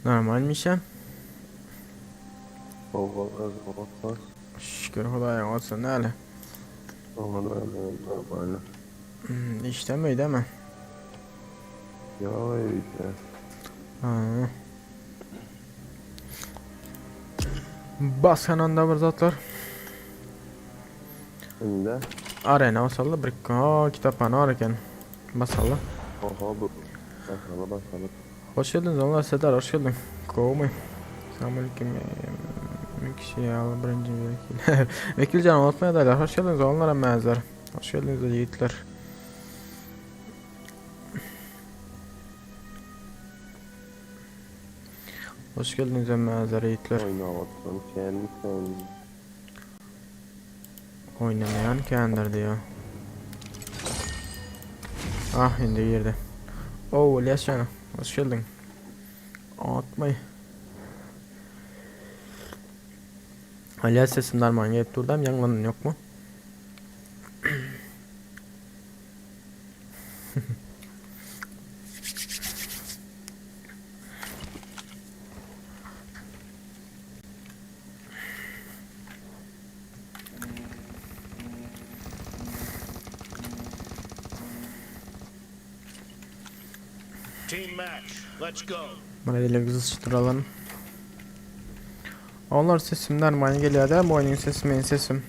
Normalmi işe? Hawa, özüň oňatmy? Şükür Hudaýa oňatsan näle? Oňat özüm normalny. Hmm, işdemi öýdemi? Ýok öýde. Ha. Basgananda bir zatlar. Indi? Arena basaly bir ha kitaphana bar eken. Basaly. Oho bu basaly basaly. Hoş geldiniz onlar Sedar hoş geldin. Gowmy? Selamünaleyküm. Kişi ýaly birinji vekil. Vekil can unutma ederler. Hoş geldiniz onlara mäzler. Hoş geldiniz yiğitler. Hoş geldiniz mäzler yiğitler. Oýnap sen sen. Oynamayan kendir diyor. Ah indi girdi. Oo İlyas canım. Hoş geldin. Atmayı. İlyas sesim darman gelip durdam. Yaňlanan yok mu? Team match. Let's go. Bana dile kızıştıralım. Onlar sesimden manı geliyor değil mi? Oyunun sesi benim sesim.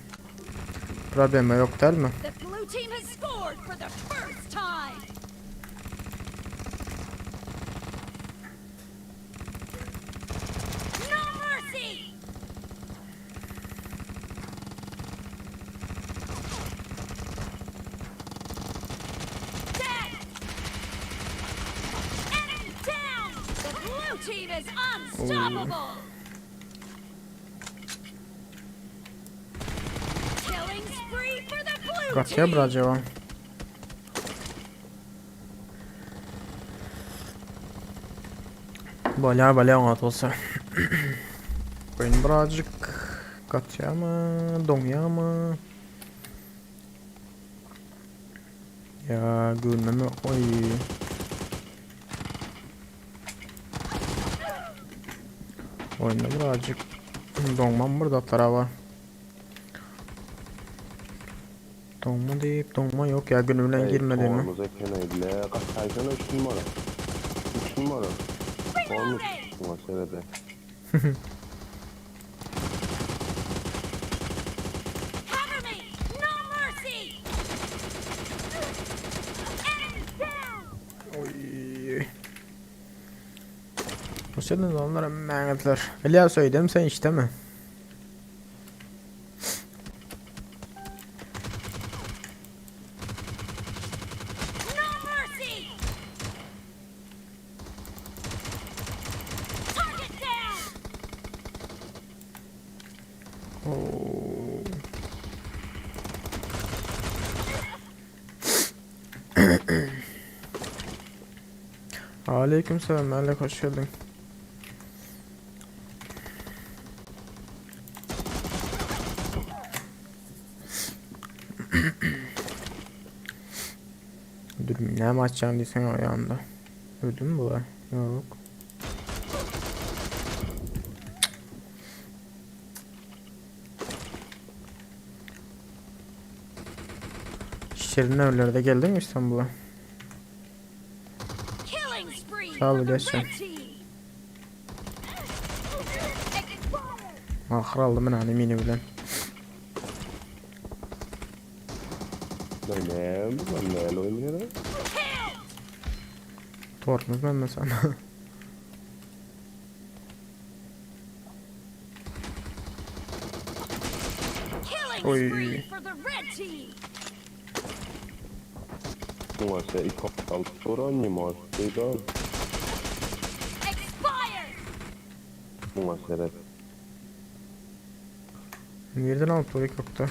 Problemi yok değil mi? The blue team has scored for the first time. No mercy! Dead! Enemy down! The blue team is unstoppable! Killing spree for the blue Kaçya team! bir acaba? Bolýar bolýar oňat bolsa. Oyun birazcık katya mı, doňýar mı? Ya gülmeme oy. Oyunda birazcık doňmam bir zatlara var. Doňma diýip doňma yok ya günü bilen girmedi mi? Tormuz eken eýle. Gaçaýsana 3 numara. 3 numara. Tormuz. Muňa serede. Cover me! No mercy! Enemy down! Oy. Hoş geldiniz onlara mehmetler. İlyas öydem sen işte mi? No mercy! Target down! Oo. Aleykümselam Melek hoş geldin. Dur ne maç diysen ayağında. Öldü mü bu? Yok. Şirin evlerde geldin mi İstanbul'a? Killing spree Sağ ol for the İlyas'cığım. red team! Expired! Ahır aldım ben hani mini bilen. Lan ne? Lan ne oýnaýar? Kill! Tortmuz ben mesela. Killing Oy. spree for the red team! Muňa se ikop alyp duran nima diýdi. Expired! Muňa seret. Nereden alıp orayı koktu?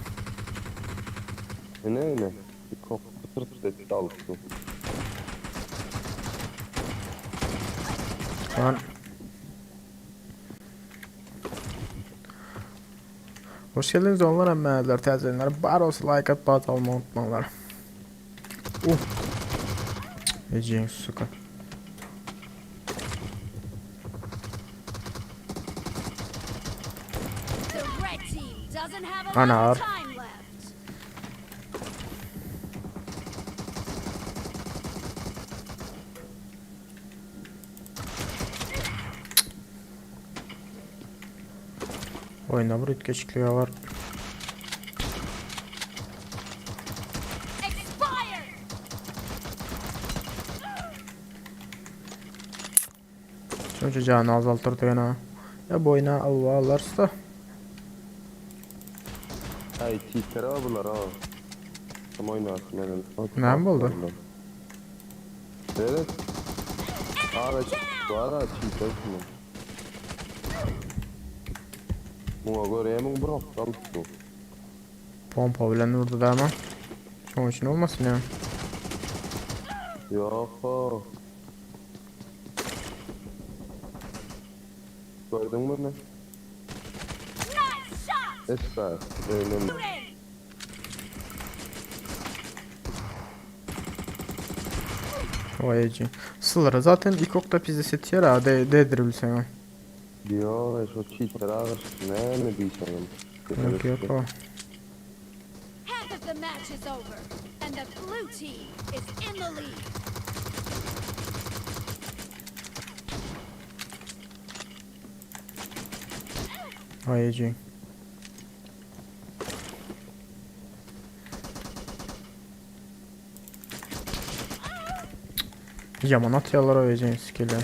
Ne ne? Ikop tırt etti alyp. Lan. Hoş geldiniz onlar emmeler təzələr. Bar olsa like at, bat alma unutmalar. Uh. Eceğin suka. Anar. lot of time left. Oýunda bir üýtgeşiklik bar. Expired. Şonça janyny azaltyrdy ýene. Ya bu oýna Alla alarsa. Ay cheater ha bular ha. Tam oynarsın menen. Näme boldy? Evet. Ara ara cheater şunu. Muňa göre hemen bir hafta tuttu. Pompa bilen vurdu da ama. Şoň üçin olmasyn ya. Yok. o. Gördün mü ne? Nice shot. Esra. Öyle mi? Shooting. Oýajy. Sylra zaten ilk okta pizde setýär ha, de dedir bilseň. Diyor şu cheater ağır. Ne mi diyeceğim? Yok yok o. Half of the match is over, and the blue team is in the lead. Oýajy. Yaman atýarlar oýajy skill'i.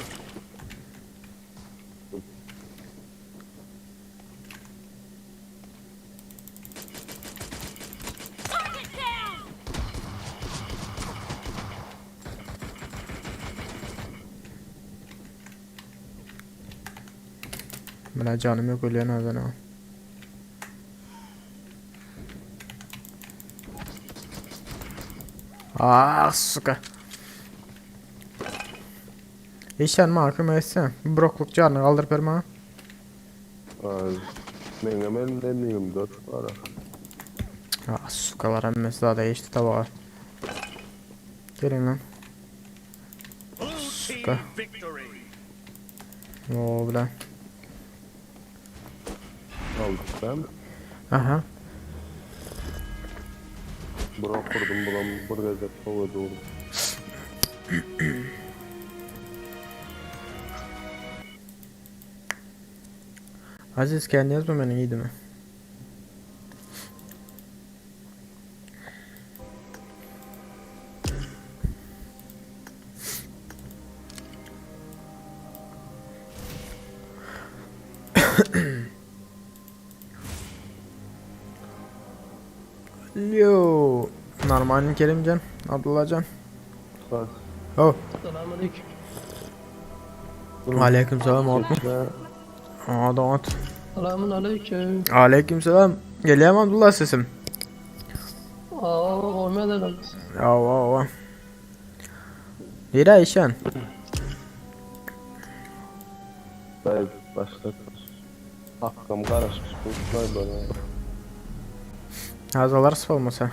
Target down. Menä janym yok ölýän azan ha. Ah suka. Işen maňa kömek etsen. Brokluk janyny galdyryp ber maňa. Ay, Benim elimde 24 var. Ah sukalar hemmesi daha değişti tabağa. Gelin lan. Blue Suka. team victory. Oo bilen. Aldık ben. Aha. Bura kurdum buram bir gazet hava doğru. Aziz kendi yazma beni iyiydi mi? Yo. Normalim Kerimcan, Abdullahcan. Bak. Oh. Selamünaleyküm. Aleyküm selam abi. Aa donat. Selamünaleyküm. Aleyküm selam. Geliyor mu Abdullah sesim? Aa, olmadı Ava ava. Lira işen. Dayı başlat. Hakkım karışmış. Kurtlar bana. Azalar olmasa.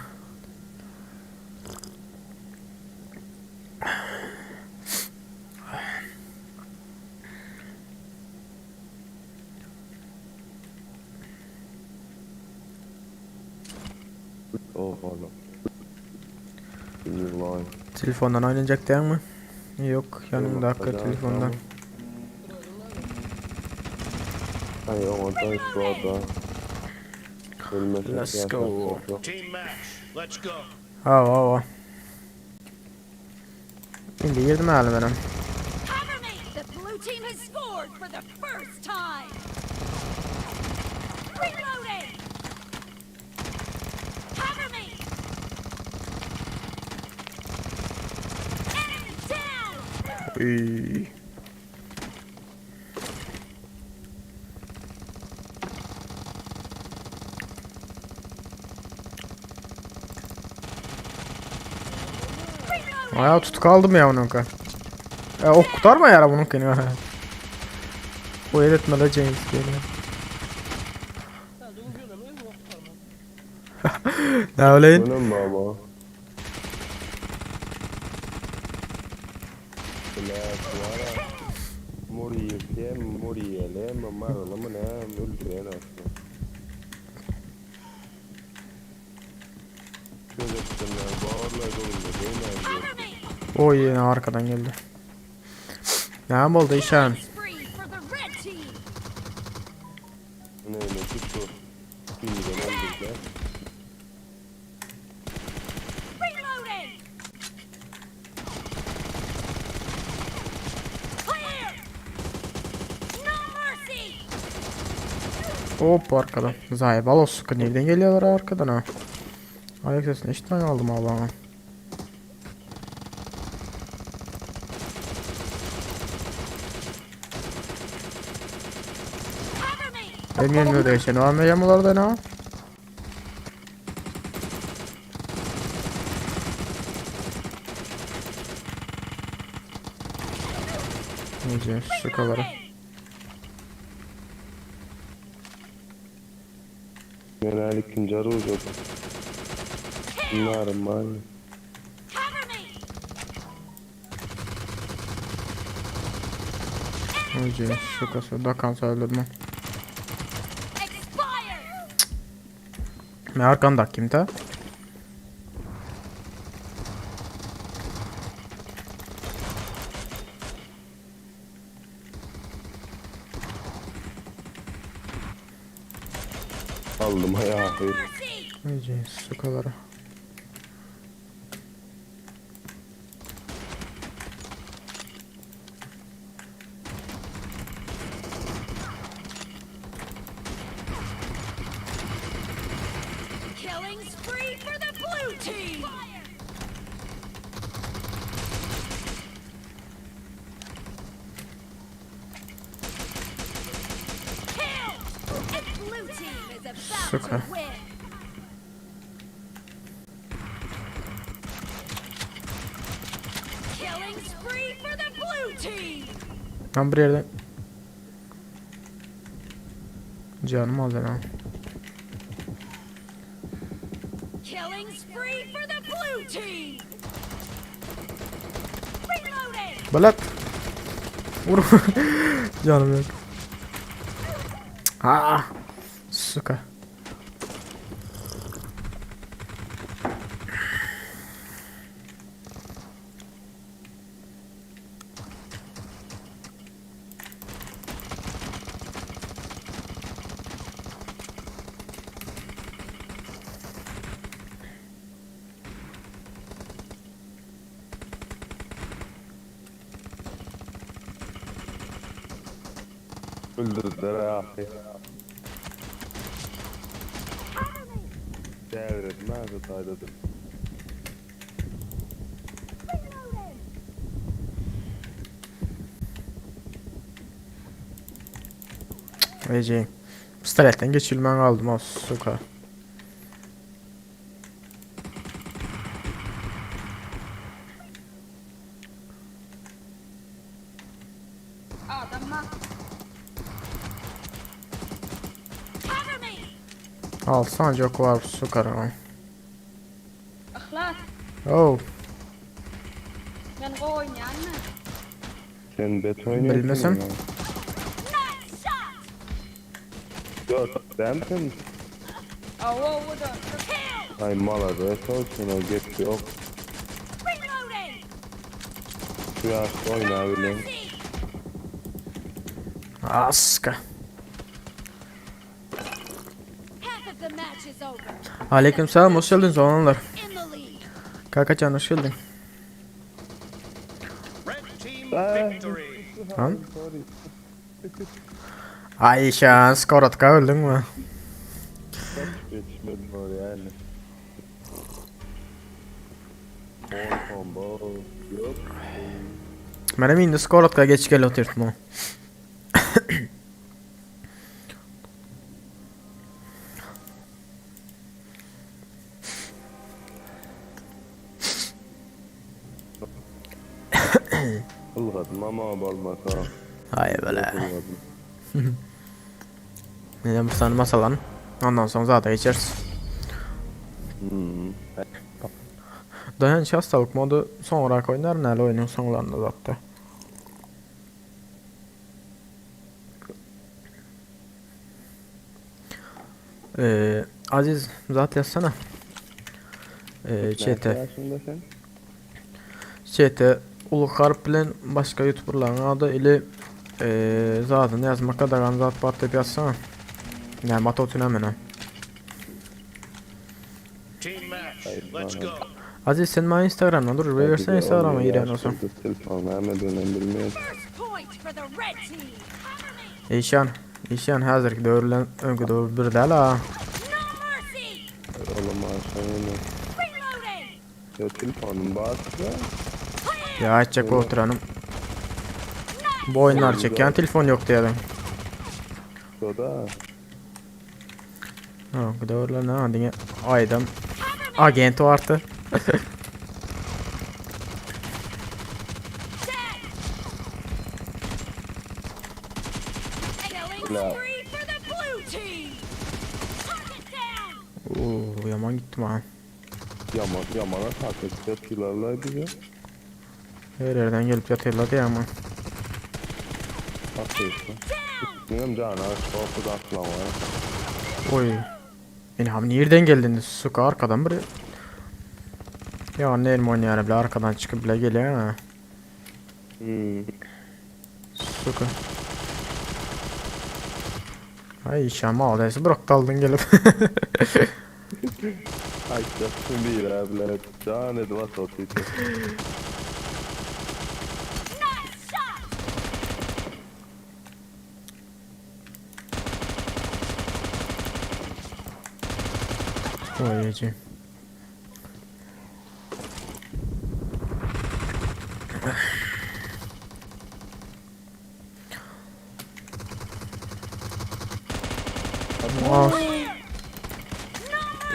Oh oğlum. Bismillah. Telefondan oynayacak değil mi? Yok yanımda hakikaten telefondan. Ay oradan şu ada. Ölmesek Let's yaşarsak go. yok. Team match. Let's go. Ava ava. Şimdi girdim herhalde benim. Cover me. The blue team has scored for the first time. Reloading. Cover me. Enemy down. Uy. Reloading. Ayağı tut kaldım ya onun ka. E, ok kurtarma yara bunun kını. O etme la James geliyor. Ne öyle? Bu ne baba? La Muriyem, muriyelem, maralım ne, öldüren aslında. Başdan bäri barlaý dolundy. Näme Cover me. Oý ýene arkadan geldi. Näme boldy işan? Killing spree for the red team. Ne ne tuttu. Bilmeden öldürdüler. Reloading. Clear. No mercy. Hop arkadan. Zaýbal olsun. Nereden geliyorlar arkadan ha? Ayak sesini eşitmän aldım Allah'ım. Cover me. Benim yerimde değişen var mı yamularda ne? Neyse şu kadar. Reloading. Genel ikinci arı uzadı. Normal. Cover me. Neyse şu kadar da kanser öldürme. Expired. Ne arkanda kimde? Aldım ayağı. Mercy. Neyse şu kadar. Killing spree for the blue team. Fire. Kill. The blue team is about Suka. to win. Killing spree for the blue team. Ben bir yerden Canım aldı lan. Killing spree for the blue team. Reloading. Balat. Vur. Canım yok. Ah. Suka. Öldürdüler ayağı. Devretmez hataydadır. Vereceğim. Pistoletten geçilmen kaldım o suka. Adamlar. Cover me. Al sancak var suka. Ihlas. Oh. Men gowy oýnaýanmy? Sen bet oynuyorsun. Bilmesem. ya. Nice shot. Yok ben misin? Awa owa da. Kill. Ay malades olsun o geç yok. Reloading. Şu yaşta oynayabilirim. Mercy. Aska. Half of the match is over. Aleyküm selam hoş geldin oğlanlar. In the lead. Kakacan hoş geldin. Red team Ah. victory. Lan. Ayşan skorotka öldün mü? Geçmedim oraya yani. On combo. Yok. Benim indi skorotka geç gel oturtma. Ilgadım ama olmasa. Ay böyle. Ilgadım. Neden bu tane masalan? Ondan sonra zaten geçeriz. Hmm. Dayanç hastalık modu son olarak oynar nerede oyunun sonlarında zaten. Ee, Aziz zat yazsana. Çete. Näçe ýaşyňda sen? Çete uly harp bilen başga youtuberlaryň ady ili zadyny ýazmak gadagan zat bar diýip ýazsana. Näme atawty näme näme. Team match. Let's go. Aziz sen maňa instagramdan dur bir bersene instagrama giren bolsaň. Telefon nämediginem bilmeýän. First point for the red team. Cover me. Işan, Işan häzirki döwür bilen öňki döwür bir däl a. No mercy. Olam aşağı ýene. Reloading. Ýa telefonym bar size. Ýa aýtjak bolup oturanym. Bu oýunlary çekýän telefon ýok diýýädiň. Şoda. Öňki döwürler näme diňe aýdym agent bardy. Killing No. spree for the blue team. Target down. Oo yaman gittim ha. Yaman, yamana takip etdilerler bize. Her yerden gelip ýatyrlar diýýän ama. Hakyky. Down. Bilmiyorum cana korkuda atlama. Oy. İlham nereden geldin? Suka arkadan bir. Ya ne elim oynayan bile arkadan çıkıp bile geliyor ha. Hmm. Suka. Ay işem aldıysa bırak daldın gelip. Aýtjakdym bir bile. Can edip atlatdy. Nice shot. Oy ece. Aa.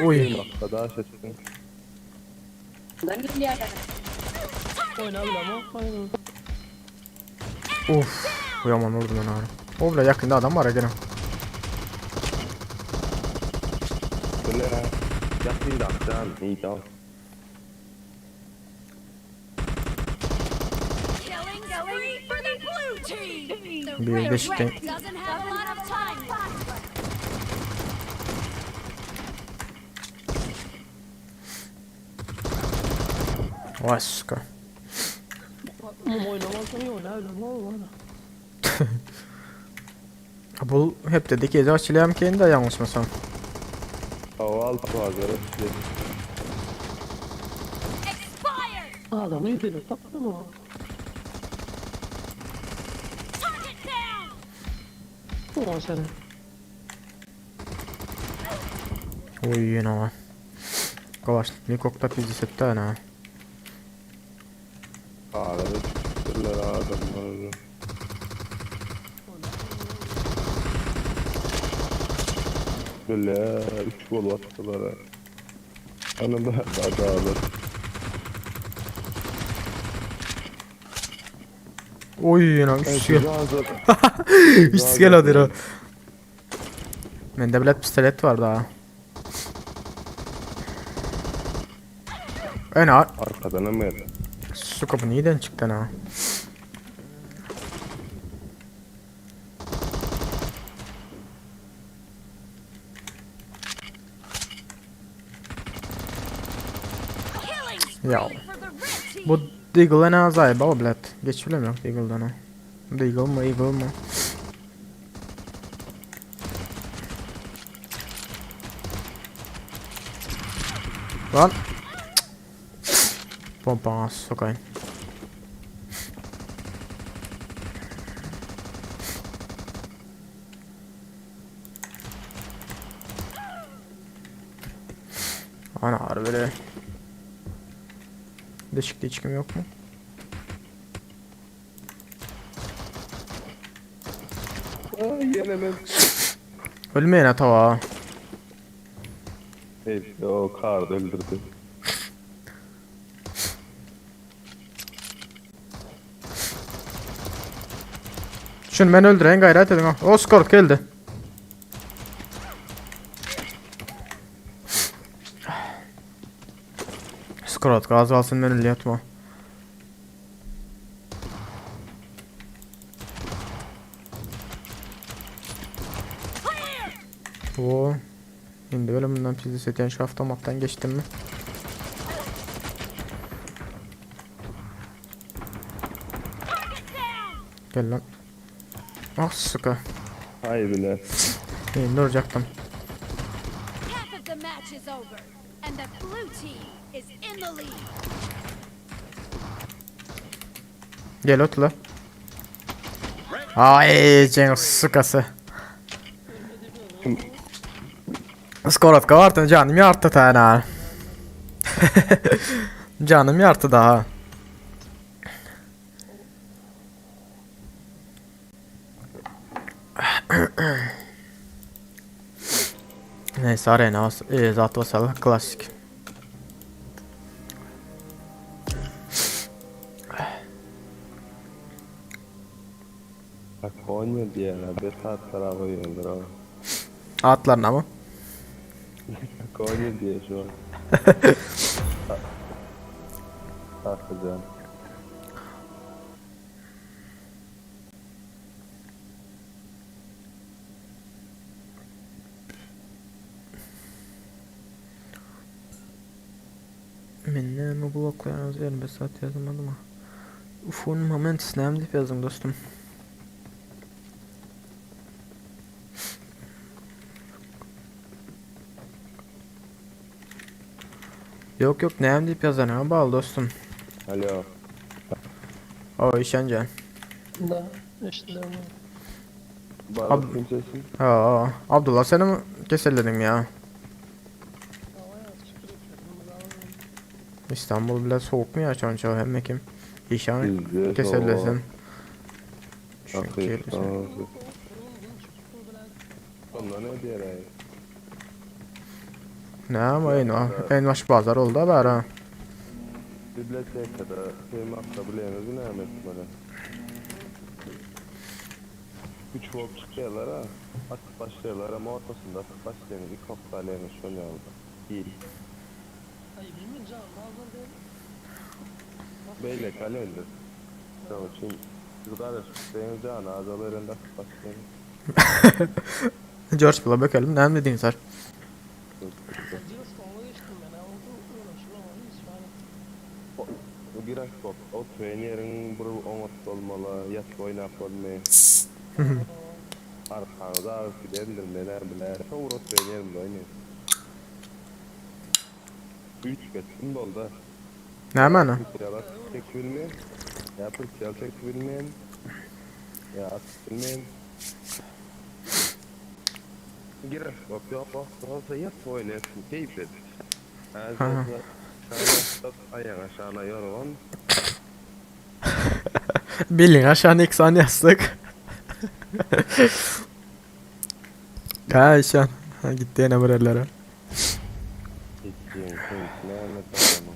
Oy. Arkadaş etsin. Ben gelýärler. Oyna bilemok. Oyna. Of. Bu yaman vurdu ben abi. O bile yakında adam var ya gene. Bile. Yakın daktan. İyi tamam. Killing spree for the blue team. The Bir red beşikte- doesn't have a lot of time left. Vay suka. Mum oynamazsan iyi oyna bilemok. Oyna. Bu hep dedik gece açılayam ki de yanlışmasam. Hava altı var. Expired. Adamı yediler. Taptı mı? Target down. O seni. Oy yine o. Kalaşnikli kokta pizzi ana. Ağları çıktılar adamları. Böyle üç gol attılar. Anam da dağılır. Oy yine üç gel. Hazır. Üç gel hadi ra. Mende bile pistolet var daha. Ena Arkadan mı? su kapı nereden çıktı ana? Killing spree Ya. for the red team. Bu Deagle'a ne azayı baba bilet. Geç bilemiyorum Deagle'dan o. Deagle mı Eagle mı? Lan. Pompana sokayım. Ana harbi Değişikliği çıkım yok mu? Ay yenemem. Ölmeyin ha tava. Neyse o kar öldürdü. Şunu ben öldüren gayret edin ha. O skor geldi. Skrot gaz alsın ben öyle yatma. Oo. Şimdi bölümünden pizza seten şu avtomattan geçtim mi? Gel lan. Ah suka. Hay bile. Eýinde urjakdym. Half of the match is over, and the blue team is in the lead. Gel otla. Ay jeň sukasy. Skorotka bardy janym ýartdy täna. Janym ýartdy daha. Neyse arena e, zat basalım klasik. Bak Konya diýýärler, bet atlara goýýandyr o. Atlaryna mı? Konya diýýär şu an. Kakajan. Men näme bloklaýaňyz 55 saat ýazmadyma. Ufun moment näme diýip ýazdyň dostum? Ýok ýok näme diýip ýazanyňa bagly dostum. Alo. O işenje. Da, eşitdim. Bar Ab- kim sesin? Ha, Abdullah seni mi keselledin ya? İstanbul bile soğuk mu ya çonça hemme kim? İşan Bizde kesellesin. soğuk. Çünkü Onda ne diýer ay? Ne ama en en baş bazar oldu da bari ha. Bibliotekada kıymakta bileňiz näme etmeli? Üç bolup çykýarlar ha. Atyp başlaýarlar ama ortasynda atyp başlaýan iki hokgalýan şol ýaly. Değil. Ay bilmiyorum canım bazen de Beyle kalendir. Şoň üçin biz garaşyp jany azalarynda atyp başlaýan. George bula bakalım ne dediğin sar. Acılı sonuna geçtim ben. ha. Oldu uğraşılamam hiç yani. O biraz bok. O trenerin bir oňat bolmaly, ýatyp oýnap bolmaý. Arkaňyza agyp gidendir, neler biler. Soňra trenerim oýnaý. Üç geçsin boldy. Näme ana? Pırçala çek bilmeyen. Ya pırçala çek bilmeyen. Ya at bilmeyen. Girer. Bak yok bak. Olsa yat oynasın. Keyif et. Ha. Ayağın aşağına yorgan. Bilin aşağına eksan yazdık. Ha işan. Ha, gitti yine buralara. Gittiğin keyif ne anlatamam.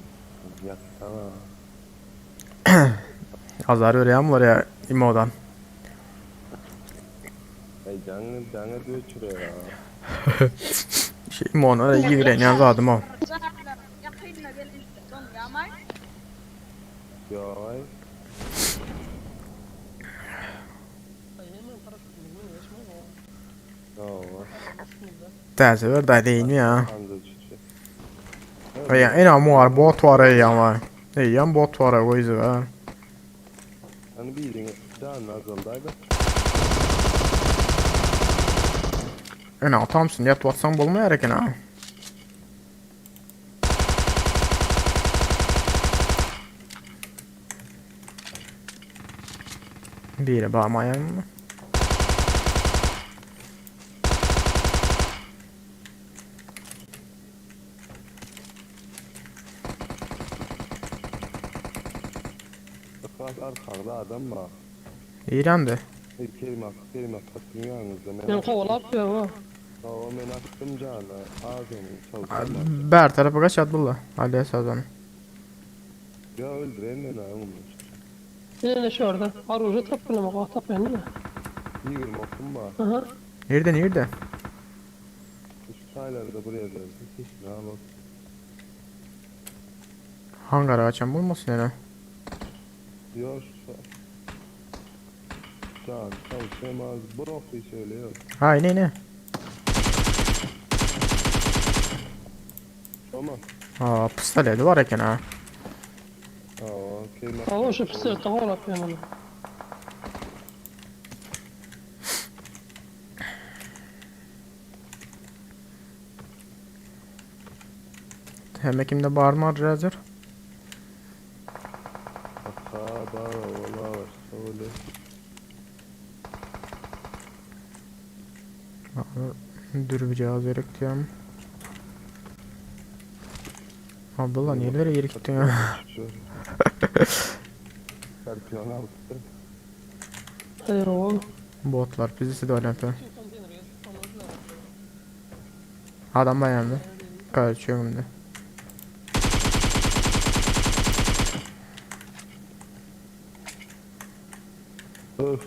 Yatsana. Azar verýän var ya İmo'dan. Ay canı canı göçürüyor ya. Şey İmo'na ýigrenýän zadym o. Ýakynda gelmişdi. Doňýamay. Ya ay. Ay hemen taraf bilmiyorum geçmez o. Ya. Täze bir da değil mi ya? Anca çiçek. Ya en am var bot var ya var. Eýýäm bot var o yüzü var. Hani bildiğin canı azaldaydı. En atamsın yat batsan bolmaýar eken ha. Biri barmaýan mı? Bak arkada adam var. İran'da. Kerim ak, Kerim ak, dünyanızda men Ben kovalap ya o. Aa, men attım canı. Ağzını çalışamam. Ber tarafa kaç Abdullah. Hadi sazan. Ya öldüren ben ağım. Yine ne şu orada? Aruja tapıyorum ama tapıyorum değil mi? 20 okum var. Aha. Nerede nerede? Şu tayları da buraya verdim. Hiç ne alalım. Hangara açan bulmasın hele. Yok şu. Can çalışamaz. Brok söylüyor. Ha ne ne? Tamam. Aa pistoleti var eken ha. Aa, Kerim ak. Ama şu pistoleti kovalap ya bunu. Hemme kimde barmy Razer? Aka bar ola başga bolýar. Dürbücağız gerek diyorum. Abdullah niye nereye geri gittin ya? Serpiyon aldı. Hayır oğlum. Botlar bizi de öyle yapıyor. Adam dayandı. Kaçıyorum şimdi. Öf.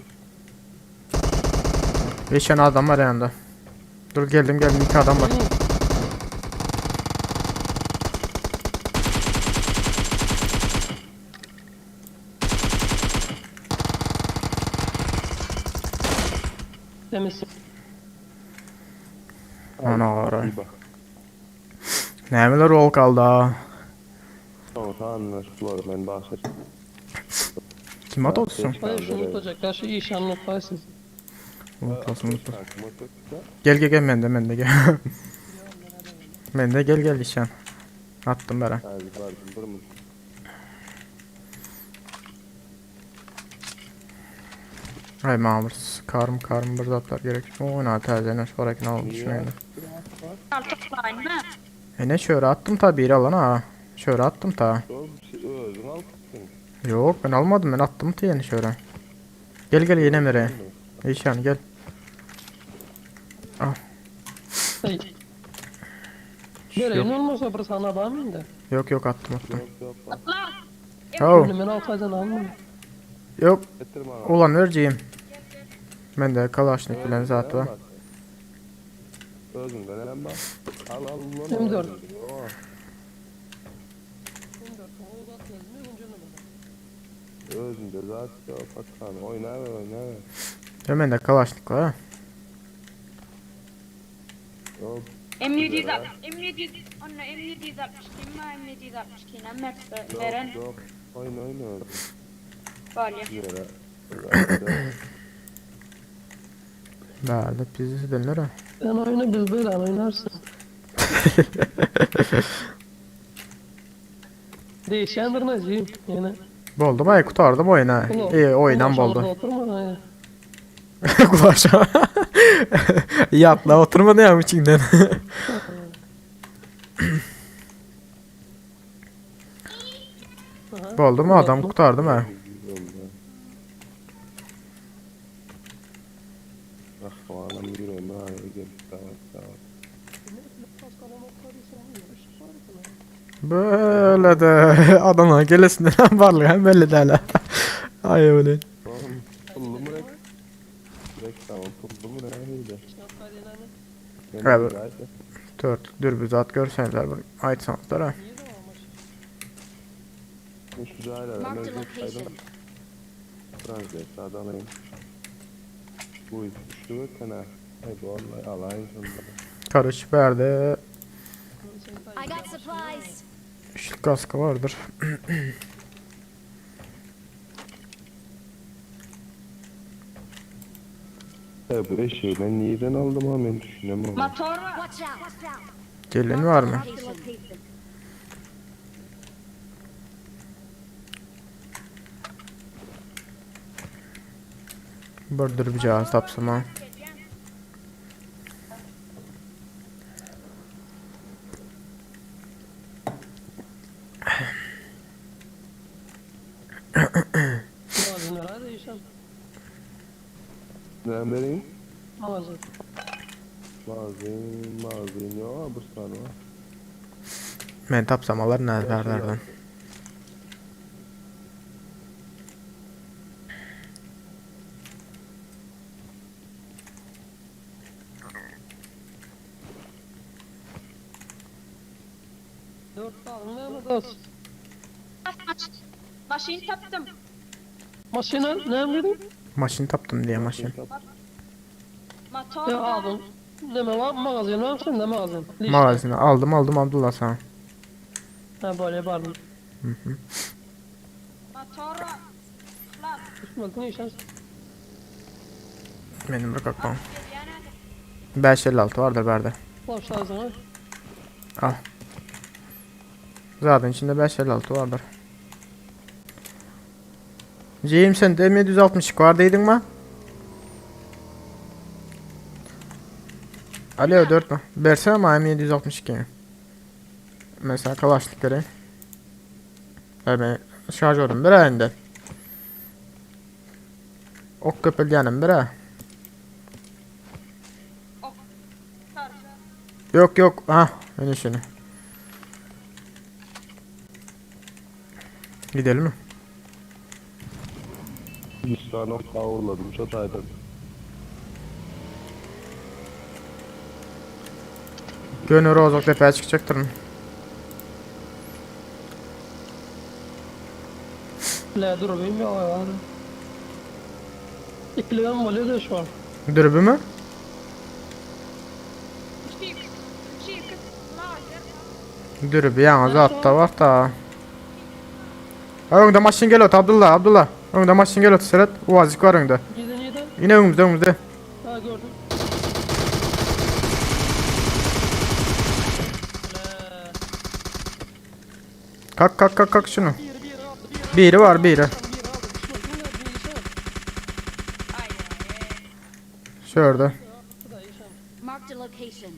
Beş tane adam var yanında. Dur geldim geldim iki adam var. Temiz. Ana ara. İyi bak. Nämeler rol kaldı ha? Tamam şular ben bahset. Kim at olsun? Hayır şunu tutacaklar. Şu iyi şanlı faysız. Unutlasın unutlasın. Gel gel gel mende mende gel. mende gel gel işen. Attım bana. Hadi vardım durma. Ay mamur karım karım bir zatlar gerek. Oyna täzene şorakin al düşünelim. Artık aynı. E ne şöyle attım ta bir alan ha. Şöyle attım ta. Oğlum özün al gittin. Yok ben almadım ben attım ta yeni şöyle. Gel gel yine nereye? İşan gel. Hey. Böyle Yok olmasa bir sana bağımın da. yok yok attım attım. Yok yok bak. Oh, Bunu ben altaydan almam. yok Getir bana. ulan vereceğim. Ben de Kalaşnik bilen zat var. Özünden hem bak. Al al ulan. M4. Oh. Özünde zaten yok baksana. Oyna ve oyna ve. Hemen de Kalaşnik var ha. Yok. M760 M700 onunla M762 mi M762 ne mert veren Yok yok. Oyna oyna özün. var ya. Yere. Zaten. Bärde bizi denler ha. Sen oyunu biz böyle oynarsın. Değişendir ne Yine. Boldu ay kurtardım oyunu. İyi oynan boldu. Oturma ya. Kulaşa. Yatla oturmadı ya içinden. Boldu mu adam kurtardım ha. Bak o adam yüreğime ağrıyor. Gel. Tamam tamam. Böyle de adama gelesin varlığı hem belli de hala. Ay öyle. Oğlum pullu mu rek? Rek tamam pullu mu rek? Neydi? Evet. Dört dürbüz at görsenler bunu. Ait sanatlar ha. Şu cahil Marked a özür location. saydım. Fransız alayım. Bu üçlü kana. Hey vallahi alayım sonunda. Karış berde I got supplies. Üçlük kaskı vardır. Hey bu eşeği ben niyeden aldım ha ben düşünemem. ama. Motor var. Watch out. Gelin var mı? Marked a location. Bir dürbücağız tapsam ha. Magazin ver hadi işen. Ne vereyim? Magazin. Mazin, mazin yok bu sana. Men tapsam alar nereden? Dört alın ne mi dost? Maşin taptım. Maşina ne dedin? Maşin taptım diye maşin. Motor Ya var. aldım. Ne mi var? Magazin var mısın? Ne magazin? Liste. Magazini aldım aldım Abdullah sana. Ha böyle vardım. Motor var. Lan. Düşmedin işen. Benim bir kakam. Yani 556 vardır berde. Boşlarsın ha. Al. Zaten içinde 556 vardır. James sende M762 var deydin mi? Alo 4 mü? Versene bana M762. Mesela kalaşlık vereyim. Evet, şarjörüm bir indi. Ok köpelýänim bir Yok yok. Ha, öyle şunu. Gidelim mi? 3 tane ok daha uğurladım şu taydan. Gönül Rozok tepeye çıkacaktır. La dur bilmiyorum ya. İkiliden bolýar da şu an. Dürbü mü? 3x, 3x lazer. Dürbü yalnız atta var da. Ha, Önde maşın geliyor Abdullah Abdullah. Önde maşın geliyor Serhat. Uazik var önde. Giden giden. Yine önümüzde önümüzde. Ha gördüm. La. Kalk kalk kalk kalk şunu. Bir bir aldı bir Biri var biri. bir aldı. Şu an bir işe. Ay ay. Şurada. Bu da işe. Marked a location.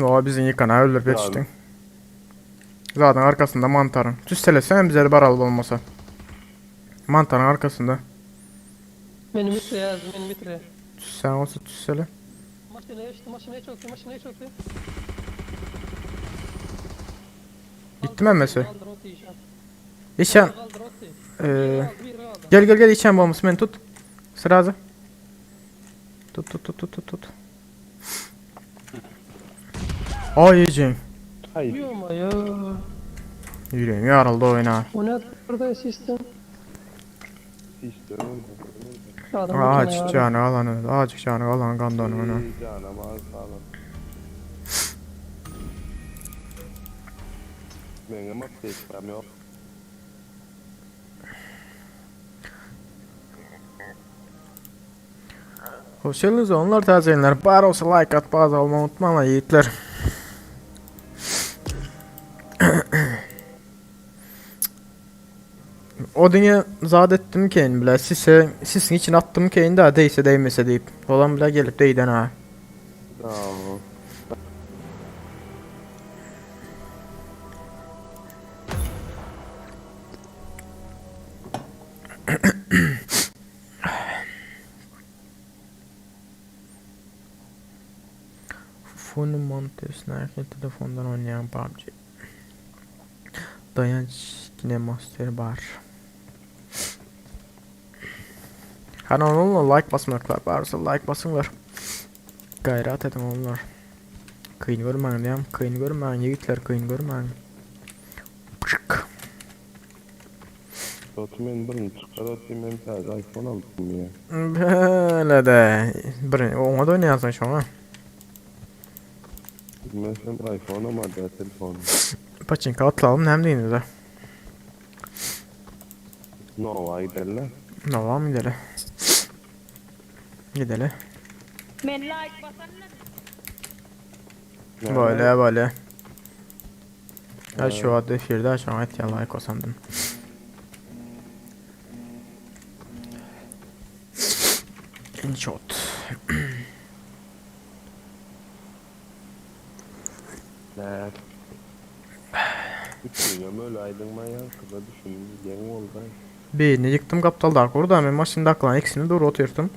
O bizim yıkana öldür yetiştin. Zaten arkasında mantarın. Tüstelesene bize baralı olmasa. Mantarın arkasında. Beni bitir ya, beni bitir. Sen olsa tüsele. Maşineye işte, maşineye çok iyi, maşineye çok iyi. Gitti mi emmesi? Kaldır o işe. İşen. Kaldır o Ee, Bir aldı. gel gel gel içen bombası beni tut. Sırazı. Tut tut tut tut tut tut. Ay yiyeceğim. Hayır. Biliyor mu ya? Yüreğim yarıldı oyuna. O ne burada sistem? İşte öyle. Adam Ağaç canı alan öldü. Ağaç canı alan kandan ona. İyi canım az sağlam. Benim aptekam yok. Hoş geldiniz onlar tazeyenler. Bar olsa like at bazı olma unutma lan yiğitler. O dünya zat ettim ki bile sise sisin için attım ki daha değse değmese deyip. Olan bile gelip değden ha. Tamam. Full Montes nerede telefondan oynayan PUBG. Dayanç yine master bar. Hani onunla like basmaklar varsa like basınlar. Gayret edin onlar. Kıyın görmeyin diyem. Kıyın görmeyin yiğitler kıyın görmeyin. Pışık. Dotumen birini çıkar atayım ben taze iPhone aldım ya. Böyle de. Bir, ona da oynayansın şu an. Bilmezsem iPhone ama da telefon. Paçinka atlayalım hem de de. Nova giderler. Nova mı gidelim? Gidelim. Men like basanlar. Böyle böyle. Ya şu adı efirde aşağı et ya like olsandım. InShot. Ne? Düşünüyorum öyle aydınma ya. Kıza düşündüm. Yeni oldu. Birini yıktım kaptal da kurdu ama maşında aklan ikisini doğru oturttum.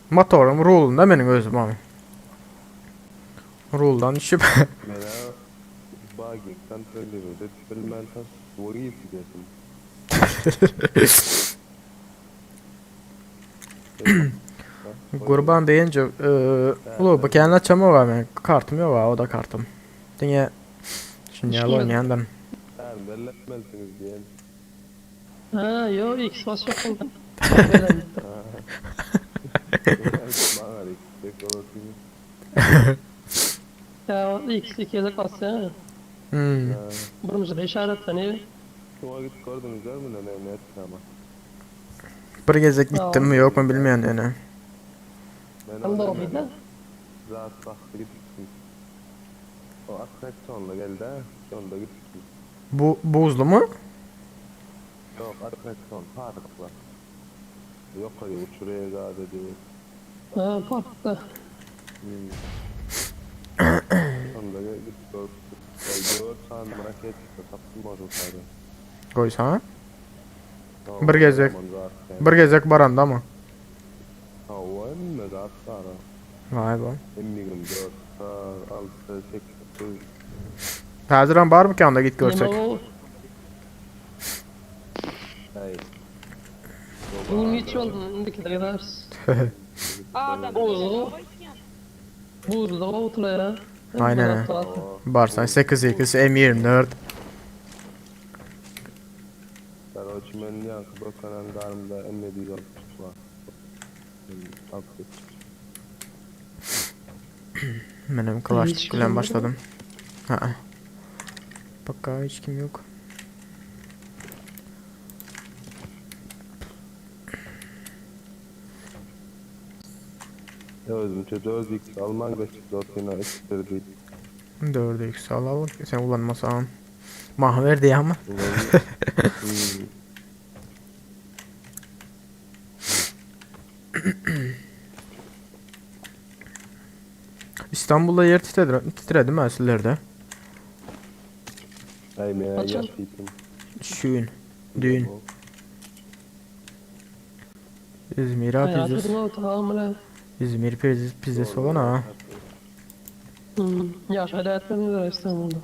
Motorum rulunda benim özüm abi. Ruldan düşüp Mena bagikten trelirde bilmem tas vurayım dedim. Kurban deyince e, ulu bu kendi açama var ben kartım yok ha o da kartım. Diye şimdi Hiç oynayandan. Sen belletmezsiniz diyen. Ha yo X bas yok oldu. Bana eksik olasın. Ya o X iki yazık bas ya. Hmm. Burumuzu da işaret hani. Şuna git gördünüz değil mi ne ne ne ama. Bir gezek gittim mi yok mu bilmiyorum yani. Ben Ben de o bir de. Zat basdy gitsin. O attraksionly geldi-ä, şonda gitdim. Bu buzlumy? Ýok, attraksion parkda. Ýokary uçurýar zat edýär. Ha, parkda. Şonda gidip görüpdik. Dört sany raketka tapdym şo taýda. Goýsana. Bir gezek. Bir gezek barandamy? Hawa, hemme zat bar-a. Waý bo. M24 bar, 6, 8, 9. Häzirem barmyka onda git görsek. Neme o? Äý. Bugün hiç oldu, indikide gideris. Adam Buzlu. Buzlu gowutla ya. Aynen. Barsan 8 8 M24. Karoçi men ýaňky böken angarymda M760 bar. M63. Menem Hiç Kalaşnik kim bilen yok. başladım. Ha. Baka hiç kim yok. Özümçe 4x alman geçip dotuna ettirdi. 4x al al. Sen kullanmasan. Mahver diye ama. Hmm. İstanbul'da yer titredi, titredi mi asillerde? Ay men Haçan? ýatypym. Şüğün. Düğün. İzmir ha pizzası. Hayatım tamamıyla. İzmir pizzası, pizzası olan ha. Hmm. Ya şöyle etmediler İstanbul'da.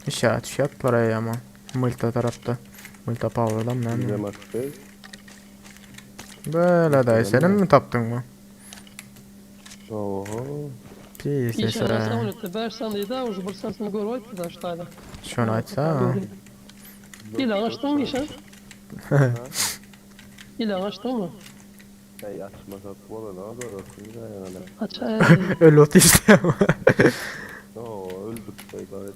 İşaret şart parayı ama. Multi tarafta. Multi power'dan ne? Bilemezse. Böyle de senin mi taptın mı? Oho. Pis İnşallah sen ese. öyle 5 saniye daha ucu bir saniye gör vay da ştayda. Şunu açsa ha. İlan açtın mı işe? İlan açtın mı? Ay açmasak bola ne olur olsun yani. Aç ay. Öyle ot işte ama. Oo öldük sayılar.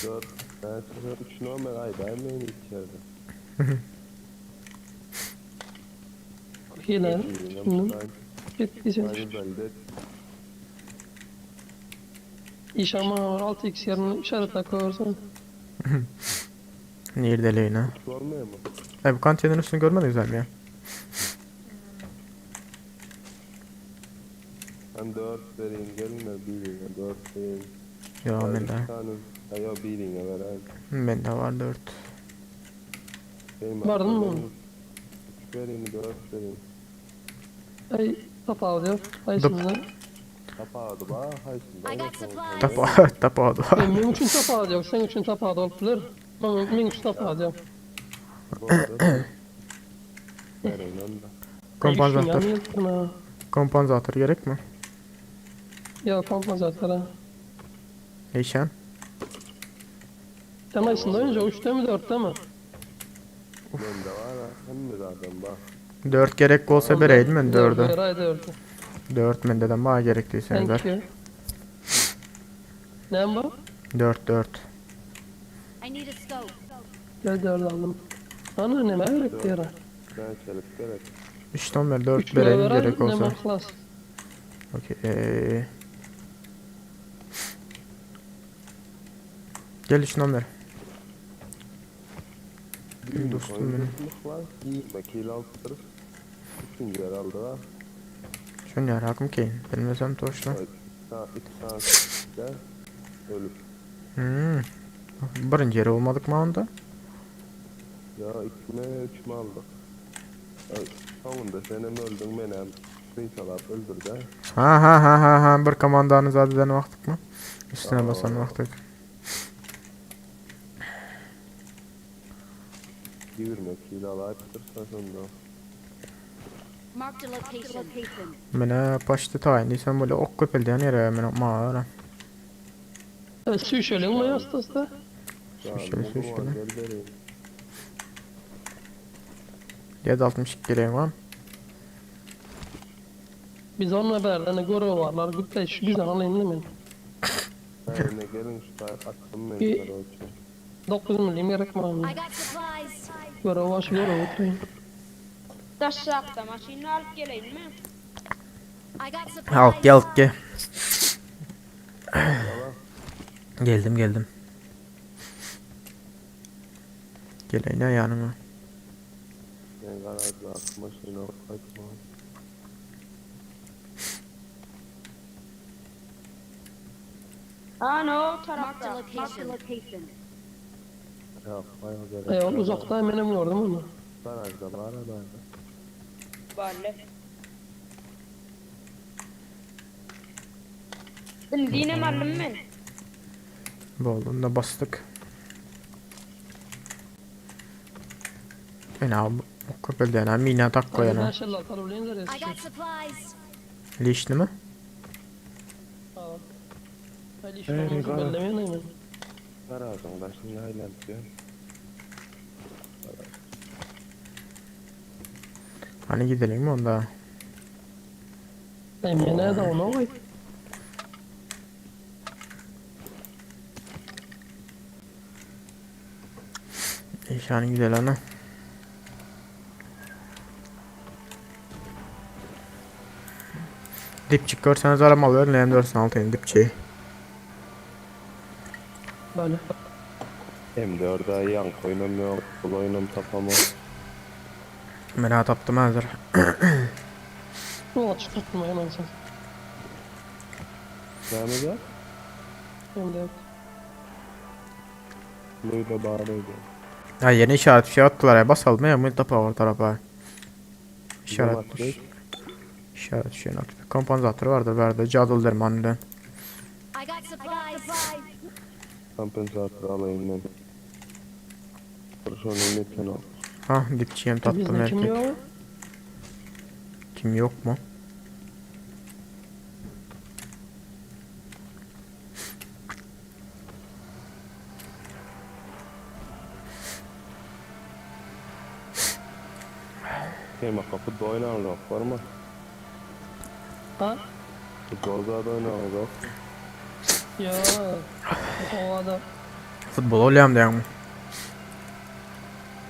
4 ben size 3 normal ay ben mi içeride? Hile. Şimdi bitti. Ben de İş ama 6x yerine işaret koyarsan. Nirdeliğine. olmuyor mu? E bu kantinin üstünü görmedin güzel ya. Ben 4 vereyim gelin de birine 4 vereyim. Ya Ben ben üç de. tane. Ha yok birine vereyim. Ben de var 4. Benim Var mı? aklımda Üç vereyim 4 vereyim. Ay tapağı diyor. Ay Dıp. şimdi. Kapağı ba hay şimdi. I got supplies. Tapa tapa Benim için tapağı diyor. Sen için tapağı da olabilir. Benim için tapağı diyor. Vereyim onu da. Kompansatör. Kompansatör gerek mi? Ya kompansatör ha. Eyşan. Sen aslında önce 3'te mi 4'te mi? Ben de var ha. Hem de zaten bak. 4 gerek olsa bereydim ben 4'ü. Ay 4'ü. 4 mende de bana gerektiyse Thank ver. you. Ne bu? 4 4. I need a scope. Gel 4 aldım. Ana ne gerek diyor. Ben çelik gerek. 3 ton ver 4 3 bereydim gerek Ne olsa. mahlas. Okey. Gel 3 numara. Benim dostum benim. Var. Yiyip kilo alttırır. Üçüncü yer aldı ha. Şunu ya rakım ki. Bilmesem toşla. Saat, iki saatte ölüp. Hmm. Birinci yeri olmadık mı onda? Ya iki mi üç mü aldık? Ya, Sonunda sen hem öldün ben hem Kıysalar öldürdü. Ha ha ha ha ha bir komandanı zaten baktık mı? Üstüne basan baktık. 20 kilo alıp sonunda. Marked a location. Menä paçdy taýyn diýsem bolýar. Ok köpeldýän ýere men maňa görä. Süýşeliň mi ýastasda? Süýşeli, süýşeli. Gel bereyim. 762 gereğim var. Biz onunla beraber hani görev varlar. Gütle şu güzel alayım değil mi? Öne gelin şu tay attım ben Bir- короче. 9 milim gerek mi? I got supplies. Görev var şu görev oturayım. Daşşakda maşyny alyp geleýin mi? I got supplies. Al gel gel. Geldim geldim. Geleyim ya yanıma. Ben garajda attım maşını atma. Ha no Marked a tarafta. location. Yapmaya gerek. Eyvallah yok. uzakta benim gördüm onu. Garajda var adam. Barle. Benzinem aldım ben. Bolunu da bastık. Fena bu köpeldýän mina tak koýana. Beş elli atar ulayım da I reis. got supplies. Lişni mi? Tamam. Ali şu olması bellemeyin hemen. Garajın başında aylanıyor. Hani gidelim mi onda? Emine de ona koy. İşan gidelim ana. Dipçik görseniz aramalı verin M416 dipçiyi. Böyle. M4'e yan koynam yok, pul oynam tapamam. Ben taptım hazır. Bu açık tutma hemen sen. Näme de? Hem de yok. Luyla bağlıydı. Ha yeni işaret bir şey attılar ya basalım ya Multi power tarafa. İşaret attık. İşaret şeyini attık. Kompansatör vardır verdi. Cadıl dermanı. I got supplies. Kompensatör alayım ben. Kurşunun yeten o. Ha dipçiyem tattım Bizde kim erkek. yok? Kim yok mu? Tema kapı doynan yok var mı? Ha? Futbol da oynan yok. Ya. O adam. Futbol oynayalım diyen mi?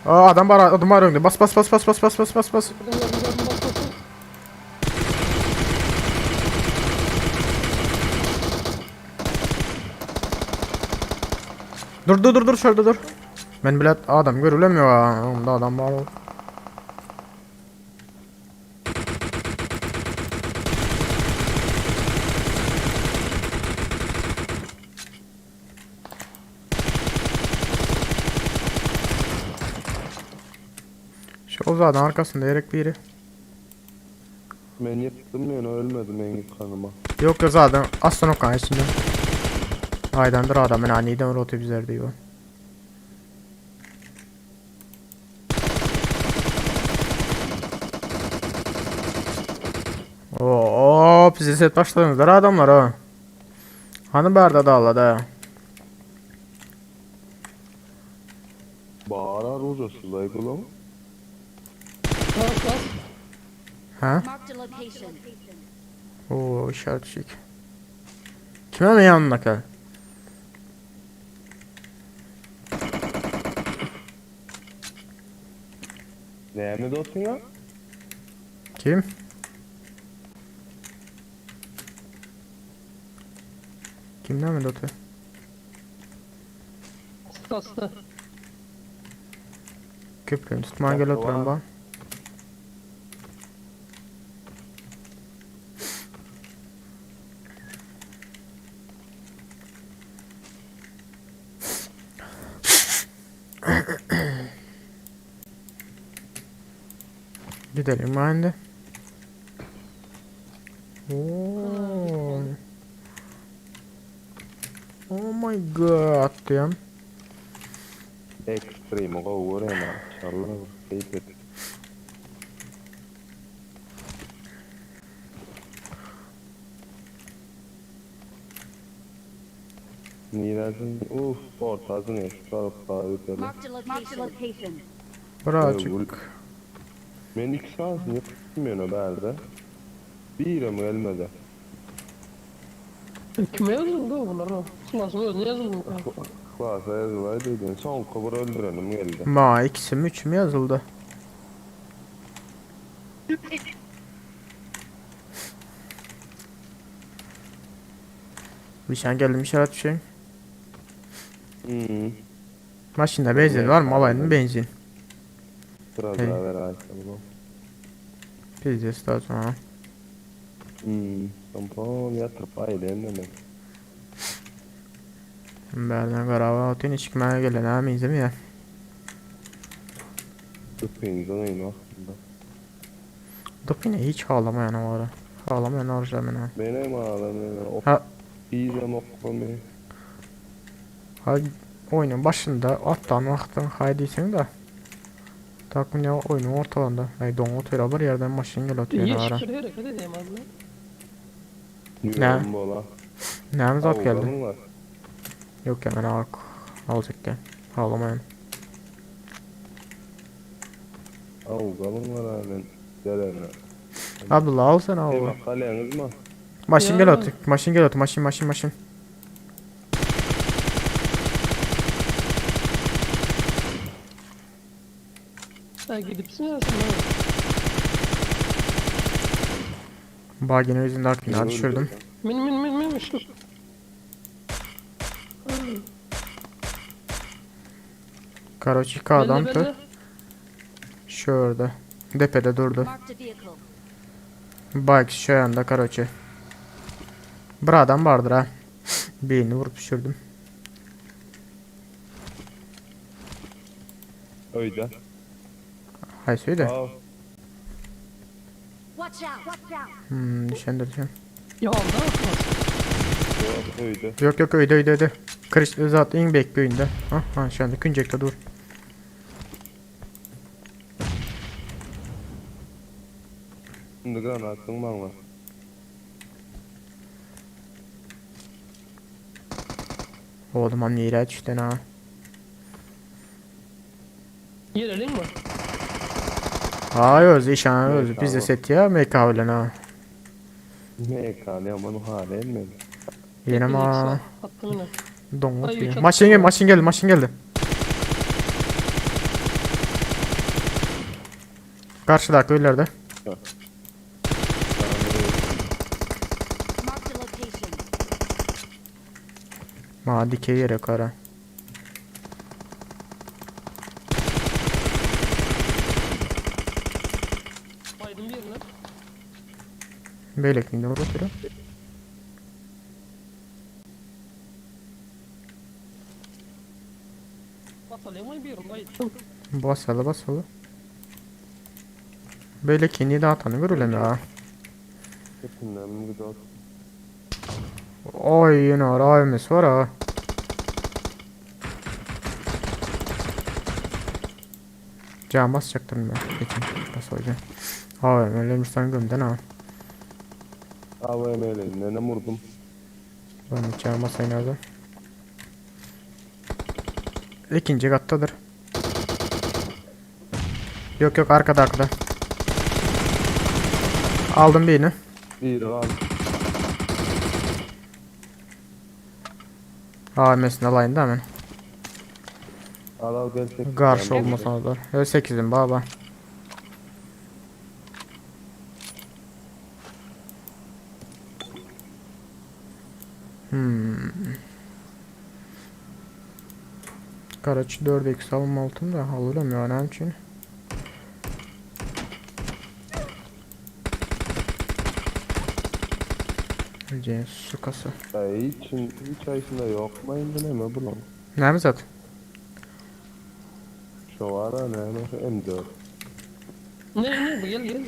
Aa adam var adam var önde. Bas bas bas bas bas bas bas bas bas. Gördüm gördüm gördüm bas bas bas. Dur dur dur dur şurada dur. Ben bile adam görülemiyor ha. Onda adam var. Şu o zaten arkasında yerek biri. Ben yıktım yani ölmedim en kanıma. Yok yok zaten aslan okan içinde. Aydandır adam ben aniden rotu bizler diyor. Oo, bizi set başladınız adamlar ha. Hani barda da da. Bağırar ucası dayı lan. Bas bas. Ha? Marked a location. Oo işaret şık. Kime mi yanına kal? Neye mi dostun ya? Kim? Kimden mi dotu? Bastı. Köprüyü tutmaya gel oturan bak. Gidelim şimdi. Oo. Oh my god diyorum. Extreme go hemen. İnşallah keyif et. Niresin? Uf, ortasyn eşit alyp gaýyp Marked a location. Birazcık. Men iki sanysyny ýykypdym ýöne bärde. Birem gelmedi. Kime ýazyldy o bular o? Yhlasyň özüne ýazyldymyka? Yhlasa ýazylaýdy öýdýän. Soňky bir öldürenim geldi. Maňa ikisimi üçümi ýazyldy. Nişan geldim işaret bir şey. Hmm. Maşynda benzin var mı? Alayım mı benzin? Biraz Hey. daha ver aytalım. Pizdes daha sonra. Hmm. Tampon ýatyryp aýlaýyn demek. Bärden garaba otyn içikmäge gelen ha benzin ya. Köpeğinizden öýüne aslında. Dopine hiç ağlamayan o ara. Ağlamayan arıza men ha. Menem ağlamıyorum. Ok. Ha. Bizem oklamy. Ha oyunun başında atdan wagtyň hay diýseň de. Takım ya oyunun ortalarında. Ay doň otyr bir yerden maşyn gel otyr Ýeşik ara. bir hereket edeyim abi. Ne? Ne? Bola. Näme zat geldi? Avgalım var. Yok ya ben ak alacak gel. Ağlamayan. Avgalım var abi. Gelenler. Abdullah al sen al. Eyvah kaleniz mi? Maşyn gel Ya. otyr. Maşyn gel otyr. Maşyn maşyn maşyn. Ha gidipsin ya sen. ha. Bagini yüzünden akına düşürdüm. Min min min min şu. Karoç iki adam Belle da belle. şurada. Depede durdu. Marked a vehicle. Bike şu anda karoçi. Bir adam vardır ha. Birini vurup düşürdüm. Öyle. Hay söyle. Av. Watch out! Watch out! Hmm, düşendir düşen. Ya aldı atmaz. Yok öyle. Yok yok öyle öyle öyle. Kırış zaten en büyük köyünde. Ha ha şu anda küncekte dur. Şimdi granatın bana. Oğlum am yere düştün ha. Yer elin mi? Hay öz işan öz MK biz de var. set ya MK bilen ha. MK ne aman hale elmedi. Yine ma Attım yine. dongut Ay, bir. üç attım. Maşın geldi maşın geldi maşın geldi. Karşıdaki köylerde. Marked a location. Ma dikey yere kara. Baydın bir yerine. Beylekinde orada oturuyor. Basalayım mı bir yerine? Baydım. Basalı basalı. Böyle kendi dağıtanı görülen ha. Hepsinden bir dot. Oy yine var AVM'si var ha. Can basacaktım ben. Geçin bas hocam. AVM öyle gömden ha. AVM'yle ne vurdum. Ben can basayım nerede? İkinci kattadır. Yok yok arkada arkada. Aldım birini. Bir al. AVM'sini alayım da hemen. Al al gel çek. Karşı olmasana da. Evet 8'im baba. Hmm. Karaç 4x alım altım da alırım ya ne için. C sukası. Ay için hiç ayısında yok mu indi ne mi bulam? Ne mi zaten? Şu var ha ne mi M4. Ne ne bu gel gel.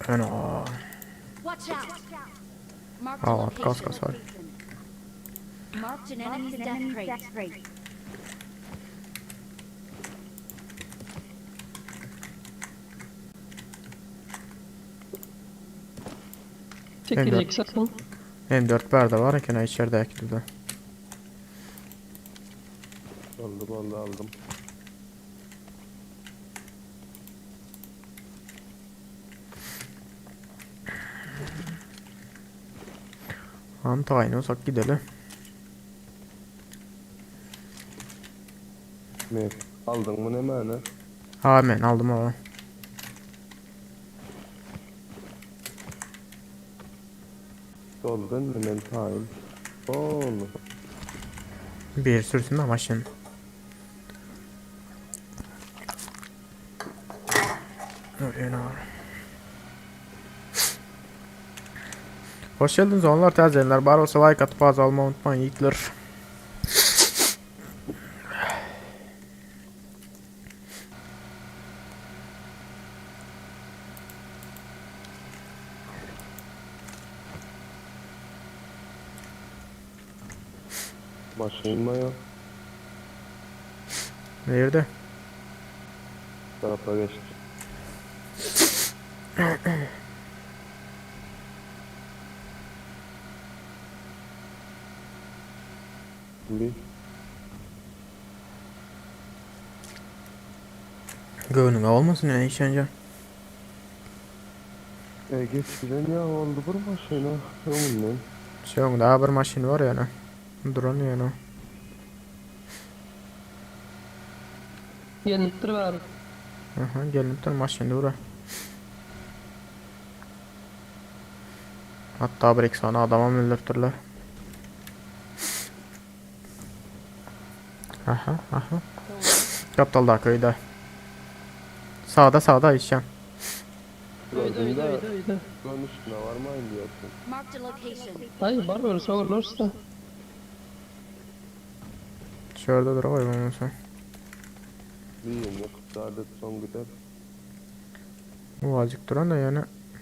Ana. Watch out! Marked a Aa, location. kas kas var. Marked an enemy's death crate. Çekilecek sakın. M4 bärde bar eken içeridäkide-de. Boldy boldy aldym. Tamam tayin olsak gidelim. Ne? Aldyň mı nemäni? Ha men aldym o. Doldy indi men taýyn. Doldy. Bir sürsün de maşyn. Hoş geldiniz onlar täzelenler. Bar bolsa like atyp az alma unutmayın yiğitler. Maşyn mı ya? Nerede? Tarafa geçti. Bir. Göwnüňe olmasyn ýa işenje. E geçgiden ya oldu bir maşyna. Öňünden. Şoň daha bir maşyn bar ýana. Duran ýana. Gelinipdir bari. Aha gelinipdir maşyn dura. Hatta bir iki sany adamam öldüripdirler. Aha aha. Gapdaldaky öýde. Sağda sağda işen. Öýde Gördüm öýde de öýde öýde. gön üstüne varmayın diyorsun. Marked a location. Dayı bar böyle soğurlarsa. Şurada dur koy bolmasa. Diyeyim yakıp saadet son gider. Bu azıcık duran da yani.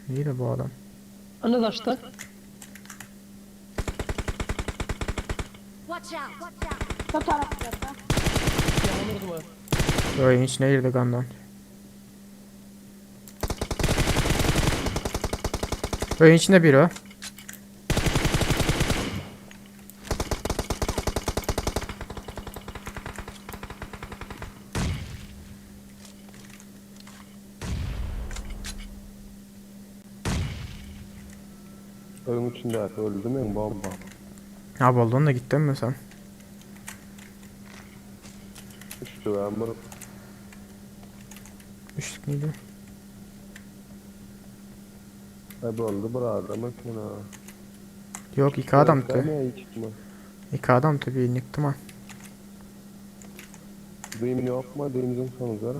Neydi bu adam? Anne taşta. Watch out. Şu taraflarda. Yaman vurdum ha. Öyle içine girdi kandan. Öyle içinde biri o. Ön içinde öldü mü bomba. Ha buldun da gittin mi sen? Düştü ben bunu. Üçlük neydi? Ay oldu bir adam ha. Yok iki adam tı. Ne çıkma. İki adam tı bir yıktım ha. Duyum yok mu? Duyumuzun sonuçları.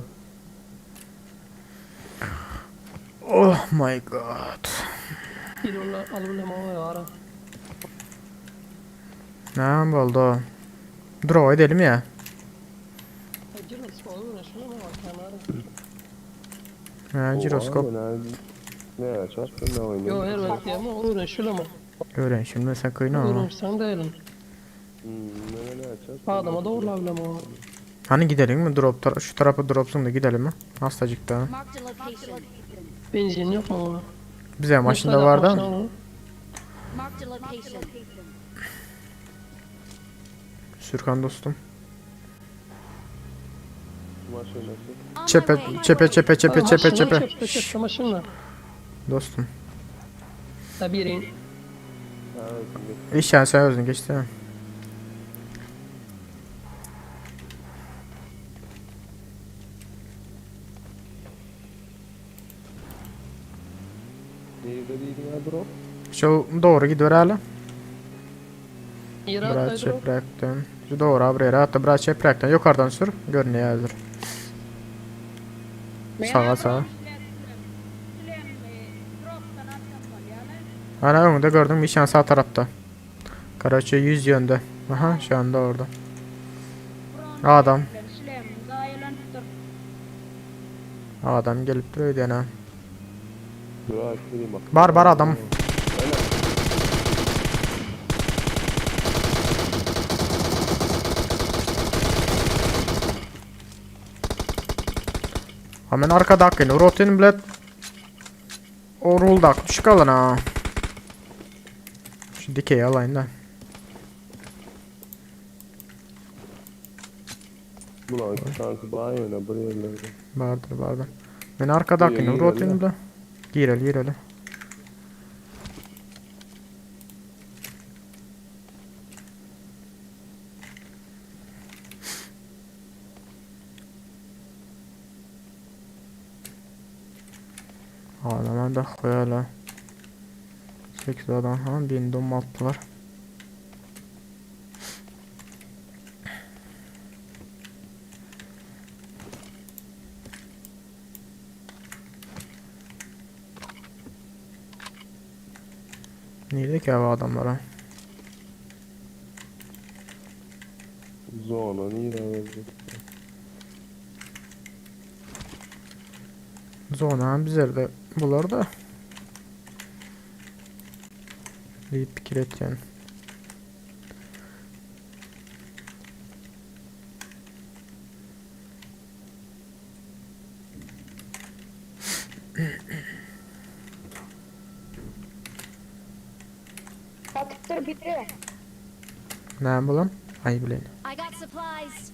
Oh my god. Bir yolla alıp lema var. Ne oldu? Draw edelim ya. Jiroskop şuna mı bak Ha, jiroskop. Ne çarptı ne Yo oynuyor? elbette diye ama uğraş şuna mı? Öğren şimdi sen kıyına. Uğraşsan değilim. Hmm, ne ne çarptı? Adama doğru lama. Hani gidelim mi drop tara şu tarafa dropsun da gidelim mi? Hastacık da. Marked a location. Benzin yok mu ona? Bize maşında vardı ama. Marked a location. Sürkan dostum. Maşinası. On my Çepe way. çepe çepe çepe çepe çepe. Çepe çepe maşınla. Dostum. Da birin. Ha, şimdi İş yani sen özün geçti. ha. Nerede dedin ya drop? Şu doğru gidiyor hala. Yere Biraz atlaydı o. çeprekten. Şu doğru abi buraya hatta biraz çeprekten. Yukarıdan sür. Görünüyor hazır. Sağa sağa. Ana önünde gördüm bir sağ tarafta. Karaçı yüz yönde. Aha şu anda orada. Adam. Adam gelip duruyor yani. Dur bak. Var var adam. Hemen arkada hakkını. Rotin bilet. O ruldak. Düşük alın ha. Şu dikeyi alayım da. Bulan iki tanesi bay öne bir yerlerde. Bardır bardır. Men arkadakini Gireli, vurutayım da. Gireli gireli. Adama da koyala. 8 adam ha birini domalttılar. Nerede ki abi adamlara? Zona nire verdi. Zona bizlerde bular da. Deyip pikir etýän. Batıktır biri. Näme bulan? Ay bilen. I got supplies.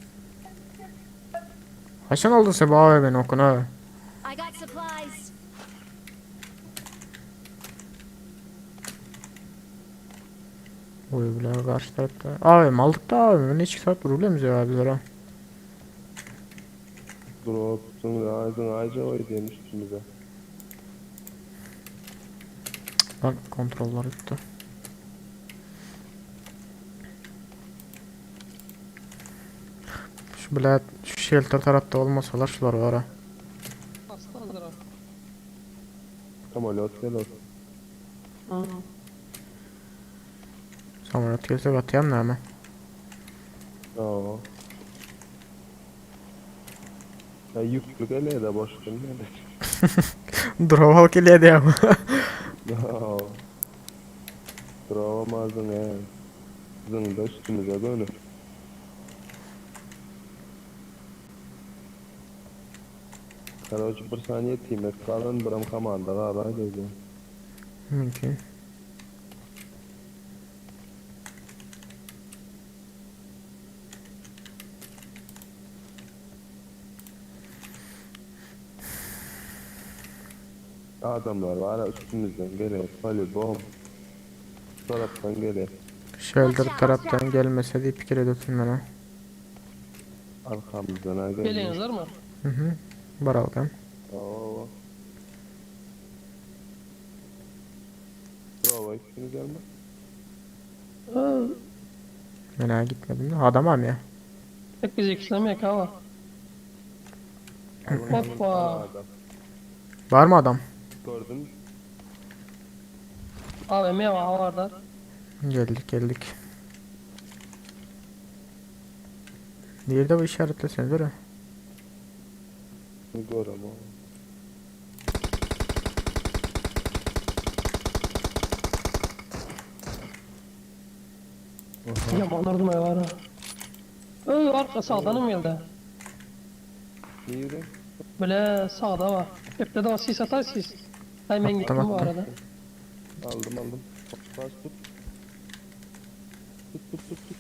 Haçan aldın sen bu AVM'ni okuna? I got supplies. Oy bilen karşı tarafta. AVM aldık da AVM'ni hiç saat vurabiliyor ya bizlere? Drop'un ağzın ağaca oy demiş üstümüze. Lan kontroller gitti. Şu bilet şu shelter tarafta olmasalar şular var ha. Hasta hazır ha. Samolyot gel olsun. Hı. Samolyot gelse atayım ne ama. Aa. Ya yüklü gele de boş gelmedi. Drop al gelýär ama. Aa. Drop'amazdın he. Zıngda üstümüze dönü. Короче, bir saniye timek kalan birim komanda kalan dedi. Mümkün. Adamlar var üstümüzden geliyor. Polibom. Taraftan geliyor. Shelter taraftan gelmese diye pikir ediyorsun ben ha. Arkamızdan ha geliyor. Geliyorsunuz mı? Hı hı. Bar aldım. Oo. Bravo, ikiniz gelme. Ha, Ben ha gitmedim de. Adam am ya. Tek bizi ikileme ama. Hoppa. Adam. Var mı adam? Gördüm. AVM var var da. Geldik geldik. Nerede bu işaretlesene dur. Görüm o. Yaman urdum ya var ha. Öy arka sağdanım geldi. Niye? Böyle sağda var. Hep de var sis atar sis. Ay ben gittim bu attım. arada. Aldım aldım. Bas tut. Tut tut tut tut.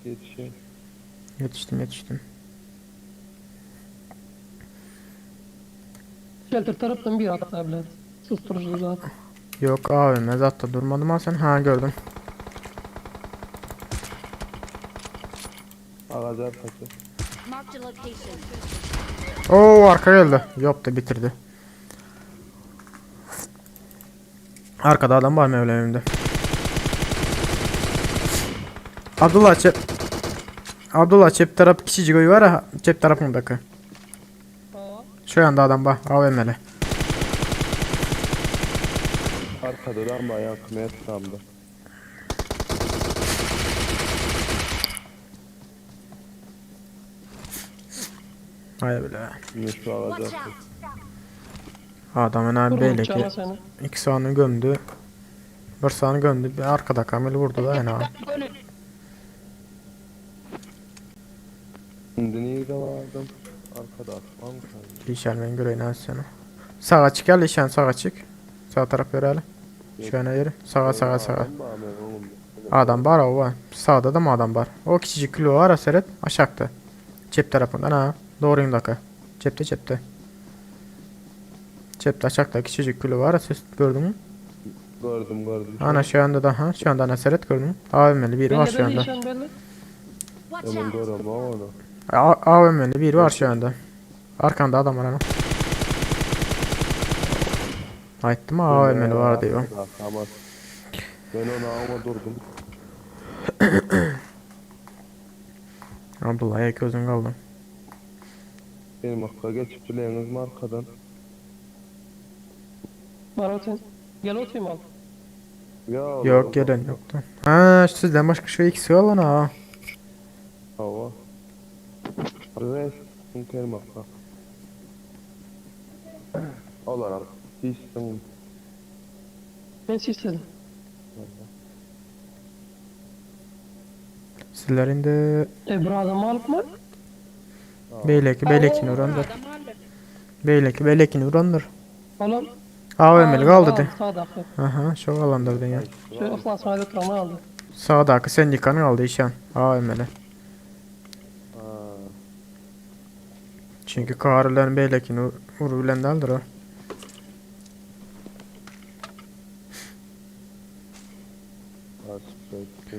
Yetişeyim. Yetiştim yetiştim. Shelter taraftan bir hatta bile. Susturucu zaten. Yok AVM zaten durmadım ha sen. Ha gördüm. Ağaç arkası. Marked a location. Oo arka geldi. Yok da bitirdi. Arkada adam var mı evimde? Abdullah çep. Abdullah çep taraf kişicik oyu var ha çep tarafındaki. Aa, Şu yanda adam var AVM'li. Arkada da ama yakmaya etrafında. Hay bile. Yine şu ağaç Watch arkası. out. Adamın abi Vurma belli uçağına ki seni. iki sağını gömdü. Bir sağını gömdü. Bir arkada Kamil vurdu da yani. Gönül. Şimdi niye de vardım? Arkada atmam kaldı. İşen ben göreyim ha seni. Sağa çık gel işen sağa çık. Sağ taraf ver hele. Şu ýana ýeri. Saga saga saga. Adam bar meň öňümde. Adam bar owa. Sagda da adam bar. O kiçijik küle bar seret aşakda. Çep tarapynda ana dogryňdaka. Çepde çepde. Çepde aşakda kiçijik küle bar siz gördüňmi? Gördüm gördüm. Ana şu ýanda da ha şu ýanda ana seret gördüňmi? AWM-li biri bar Belli şu belli ýanda. işen belli. Watch Hemen out! görem onu. AWM-li biri bar şu ýanda. Arkanda adam var ana. Aýtdym AWM-li bar diýip. Tamam. Ben onu alma durdum. Abdullah ýa gözüň galdy. Benim hakka geçip bileňiz mi arkadan? Bar otayım. Gel otayım al. Ya Yok gelen yoktu. Ha sizden başka şu ikisi galan ha. Hava. Res. Kerim hakka. Olarak. Sistem. Ben sisledim. Sizler indi E bir adam alıp mı? beýleki beýlekini urandyr. Adam aldı. Beýleki beýlekini urandyr. Oğlum. AWM-li galdy de. Sağdaki. Aha şu galandyr diýen. Şu ıhlas mayda oturan aldı. Sağdaki sendikanın aldı işan. AWM-li. Ha. Çünki kar bilen beýlekini ur bilen däldir o. Aspekt.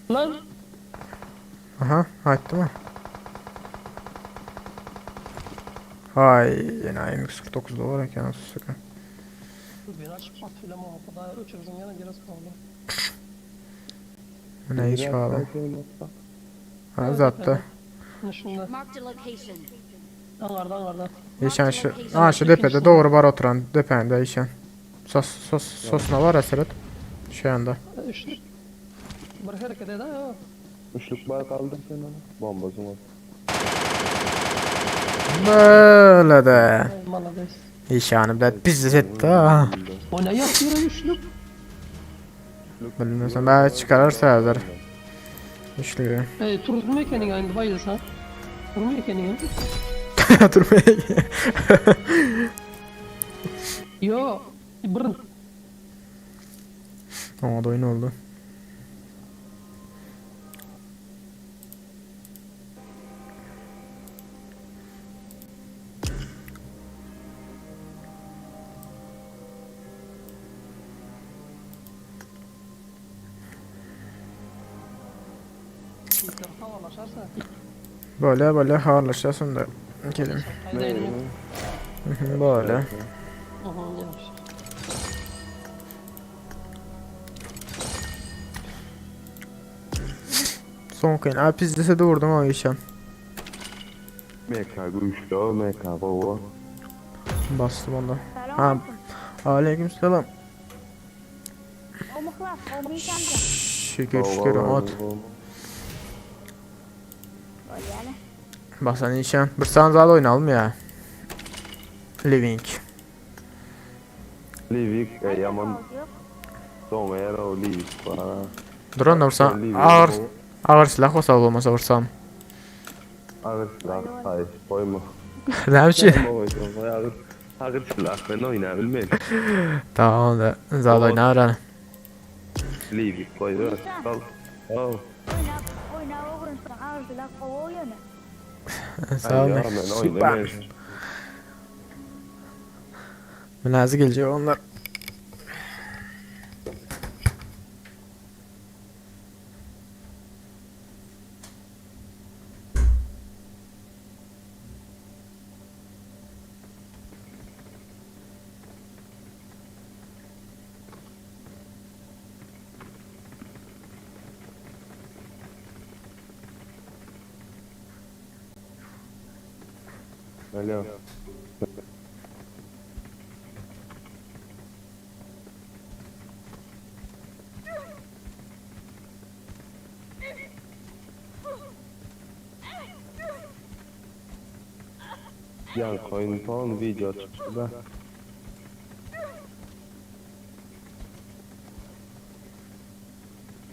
Lan. Aha aýtdy mı? Hay ýene M49 dolar eken sıkı. Dur beni açıp at filan o kadar öçürüzün yana biraz kaldı. Ne iş galan. Ha zatda. Şimdi şunda. Marked a location. Angarda angarda. İşan şu, ha şu depede doğru bar oturan depende işan. Sos sos sosna var eseret. Şu anda. Üçlük. Bir hareket eder ya. Üçlük bar kaldı sen ona. Bombası var. Böyle de. Malades. İşanı da biz etti ha. O ne yapıyor üçlük? Bilmiyorsan ben çıkarırsa hazır. Üçlüğü. E, turutma kendini aynı bayılsa. Vurma kendini. Durmaya Yo. Bırın. Ona da oyun oldu. Havalaşarsa. Böyle böyle harlaşasın da. Gelin. Haydi Böyle. Aha yavaş. Son kıyın. Abi pis dese de vurdum ama işan. MK güçlü o MK baba. Bastım onda. Ha. Aleykümselam. Şükür şükür at. Basan işan. Bir sanzal oynayalım ya. Living. Livik e, yaman. Son eğer o Livik bana. Duran da vursam ağır ağır silah olsa olmasa vursam. Ağır silah hayır koyma. Ne için? Koyma ağır. Ağır silah ben oynayabilmem. Tamam da zal oynar ha. Livik koy. Al. Al. Oyna, oyna oğrunsan ağzına kovuyor Sağ ol. Ya ben Süper. oynamıyorum. Münazi gelecek onlar. Alo. Yan koyun son video çıktı da.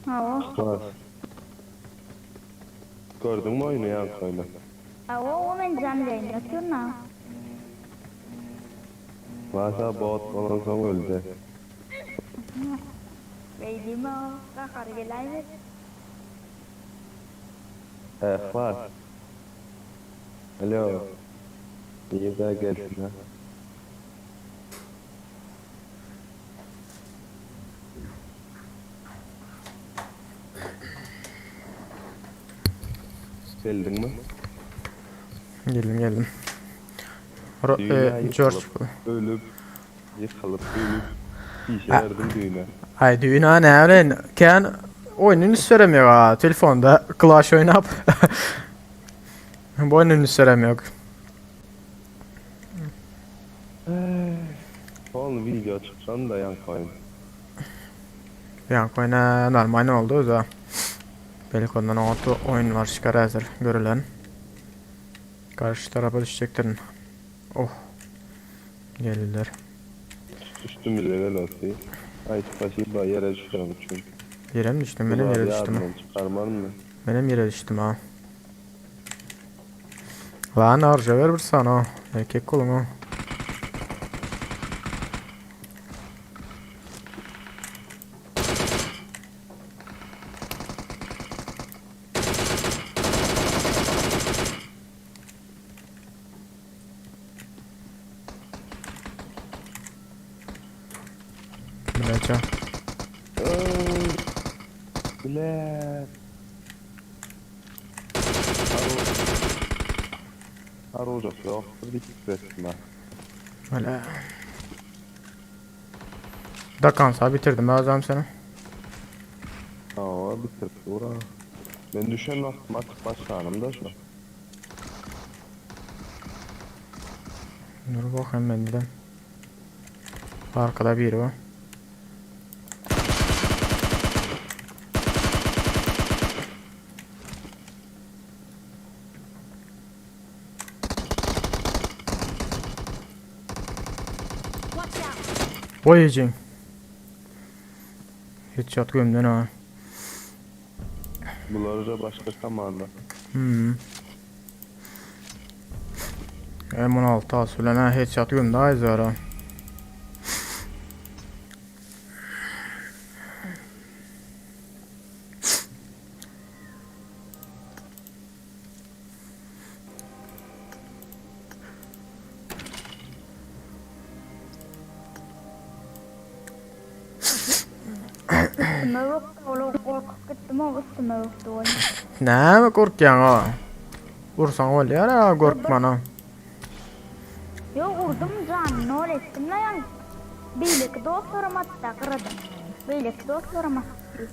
Awo. Bas. Gördün mü oyunu yan koyunu? Awo, o men can yayın yapıyor na. Yhlasa bot bolansoň öldi. Beý diýme o, gahary geläýmesin. Yhlas. Alo. Nirde gelsin ha. Geldiňmi? Geldim geldim. Ro Düýne e, George ýykylyp, ölüp, ýykylyp, ölüp, işe berdim düýne. Ay düýne näme bilen kän oýun üns beremiyor ha telefonda Clash oýnap. Bu oýun üns beremiyor. Son video çyksan da ýaňky oýun. Ýaňky oýna normal oldu da. Belki ondan oňat oýun var çıkar häzir görülen. Karşı tarafa düşecektirin. Oh. Geldiler. Üstümize gel olsun. Ay spasiba ýere düşen üçin. Yere mi düştüm? Benim yere düştüm. Ýadymdan çykarman mı? Benim yere düştüm ha. Lan arja ver bir sana. Erkek kolun o. Bileçe. Bile. Arujak ýokdur diýip etme. Öyle. Dakansa bitirdim özlem seni. Hawa bitirip dur ha. Men düşen wagtym atyp başlanym da şu. Dur bakayım ben de. Arkada biri var. Watch out! Boyacın. Headshot gömdün ha. Bular da başka komanda. Hmm. M16 asılan ha headshot gömdü ay zara. Üstüme yoktu ola gorkup gitdim o üstüme yoktu oyun. Näme korkýaň o? Ursaň bolýar ha gorkmana. Yo vurdum canını nol ettim la yan. Beýleki dostlarym atda gyradym. Beýleki dostlarym atdy.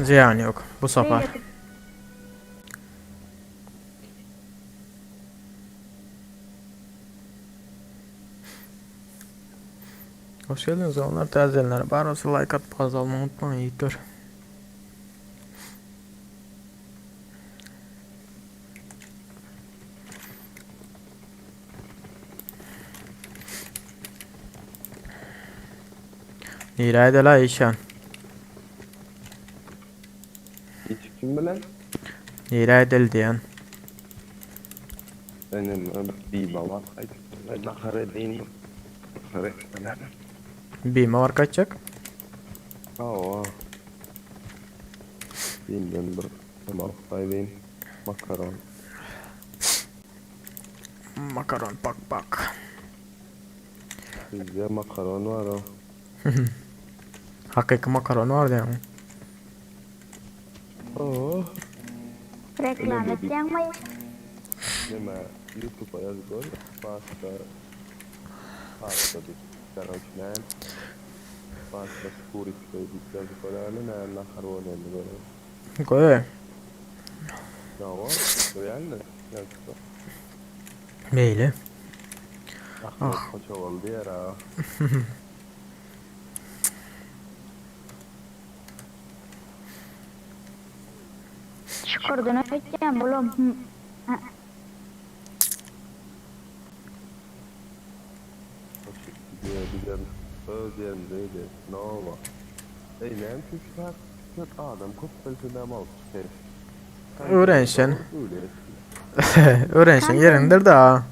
Ziyan yok bu sefer. Beýleki Hoş geldiniz onlar tazelenler. Bar olsa like atıp azalmayı unutmayın yiğitler. Nirayda la işan. Hiç kim bilen? Nirayda diyen. Benim bir baba. Ay, nahar edeyim. Nahar etmeler. Bime var kaçacak. Hawa. Bilmem bir tamam edeyim. Makaron. Makaron pak pak. Bizde makaron var o. Hakiki makaron var diyen. Oh. reklam etýäňmi? Neme YouTube'a yazgol. Pasta. Pasta diýip çıkaran Pasta skuriç diýip yazgol. Ne nahar bolany böyle. Goý. Hawa, realno. Yazgol. Meýli. Ah. Koça oldu ya. Şükürden ötýän bulam. Hı. Ha, Diye bizim öz yerimizdeydi. Nova. Ey näme üçin şu saat köp adam köp bilse näme alyp çykyp. Öwrenşen. Öyle. Öwrenişiň ýeriňdir da.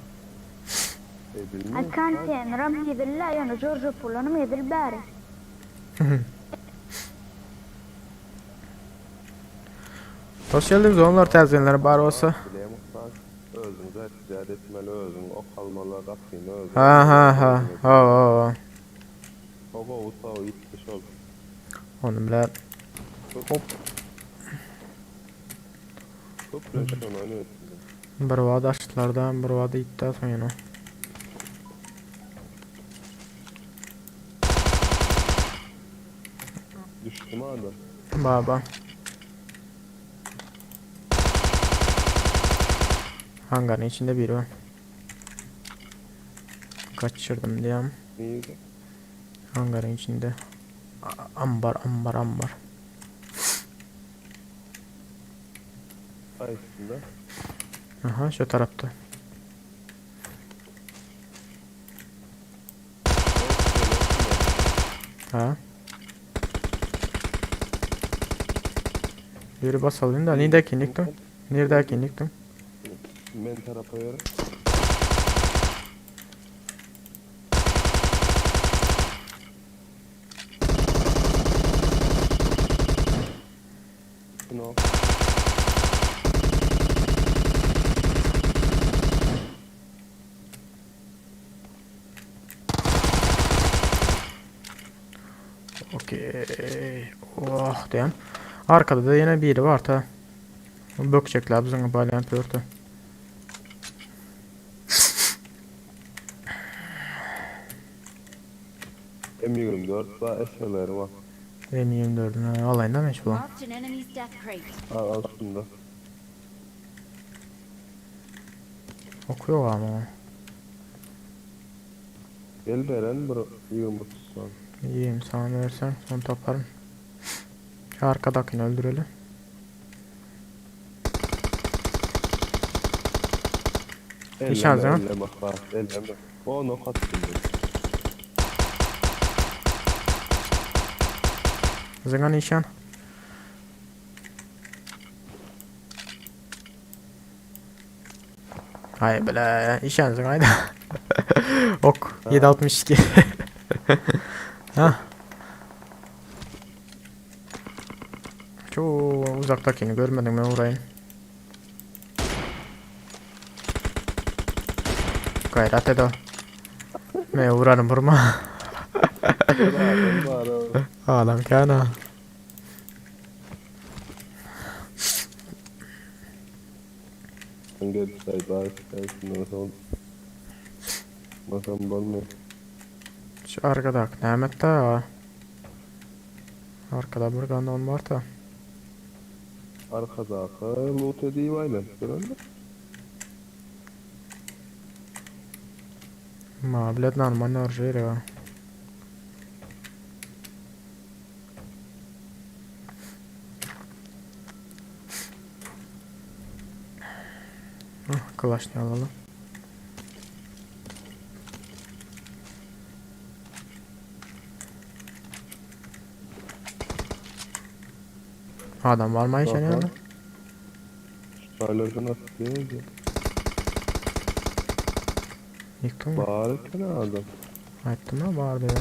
Ay konteyneram hezil-la ýöne Jorjopolanym hezil bäri. Hoş geldiňiz oglanlar täzelenler bar bolsa. Özüň zähmet etmeli özüň ok almaly gapyny özüň. Ha ha ha. Hawa hawa. O gowy saw ýitdi şol. Ony bilen. Hop. Köplenç şony oýnaýarsyň. Bir wagt açdylar-da, bir wagt ýitdi soň ýene. Düşdüm adam. Baba. Hangarın içinde biri var. Kaçırdım diýem. Nirede? Hangarın içinde. Ambar, ambar, ambar. Haýsynda? Aha, şu tarapda. Ha. Yürü basalım da. Neredeki yıktın? Neredeki yıktın? Men tarapa ýöre. No. Okey. Oh diýen. Arkada da ýene biri bar ta. Bökjekler biziň balýan pörte. M24 ba SLR bar. M24'ünü alayım da meş bulan. Marked an enemy's death crate. Al altında. Okuyor ama o. Gel beren bir 20 son. İyiyim sana versen son toplarım. Şu arkadakini öldürelim. Elleme, ha? elleme, bak, elleme. O nok attım ben. Zıngan nişan. Hay bile işan zıngaydı. Ok 7.62. ha. Çok uzaktakini görmedim ben vurayım. Gayret et o. Men vurarım vurma. Adam kana. Şu arkada Mehmet da. Arkada bir kanon var da. Arkadaki loot edeyim aynen. Gören mi? Ma, блядь, нормально оружие. Ah, Kalaşni alalım. Adam var mı işe yanında? Şaylardan atıyor ya. Yıktın mı? Bağırırken adam. Aytdım mı bağırdı ya.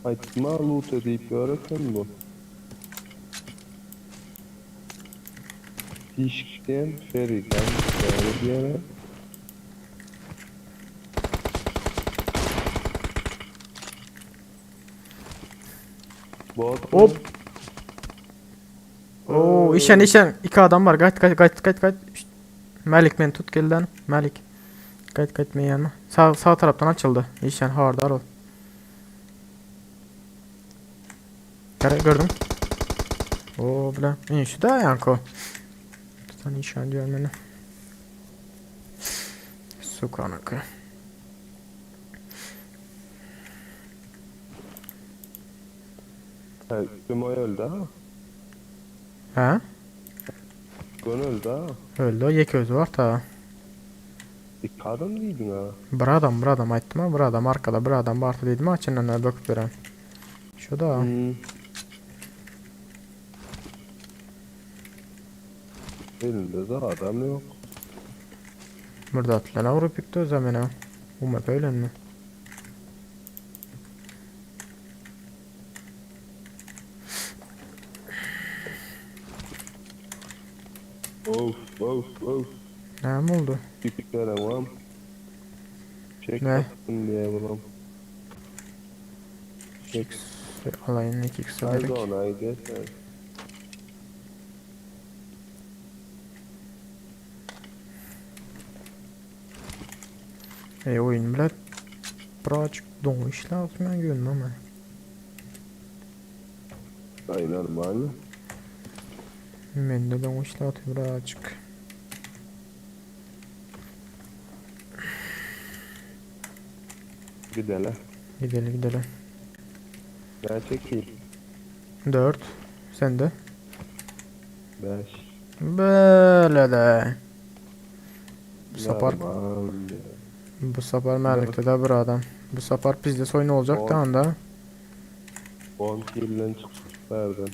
Aytma loot edip ýöreken bu. Fişkten Feriden bäri diýene. Bot. Hop. Oo, işen işen. İki adam var. Kaç kaç kaç kaç kaç. Şşt. Malik beni tut gel lan. Malik. Kaç kaç beni yanıma. Sağ, sağ taraftan açıldı. İşen hardar ol. Kare gördüm. Oo bile. İyi şu da yanko. Tutan işen diyor beni. Sukanakı. Ha, Gümoy öldü ha. Ha? Gön öldü ha. Öldü. Yek özü var ta. İki adam diydin ha. Bir adam, bir adam aytdım ha, bir adam arkada, bir adam barda dedim ha, içinden bakıp duran. Şu da. Hmm. Elinde de adam yok. Burada atlana vurup yıktı o zaman ha. Umma böyle mi? Of of of. Ne oldu? Yüklerim vam. Çek Ne? attım diye bulam. Çek. Alayın 2x Haydi gerek. ona haydi. E oyun bile birazcık donuş lazım ben görünmem ama. Ay normal. Mende donuş lazım birazcık. Gidelim. Gidelim gidelim. Ben çekeyim. 4. Sen de. 5. Böyle de. Bu sefer Normal. bu sefer Merlik'te de bir adam. Bu sefer bizde soyun olacak da On. anda. 10 kilden çıkmışlardan.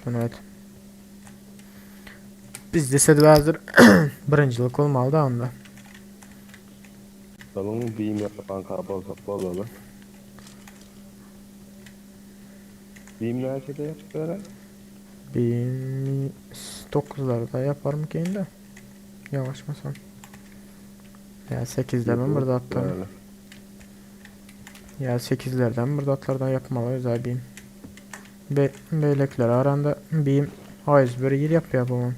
Şunu evet. Bizde sedvazır birincilik olmalı da anda. Salon biyim yapan kabal bolalı. Biyim nerede yaptılar? 1009'larda yapar mı ki de? Yavaşmasam. Ya 8'de ben burada attım. Ya 8'lerden burada atlardan yapmalı özel biyim. Be beylekler aranda biyim A101 yer yapıyor babam.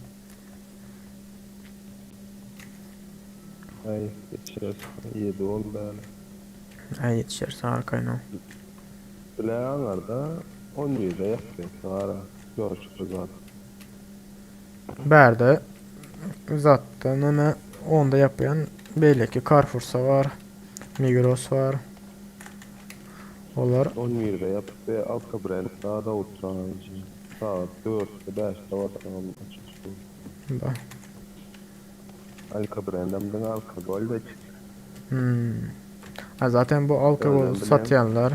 Ay geçiyoruz. 7 10 böyle. Ay yetişirsen arkayına. ol. Bileğanlarda 17'de yapıyor. Ara. Yok çıktı zaten. Berde zaten hemen onda yapıyan belli ki Carrefour'sa var. Migros var. Olar 17'de yapıp alka brand daha da oturan. Saat 4'te 5'te vatanım açık. da. Alka brand'den alkol de çıktı. Hmm. Ha zaten bu alkol Öyle bileyim. satyanlar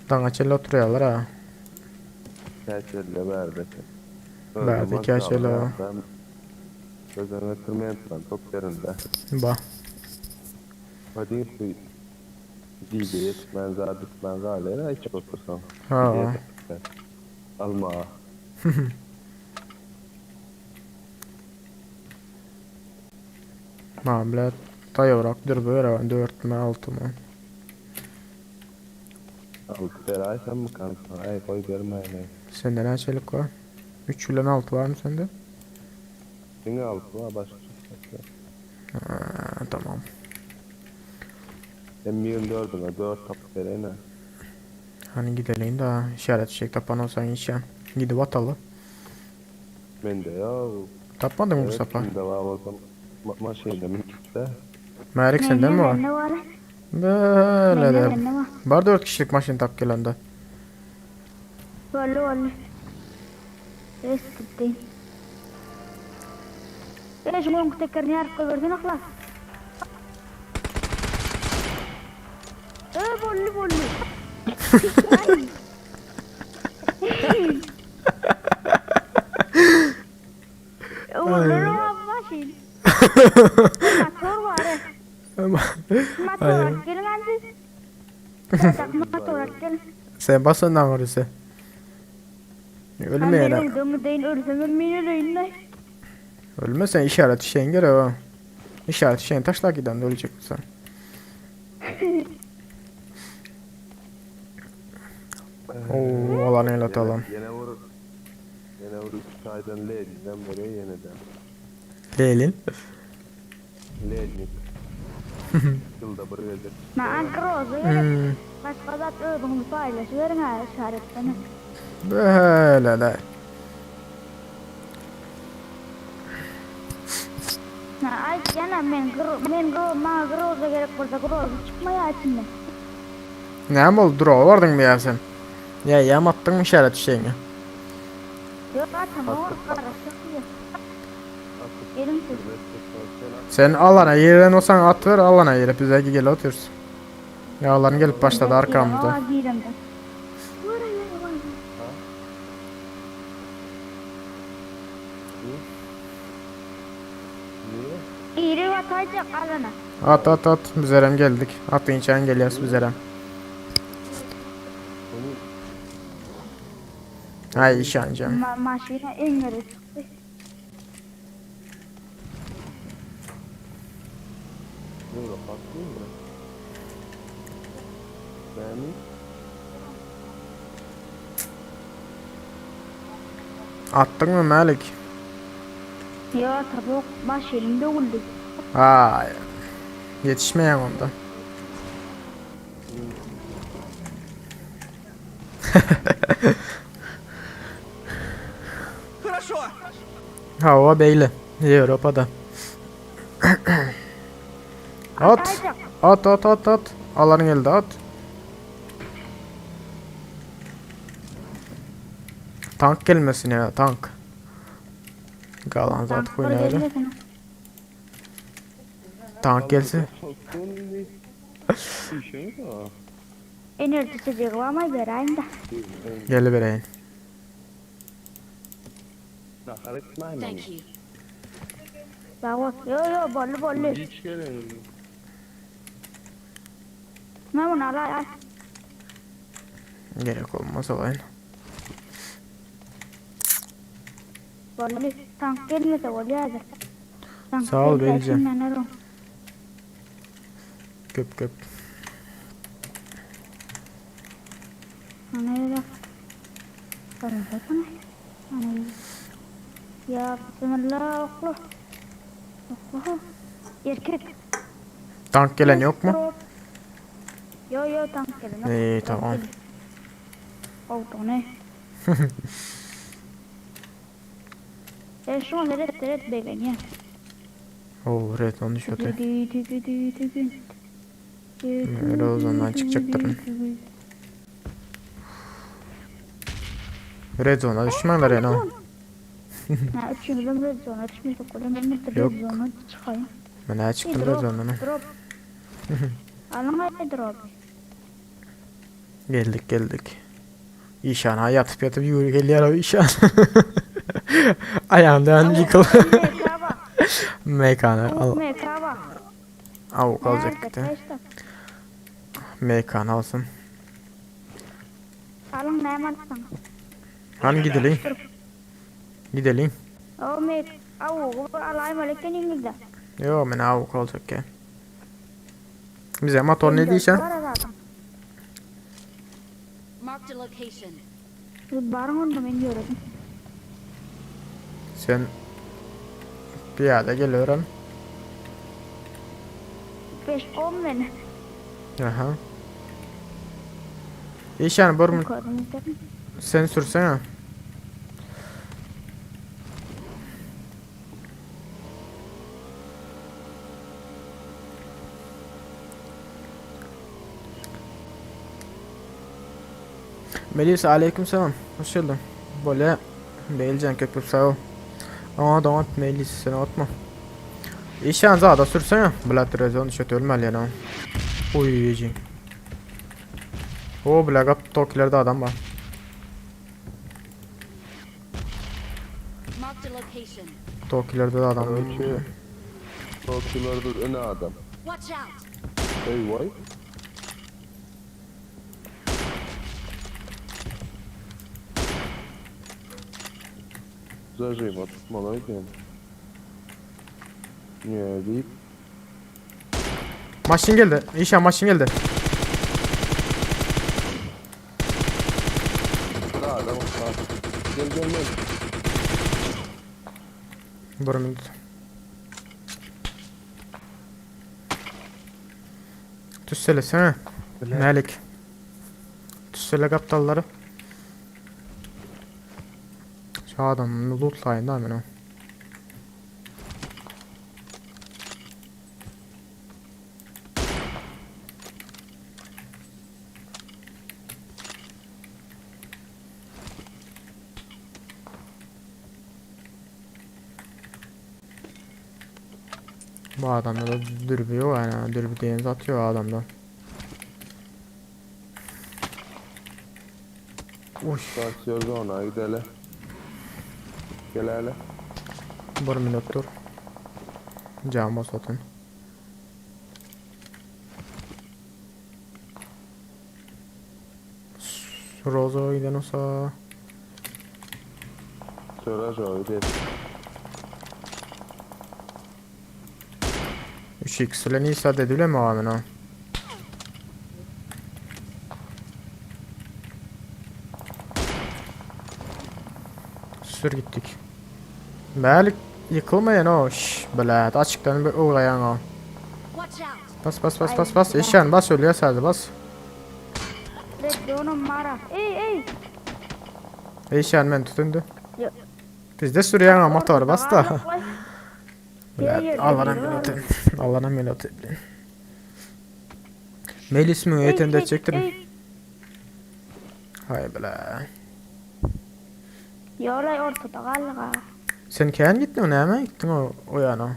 danaçella oturuyorlar ha. Keçelle verdi. Verdi, keçeli o. Ben Özene tırmayan top yerinde. Ba. Hadi şu Dide yetmez, bitmez hale hiç otursam. Ha. Alma. Ma bile tayorak dur böyle 4 mü 6 mı? Altı ver sen mi kanka? Ay koy verme ne. Sende ne çelik var? 3 ile 6 var mı sende? Yine altı var başka bir şey yok. Ha, tamam. Hem 24'üne 4 tap verene. Hani gidelim daha işaret çiçek tapan olsan işe. Gidip atalı. Ben de ya. Tapmadın mı bu Evet, sefer? şimdi devam olsam. Ma maşayla mümkünse. Merik sende mi var? Ne var? Böyle Bende de. bende var. Var 4 kişilik maşın tap gelende. Bolly bolly. Rest etdi. Eş mum tekerini yarıp koyversin akla. Ee bolly bolly. Ay. Olur o başın. Motor var. Motor gelin ansiz. Motor gelin. Sen basından orası. Ölme Ben ya. öldüm değil ölsem ölmeyin öleyim de. Ölme sen işaret şeyin gere o. İşaret şeyin taşla giden de ölecek sen. Oo, alan el atalım. Yine vurur. Yine vurur. 3 aydan Leylin'den buraya yeniden. Leylin. Leylin. Yılda bir gelecek. Ma groza gerek. Hmm, Başka zat ödüňi paylaşıverin ha işaretlerini. böyle de. Ha ay yana men gro men gro ma groza gerek bolsa groza çykmaýar içinden. Ne oldu? Dura vardın mı ya sen? Ya yam attın mı işaret şeyini? Yok atam o garaşyk diýär. Gelin siz. Sen alana yerden olsan at ver alana yere bize gel otursun. Ya alan gelip başladı arkamızda. Aa, giremde. Niye? Iri bataycak alana. At at at. Bizerem geldik. Atınçan gelýäs bizerem. Onu Ay işancam. Ma maşina engeri çykdy. Böyle kalktın mı? Ben Atdyň mı Malik? Ya tabuk maşinim dögüldü. Ay. Ýetişmeýän onda. Hawa beýle. Ýewropada. At. Ataycak. At at at at. Alan geldi at. Tank gelmesin ya tank. Galan zat Tanklar oýnaýly. gelmesin. Tank gelse. Kalktın mı? İşin mi? Enerji içecek var mı bereyim de. Gel bereýin. Nahar etmeyin. Thank you. Bak yo yo bolly bolly. Hiç gelin. Ne bunu al al. Gerek olmaz olayın. Bolly tank gelmese bolýar. Tank Sağ ol, gelse Beyce. içinden alın. Köp köp. Ana bak. Barın bakın. Ana. Ya bismillah okla. Okla. Erkek. Tank gelen yok mu? Drop. Yo yo tank gelen yok. İyi, Drop tamam. gelen. Oldu ne? E şu an red red beğeniyor. Oo red onu düşürdü. Öyle Öyle o zaman çıkacaktırım. Red zone'a düşmanlar yani. Ha, üçümüzden red zone'a düşmüştük. Oğlum ben de Yok. red zone'a çıkayım. Ben ha çıktım red Drop, zone'dan. Drop. Alın hadi drop. Geldik geldik. İşan ha yatıp yatıp yürü geliyor abi işan. Ayağından yıkıl. MK bak. Mekanı al. MK bak. Avuk alacak Nerede? gitti. Kaçta? Mekanı alsın. Alın ne yapsın? Hani gidelim? Gidelim. O MK. Avuğu alayım öyle kendinizde. Yo ben avuk alacak ya. Bize motor ne diyeceksin? Marked a location. Barın onu ben diyorum. Sen piyade gel öğren. 5-10 beni. Aha. İşan bor mu? Yukarıdan yukarı. Sen sürsene. Melisa aleykümselam. Hoş geldin. Böyle Beyilcan köpük sağ ol. Ama donat Melis seni atma. İşan zada sürsene. Blat rezon şöyle ölmeli yani. Uy yiyeceğim. O bile kap Tokilerde adam var. Marked a location. Tokilerde de adam var. Ölçü. Tokyo'larda öne adam. Watch out. Ey vay. Zajima tutmalı ki. Niye deyip Maşin geldi. İşan maşin geldi. Daha adam var. Gel gel gel. Bir minut. Tüsselesene. Melik. Tüssele kaptalları. Şu adamı lootlayın da hemen o. Bu adamda da dürbü yok yani dürbü diyen atıyor adamda. Uy Basıyoruz ona gidelim. Gel hele. Bir minut dur. Jam bosatyn. Rozo giden olsa. Söyle şu bir. 3x ile Nisa dedi bile mi amına? Sür gittik. Mälik yıkılmayan o. Şş, blet açıktan bir uğrayan o. Watch out. Bas bas bas bas bas. Eşen bas ölüyor sadece bas. Reddi onun mara. Ey ey. Eşen ben tutundu. Yok. Bizde sürüyen o motor bas da. Yer Blet yerde Allah'ın biri var. millatı. Allah'ın millatı. Melis mi etende çektim. Hay bile. Yolay ortada kaldı. Sen kendi gittin mi? Hemen gittin o, o yana.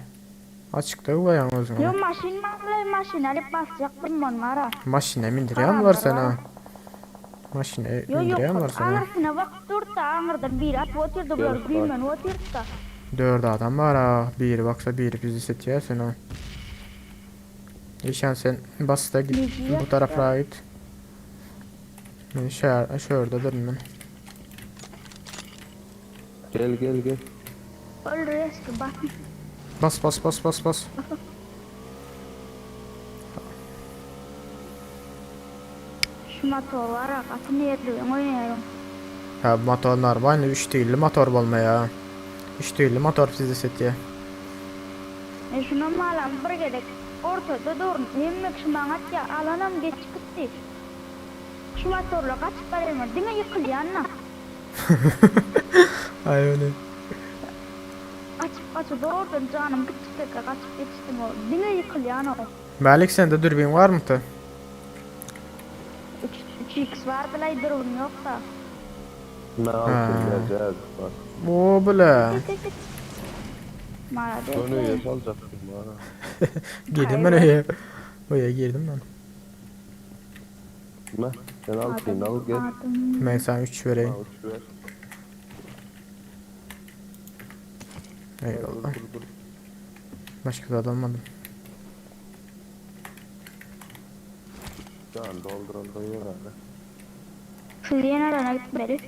Açıkta o yana o zaman. Yo maşin malay maşin alıp basacaktım ben mara. Maşine mindiriyorlar sana. Maşine Yo yok. mindiriyorlar sana. Anırsına bak dur da anırdan bir at oturdu Gel, bir bilmem oturdu da. Dört adam var ha. Biri baksa biri bizi seçiyor sen o. İşen sen bas da git Bilgi bu taraflara git. Ben şöyle, şurada durun ben. Gel gel gel. Öldür eski bak. Bas bas bas bas bas. Şu motor var ha. Atını yerliyorum oynuyorum. Ha bu motorlar var ne 3 değilli motor bolma ya. 3 değilli motor sizi seçiyor. E şuna malam bir gerek. Ortada durun. Hemmek şu mangat ya alanam geç gitti. Şu motorla kaçıp barayım. Dine yıkılyan na. Ay öyle. Kaçıp kaçıp doğurdum canım küçük kaçıp geçtim o. Dine yıkılyan o. Malik sende dürbün var mı da? 3 3x var bile durum yok da. Ne altın geleceğiz bak. O bile. Mara Onu değil. üye çalacaktım bana. Girdim ben oraya. Oraya girdim ben. Ne? Sen altın al gel. Ben sana 3 vereyim. Al üç ver. Eyvallah. Dur, dur, dur. Başka da adam almadım. Can dolduralım da yer abi. Şu yeni arana gitmeli.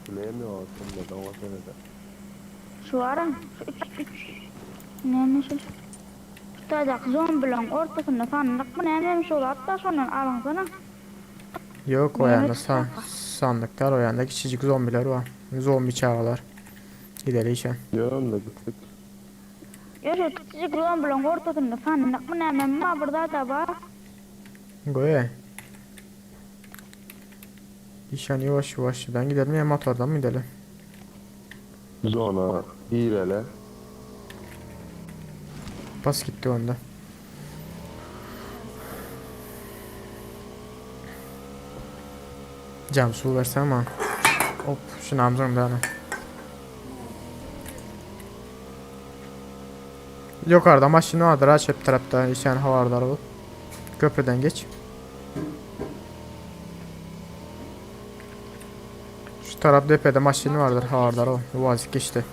Bilemiyor aslında da o senede. Şu ara. Şu 3 3. Ne şu? Tutacak zombilerin ortasında sandık mı neymiş oldu hatta sonra alın sana. Yok o Mehmet yanda san, sandıklar o yanda küçücük zombiler var. Zombi çağlar. Gidelim işe. Diyorum da gittik. Ya şu küçücük zombilerin ortasında sandık mı neymiş var burada da var. Goye. İşen yavaş yavaş. Ben gidelim ya motordan mı gidelim? Zona hilele. Bas gitti onda. Cam su versene ama. Hop şunu amcam da Yukarıda maşını vardır ha çöp tarafta. İşen havardar bu. Köprüden geç. Şu taraf depede maşını vardır havardar o. Vazik geçti.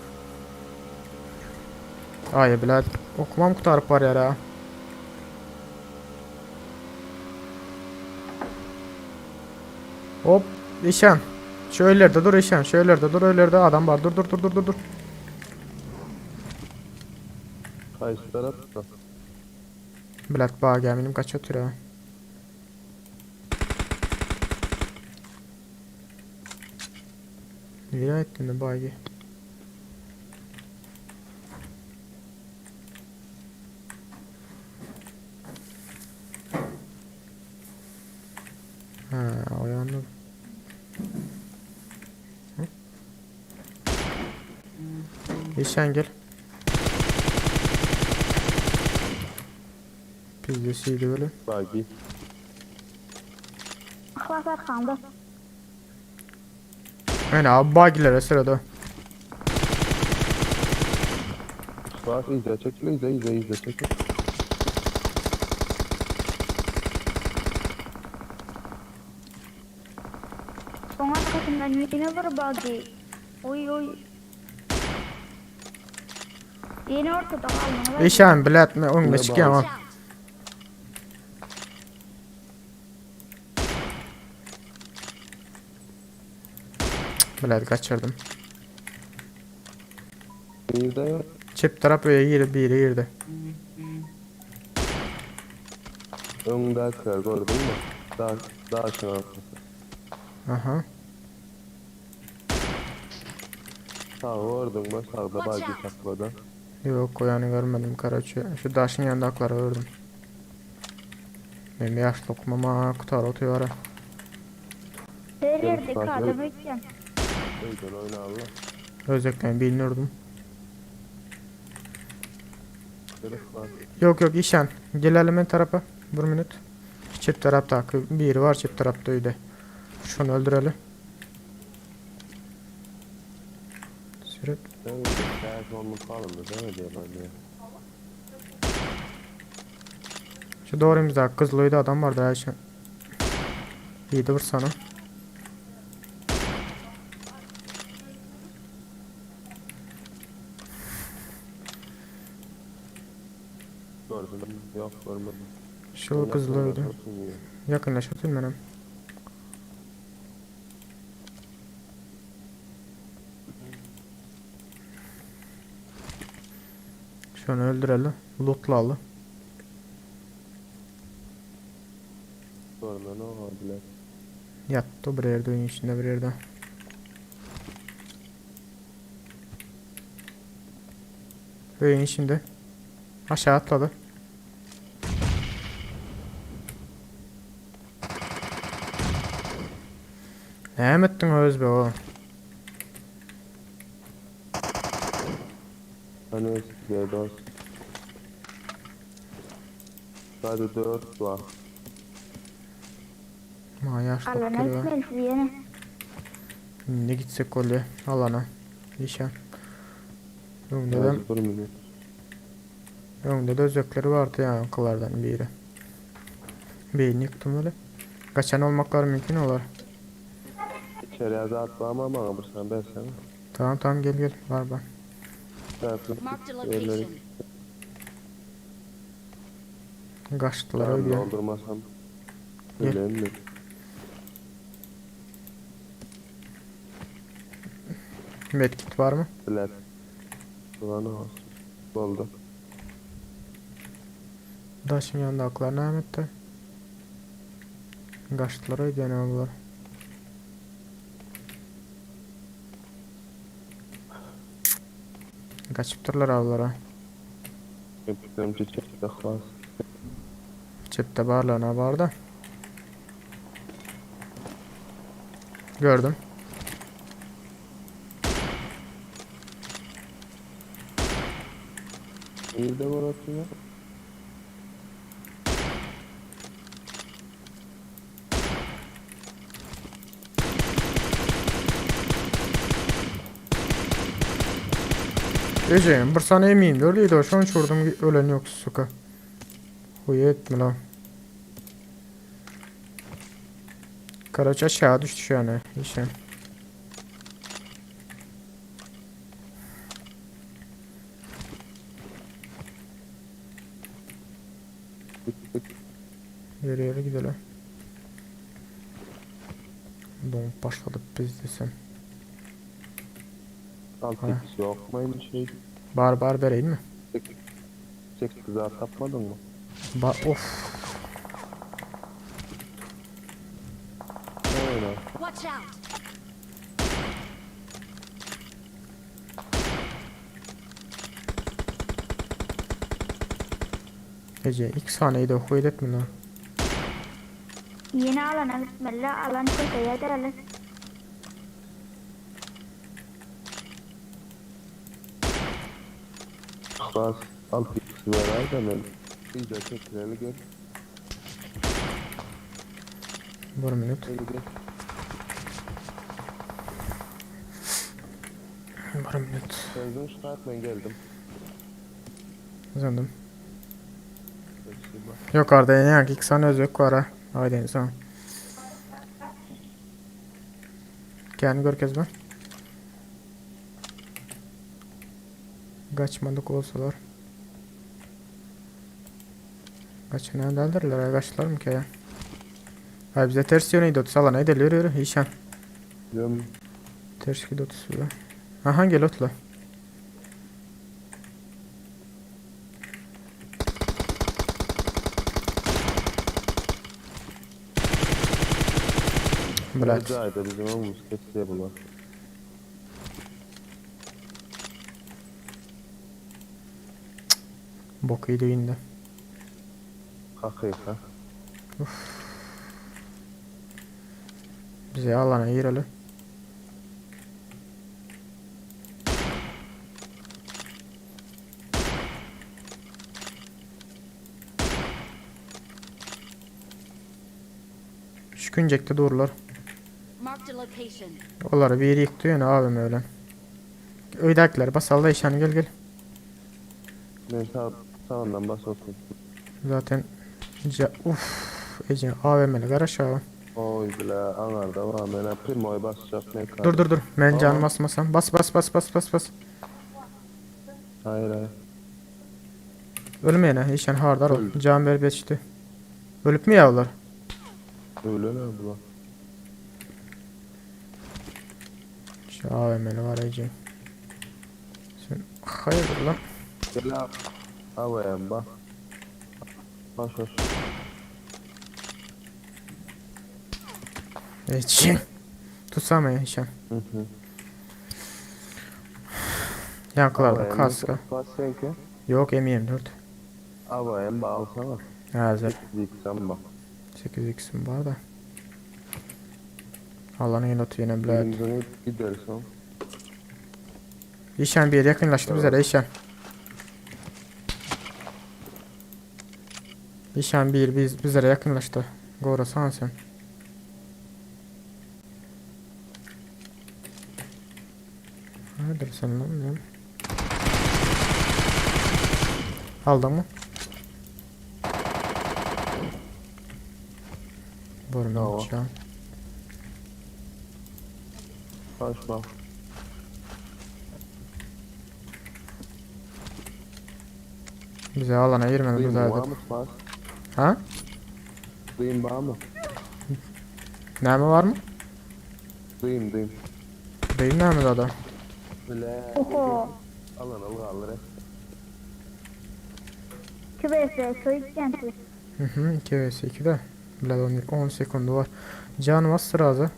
Ay bilad okumam kurtarıp var yara. Hop İşen. Şöylerde dur İşen. Şöylerde dur öylerde adam var. Dur dur dur dur dur dur. Karşı tarafta. Bilad bağ geminim kaç atıyor ha. Nereye ettin de bagi? Ha, o yandı. Hı? İşen gel. Pizdesiydi böyle. Bagi. Aklas arkamda. Yani abi bagilere sırada. Bak izle çekil izle izle izle çekil. Son arkasından yine bir buggy. Oy oy. Ýene ortada galdyňyz. Işan bilet men öňüme çykýan. Watch out! Bilet kaçırdım. Nirde? Çep tarap öýe girdi, biri girdi. Öňdäkiler gördün mü? Daha, daşın arkası. Aha. Sağ gördün mü? Sağda Watch bagi out. sakladı. Yok o yani görmedim karaçı. Şu daşın yanındakileri gördüm. Benim yaş lokmama kutar otuyor ara. Her yerde Bak, adam ötken. Öýden oýnarlar. Özellikle bilmiyordum. Gerek var. Yok yok işan. Gelelim en tarafa. Bir minut. Çep tarafta biri var çep tarafta öyle. Şunu öldürelim. Süre Sen de onluk alındı değil mi diye ben de. Şu doğrumuzda kızılıydı adam vardı Ayşe. İyi de sana. Gördüm. Yok görmedim. Şu kızılıydı. Yakınlaşatayım benim. Şunu öldürelim. Lootlalı. Görmen o abiler. Yattı bir yerde oyun içinde bir yerde. Oyun içinde. Aşağı atladı. Ne ettin öz be o? Hani eskiye dost. Sadece dört var. Ma yaşlı Alana geliyor. gitmelisin ýene. Ne gitsek oluyor alana. İşe. Önde de, Hadi bir minut. önde de özekleri vardı ya akıllardan biri. Beyni yıktım öyle. Kaçan olmaklar mümkün olur. İçeriye atma ama bir sen versene. Tamam tamam gel gel var var. Zaten Marked a yerleri location. Kaçtılar Tamam, öyle. doldurmasam. Gel. Öyle mi? Medkit var mı? Bilet. Ulan olsun. Oldu. Daşın yanında aklar ne etti? Kaçtılar öyle yani oldular. Kaçıptırlar avlara. Yaptığım çiçek de khas. Cepte barlarına vardı. Gördüm. İyi de var atıyor. Eceğim bir sana eminim. Öyleydi o. Şu an çordum ölen yok suka. Huyu etme lan. Karaç aşağı düştü şu an. İşte. Yürü yürü gidelim. Don başladı biz desem. Alt Ha. ikisi yok muymuş şey? Bar bar vereyim mi? 8 daha tapmadın mı? Ba of. Aynen. Watch out! Ece ilk sahneyi de okuyup etme lan. Ýene alana gitmeli, alan köşeye däli. Bas alt ikisi ver de ben. İyice çekileli gel. Bir minut. Gel gel. Bir minut. Benzin çıkart ben geldim. Uzandım. Спасибо. Yukarıda yine ilk sahne özek var ha. Haydi insan. Kendi gör kezme. Gaçmadyk bolsalar. Gaçan däldirler, ay gaçdylarmyka ya? Ay bize ters ýöne gidip salana edeli ýürü ýürü işan. Ýöm. Ters gidip otuz. Aha gel otla. Blat. Jaýda bizim öňümüz kesýär bular. Bok ýedi indi. Hakyka. Bize alana gireli. Şu küncekde durlar. Marked a location. Onları bir yeri yıktı yani abim öyle. Öydaklar bas Allah işan gel gel. Men sağ, sağından bas olsun. Zaten ca uf Ece AVM'li garaş abi. Oy bile anarda var. Mena primoy basacak ne kadar. Dur dur dur. Ben Aa. canım basmasam. Bas bas bas bas bas bas. Hayır hayır. Ölmeyene işen hardar ol. Öldü. Can ver beçti. Ölüp mü yavrular? Öyle ne bu? Şu AVM'li var Ece. Sen hayırdır lan? Gel abi. Havaya bak. Baş baş. Ece. Tutsam ya işen. Hı hı. Yankılarda Havaya kaska. Bas senki. Yok M24. Havaya bak alsana. Hazır. Yıksam bak. 8x'im var da. Allah'ın ilotu yine bile. Birimizin gidersen. İşen bir yere yakınlaştı bizlere işen. İşen bir biz bizlere yakınlaştı. Gorasan sen. Nedir sen lan ya? Aldın mı? Vurma Tamam. şu an. Baş bak. Bize alana girmedi Duyum bu var zaten. mı? Bas. Ha? Duyum var mı? Name var mı? Duyum duyum. Değil name de adam. Bile. Oho. Alın alın alır. Küvese soyuk kenti. Hı hı 2 vs 2 de. Bilal 10 sekundu var. Can var sırada.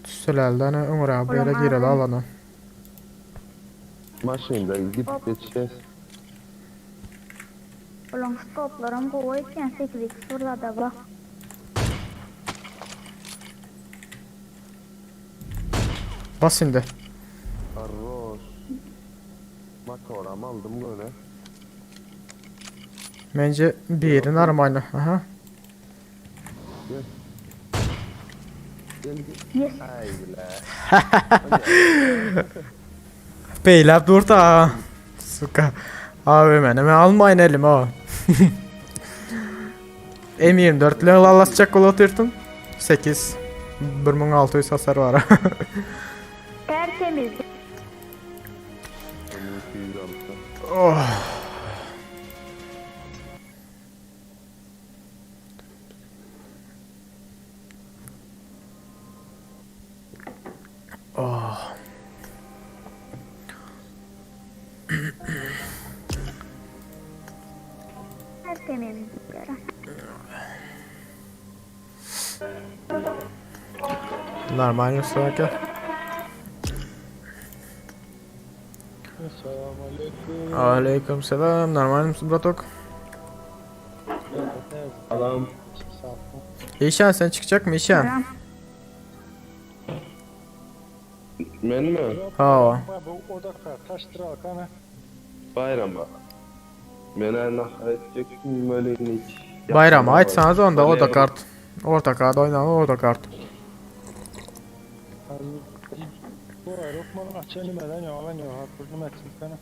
Tüsselelden ömür bu yere Ulan gireli abi. alana. Maşında gidip geçeceğiz. Ulan skoplarım gowy etken 8x fırlada bak. Bas indi. Arroz. Motoram aldım böyle. Bence bir yerin armayla. Aha. Gel. Gel gel. Yes. Ay bile. Beyler dur da. Suka. Abi ben hemen almayın elimi o. M24 ile lalasacak kol oturdum. 8. 1600 hasar var. Tertemiz. 1200 aldım. oh. Oh. Tertemiz. diyorum. Normal yoksa Selamünaleyküm. Aleyküm selam. Normal misin bratok? Adam Sağ ol. İşan sen çıkacak mı İşan? Tamam. men mi? Ha. Bu odaka taştır alkana. Bayrama. Mene nahar edecektim böyle hiç. Bayrama aytsanız onda o da kart. Orta kart oynama orta kart. Bu ayrılma açan nimeden ya alan ya burnum etsin kana.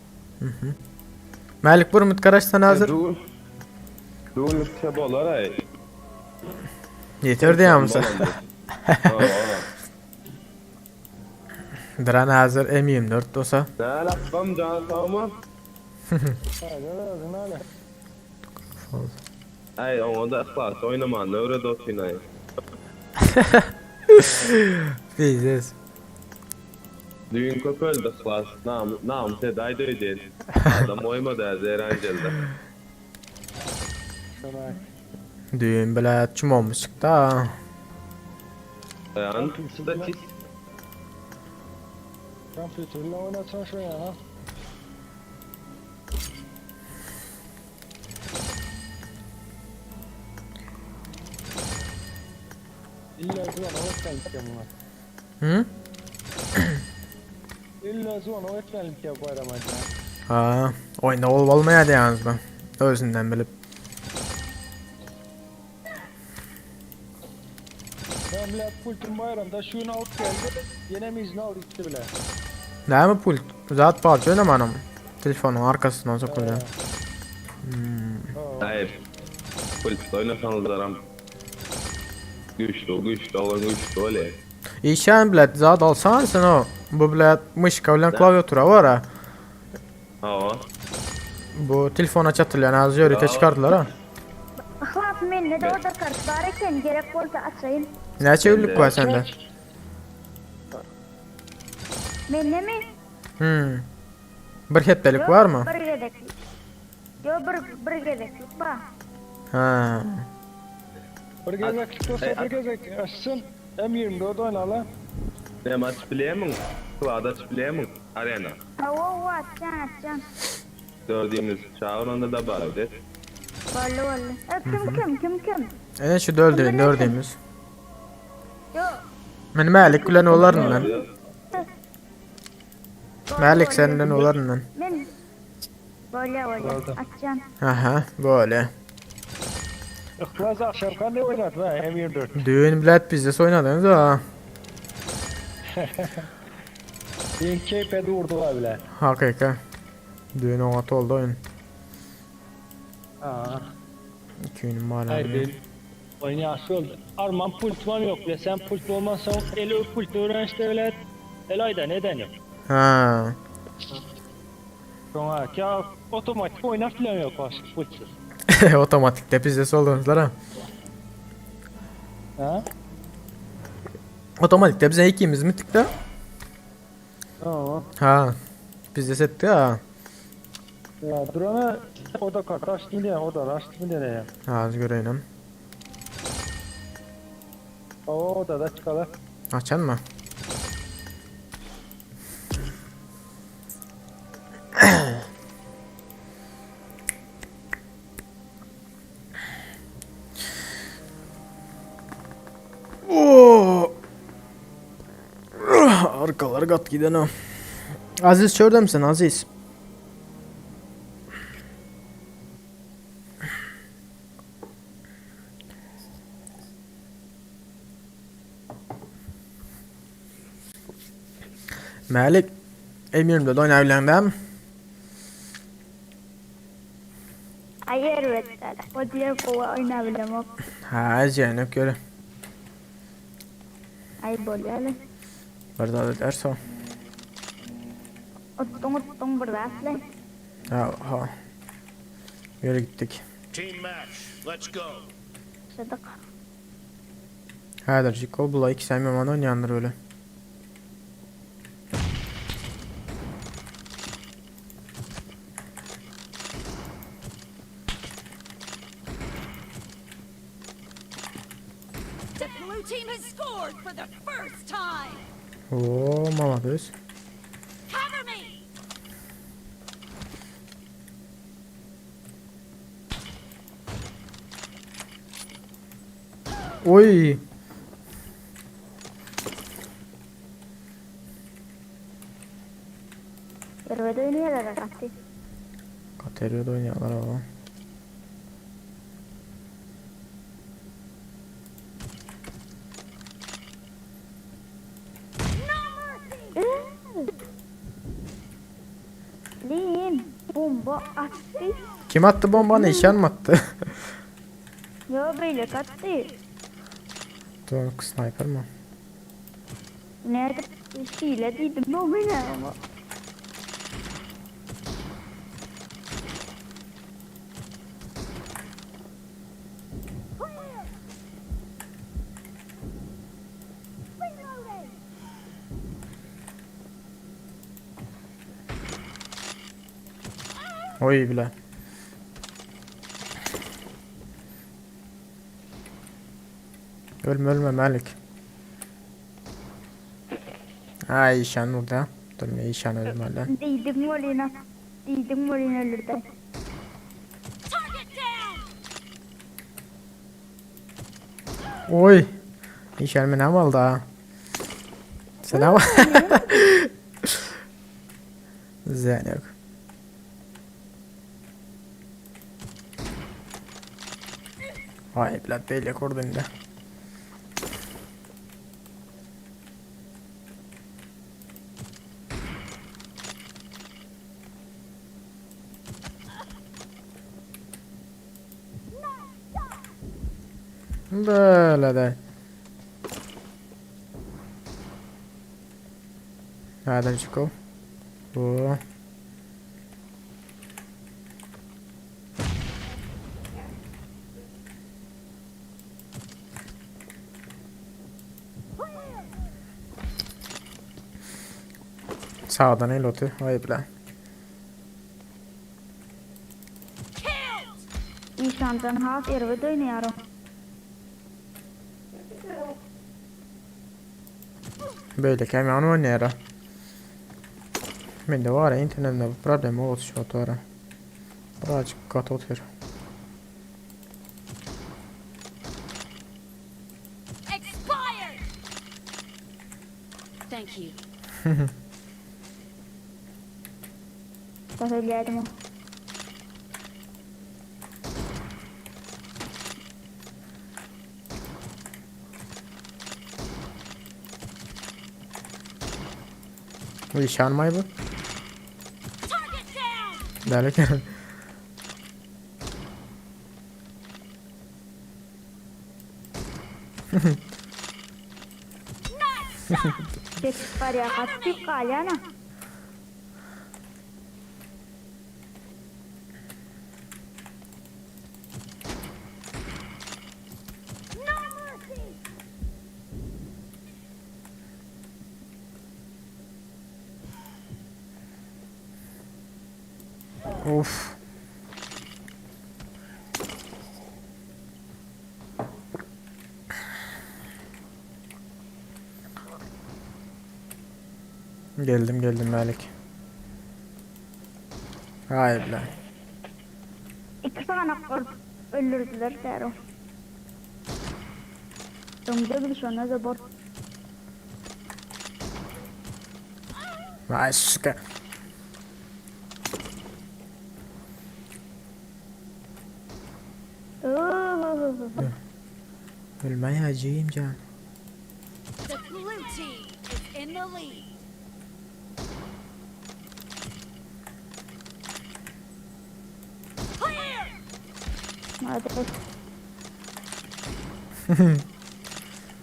Malik Burmut karaşsan hazır. Dur. Dur bolar ay. Yeter diýämse. Dran hazır M24 dosa. Ne lapam can tamam. Häzir özüň ale. Aý oňa-da yhlasly oýnamany öwret otyn-aý. Pizdes. Düýn köp öldi yhlas. Namys edäýdi öýdýän. Adam goýmady hä Zeranjelde. Şonaý. Düýn bile çumomuz çykdy-a. Daýan statis. Kompýuterle oýnatsaň şo ýa. Illa zvonok etmelikä muňa. Hı? Illa zvonok etmelikä Baýram aýdýan. Ha, oýunda bolup bolmaýar ýalňyz bu. Özünden bilip. Ben bile pultum Bayramda şu gün alyp geldi. Yine mi izin aldı gitti bile. Näme pult? Zat parça oýnamanam. Telefonyň arkasyndan sokulýar. Aý pultda oýnasaňyzlaram güýçli güýçli oglan güýçli bolýar. Işan bilet zat alsan sen o. Bu bilet myşka bilen klawiatura bar ha. Hawa. Bu telefona çatylýan az ýörite çykardylar ha. Yhlas mende de oda kart bar eken gerek bolsa açaýyn. Näçe günlük bar sende? Mende mi? Hmm. Bir hepdelik barmy? Bir gezeklik. Ýok bir bir gezeklik bar. Ha. Bir gezeklik bolsa bir gezek açsyn. M24 oýnaly. Näme açyp bilýärmiň? Sklad açyp bilýärmiň? Arena. Hawa hawa açýan açýan. Dördümiz çagyr onda da bar et. Boldy boldy. E, kim kim kim kim? Ene şu dördü dördümiz. Ýok. Men Mälik bilen olaryn ben. Boldy, Mälik boldy. sen bilen olaryn ben. Men Bolýa bolýa. Boldy. Açýan. Aha, böyle. Yhlas akşamkan ne oynat be M24. Düğün bilet bizde oynadınız ha. Düýn keype durdu bile. Hakyky. Düğün oňat oldu oyun. Ha. İki günüm var Hayır abi. düğün. Oyun yaxşı oldu. Arman pultum yok bile. Sen pult olmazsan eli o pult öğrenişte öyle. El ayda neden yok. Ha. Sonra ya otomatik oynar falan yok başka pultsuz. Otomatikte bizde oldunuzlar ha. Ha? Otomatikte bize ikimiz mi tıktı? Tamam. Ha. Bizde setti ha. Ya durana o da kart açtım diye o da açtım diye ya. Az göreyim. O o da da çıkalı. Açan mı? Oo. Arkalar kat giden o. Aziz şurada mısın Aziz? Mälik Emirimde de oýnaýbileňdämi? Ay erbet. O diýen gowy oýnabilemok. Ha, ýenek ýöre. Ay bolýaly. Bir zat ederse o. Utduň utduň bir zatly. Ha, ha. Ýöre gitdik. Team match. Let's go. Sadyk. Häzir Jiko bula iki sen yaman oýnaýandyr öyle. The blue team has scored for the first time. Oo, malades. Cover me. Oy. Erbet oýnaýarlar gaty. Katerio'da oýnaýarlar oba. Lin bomba atdy. Kim attı bombanı? İşan mı attı? Yo beýle atdy. Dur, sniper mı? Nerede şile diýdim no mena ama. Oý bile. Ölme ölme Malik. Ay işan burada. Dur ne işan ölme lan. Diýdim welin, diýdim welin öldürdi. Target down. Oy. İşan beni aldı ha. Sen ama. Zeynep. Ay bile belli kurdun da. Böyle de. Nereden çıkıyor? Bu. Sağdan el otu. Vay bile. Killed. Işandan has erbet oýnaýar. Böyle hemen oynayara. Men de var ya internette problem oldu şu ara. Birazcık kat otur. Expired. Thank you. Da söyleyärdim o. Bu işan mı bu? Target down. Derken. Nice shot. Geçip barýar, gatyp galýana. No mercy. Of. Geldim geldim Malik. Hayır lan. Iki saganak bolup öldürdüler däro. Öňde bir şona da bor. Vay suka. Ohohoho. Ölmeye acıyım can. The blue team is in the lead. Clear. Hadi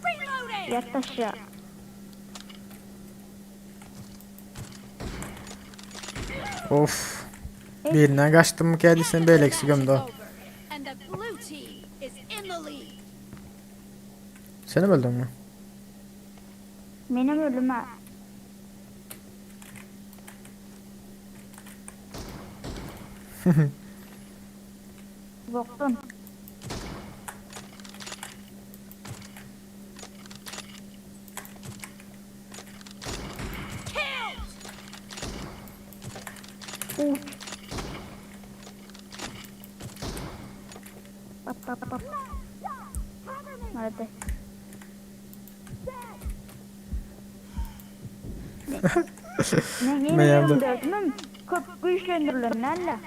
Reloading. ýat aşağı. Of. Birinden kaçtım mı geldiysen böyle Half eksik the match gömdü. is over, And the blue team is in the lead. Seni mi öldün mü? Menem öldüm ha. Boktan. Killed. Uç. Bap bap bap. Cover me. Hadi. Ne Ne ne yaptı? gördüm? Köp güçlendirilen alla.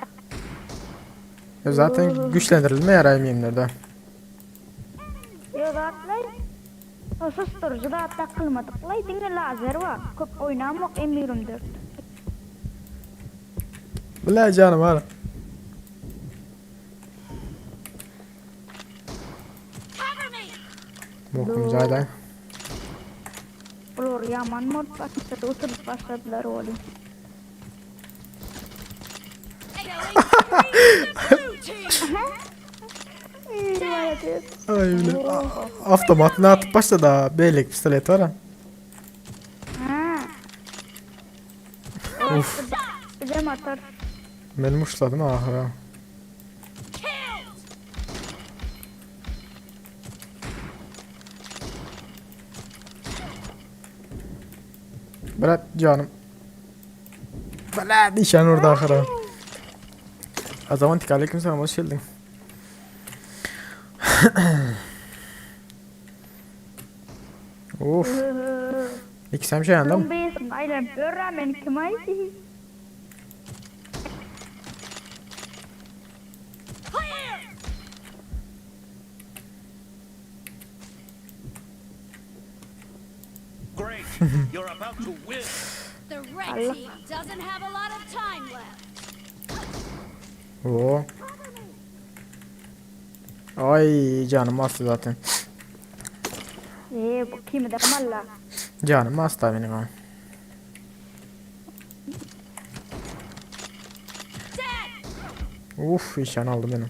Ya zaten güçlendirilme yarayım yemlerde. Yok atlay. O susturucu da hatta kılmadık. Lay diňe lazer var. Köp oynamak M24. Bile canım var. Cover me. Bokum zaten. Bular yaman mod başladı, oturup başladılar oğlum. Killing spree for the blue team. Maalesef. Ay bile. Avtomatını atıp başladı ha. Beylik pistolet var ha. Ha. Of. Bize atar. Men muşladym ahyra. Killed. Brat canım. Bala nişan orada ahyra. Azamantik aleyküm selam hoş geldin. Of. İkisem şey anladım. Şuň beýisini aýlanyp ýör-ä meni kim aýdy? Clear. Great. You're about to win. The red team doesn't have a lot of time left. Oo. Ay canım astı zaten. Eee bu kimi de malla. Canım astı benim ha. Dead. Uf işan aldı beni.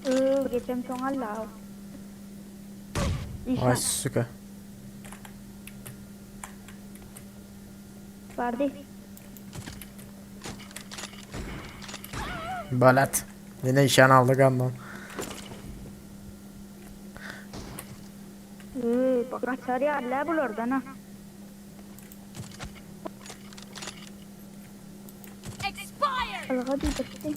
Öö geçem soň alla. Ay Işan süka. bardy. Balat. Yine işan aldı kandan. Öö bak kaçar ýaly bulardan ha. Expired. Alga diýdirdi.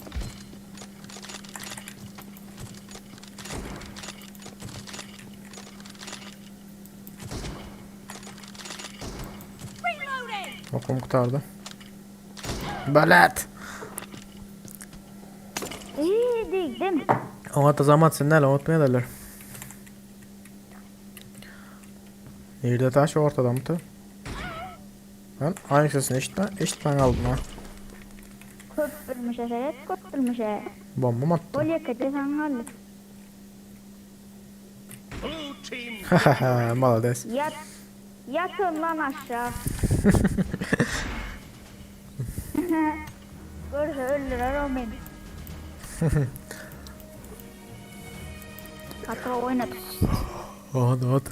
Reloading. Okum kurtardı. Balat. Eee diýdim. Ona da zaman sen ne unutmaya derler. Nerede taş ortada mı? Ben aynı sesini eşitme, eşitmen aldım ha. Köp bilmişe seret, köp bilmişe. Bomba mı attı? Ol ýeke saňa aldy. Blue team Hahaha malades. Yat. Yatın lan aşağı. Görse öldürer o beni. Hatta oynadık. Hadi hadi.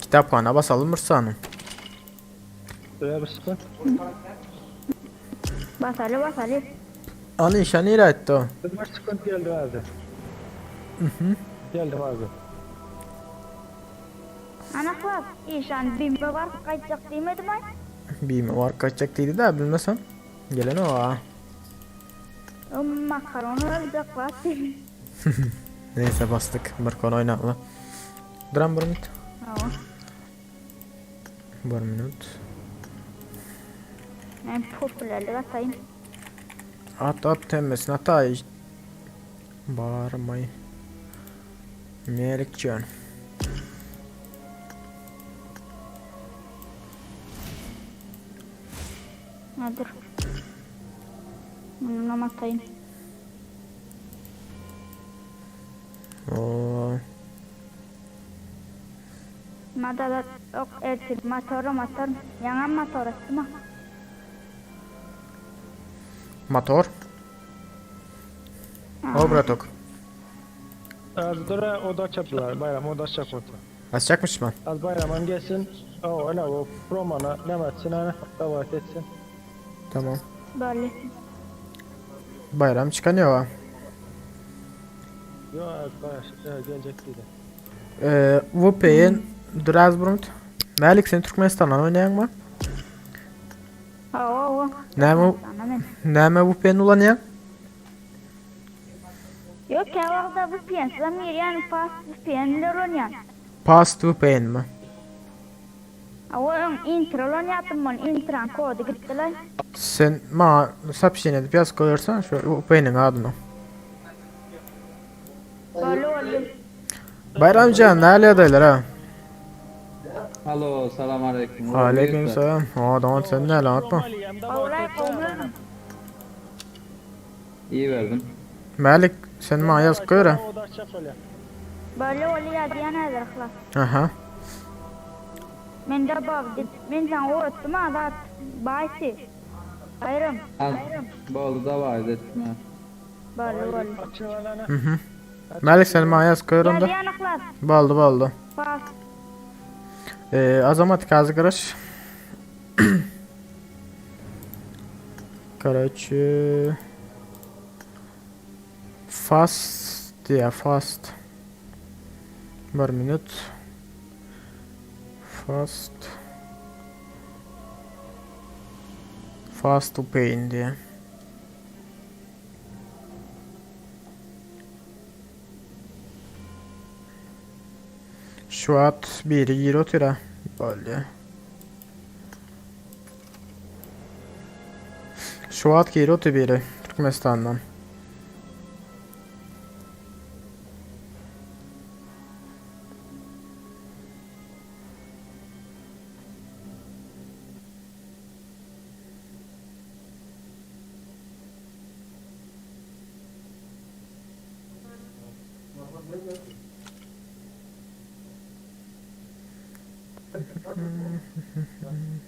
Kitapxana basalım Mırsanım. Buraya bir sıkıntı. Basaly basaly. Ani işe nereye etti o? Bir sıkıntı geldi abi. Geldim abi. Ana bak işan bimbe var kaçacak demedim ay. Bir mi var kaçacak dedi de bilmesem. Gelen o ha. O makaron alacak var. Neyse bastık. Bir konu oynayalım. Duran bir minut. Tamam. Bir minut. Ben popülerlik atayım. At at temmesin at ay. Bağırmayı. Melikcan. Ha dur. Bunu atayım. Oo. Madara ok ertir motoru motor. Yanan motor attım ha. Motor. O bratok. Az dura oda çaptılar. Bayram oda çaptı. Açacakmış mı? Az bayramım gelsin. O öyle o promana ne etsin hani davet etsin. Tamam. Böyle. Bayram çıkan yok ha. Yo az bayram gelecek dedi. Ee, VPN Duraz Brunt. Melik sen Türkmenistan'dan oynayan mı? Ha o o. Näme Sana men. näme VPN ulanýan? Yok ya orada bu piyansa yani pas VPN'ler oynayan. Past VPN mi? O intro lan yaptım ben intro kodu gittiler. Sen ma sapşin edip yaz koyarsan şu VPN'in adını. Böyle oldu. Bayramcan näle adaylar ha? Alo, salam aleyküm. Aleyküm selam. Aa tamam sen ne lan atma. Olay olmuyor. İyi verdim. Melik sen ma yaz koyar ha. Oda çaptılar. Böyle oldu ya diyen eder klas. Aha. Men dabawdy. Men saňa öwretdim a zat. Baýsy. Baýram. Al, boldy dawaýt etme. Boldy boldy. Mhm. Mälik sen maňa ýaz kör onda. Ýazýan yhlas. Boldy boldy. Bas. Ee, Azamat kazgyrış. Короче, fast diýýär, fast. Bir minut. Fast. Fast to pain diýýär. Şu wagt biri girip otyr-a. Boldy. Şu wagt girip otyr biri Türkmenistandan.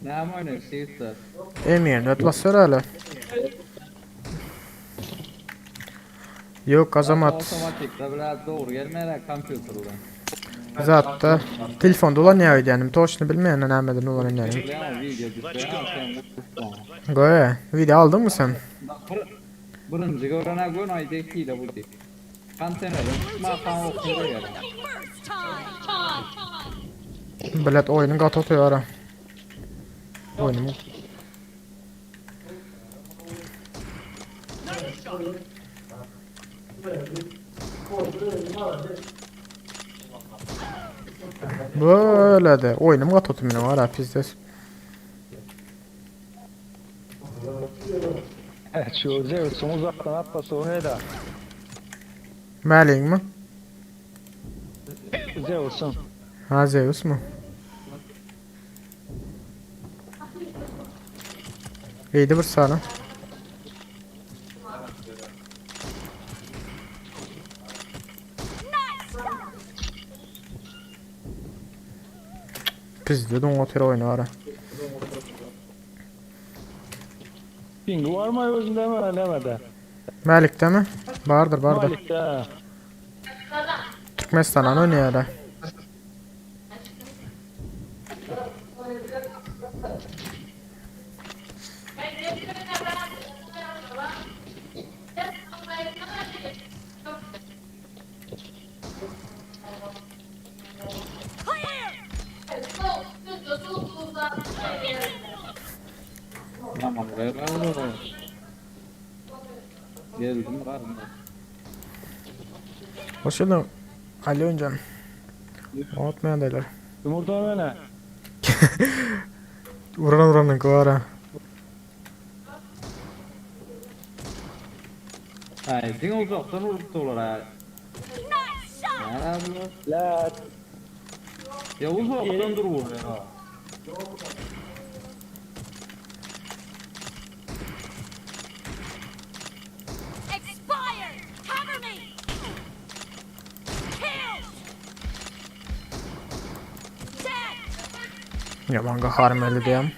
Näme oýnaýyş ýigitler? Emir, net basar öyle. Yok Azamat. Otomatikde biraz dogry gelmeýär kompýuterden. Zatda telefonda ulanýar öýdýänim. Toçny bilmeýän nämeden ulanýanyny. Bilýän video düşýär sen gurtdan. Goý, video aldyňmy sen? Birinji görene gün aýdy hile bu diýip. Konteýnerden çykmakan okuw For gerek. the first time. Bilet oýnuň gaty otuýar. Oýnuň Böyle de oýnum gaty otuýar meniň ara pizdes. Şu Zeus'un uzaktan atması o ne da? Mäliňmi? Zeus'un. Ha Zeus mu? Eýdi bir sana. Pizde doň otyr oýny ara. Pingi var mı özünde mi? Nemede? Mälikde mi? Bardyr, bardyr. Malik'te ha. Türkmenistandan oýnaýar. Tamam ver al. Geldim garyndaş. Hoş geldin. Ali Öncan. Unutmayan derler. Yumurta mene. Uran uranın kıvara. Ay, diňe uzakdan urup dolar ha. Nice shot. Näme bular? La Ya uzakdan dur vur ya. Expired. Cover me. Killed. Dead. Ya ben gaharım öyle diyem.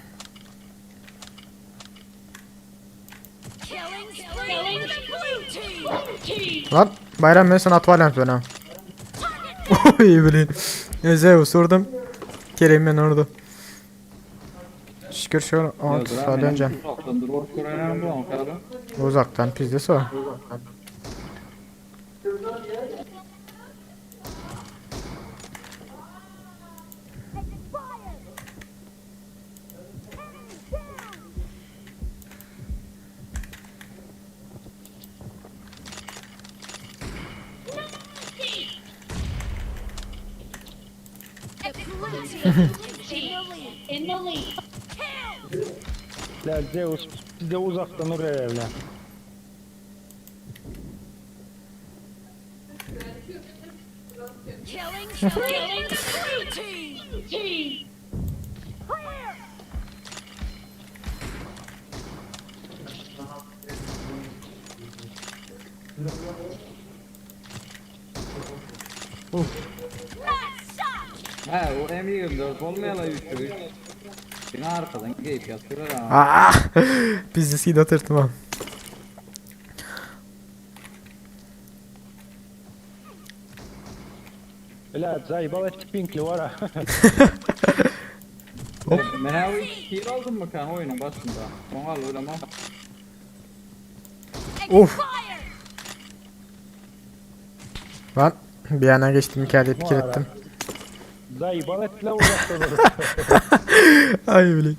Killing spree for the blue team. Lan bayram ben sana atvalyant ben ha. Oy bilin. Zeus vurdum. Kerem ben orada. Şükür şu an Ýa, Ali Öncan. Uzakdan dur vurup görenem bu Ankara. Uzaktan pizdesi o. Expired. Enemy down. The blue team is in the lead. In the lead. Kill. La Zeus bizde uzaktan vuruyor evlen. Killing spree for the blue team. Team. Clear. Nice shot. Hä, o M24 bolmaýala üýtgügi. Diňe arkadan geýip ýatyrlar ha. Ah! Bizi sida oturtma. Bile zayıbal ettik pinkli var ha. Hop. Men ha o kill aldım mı kan oyunun başında? Onu al öyle ama. Of. Expired. Lan bir yana geçtim hikayede bir kere ettim. Zayıbal ettiler uzakta durup. Ay bile.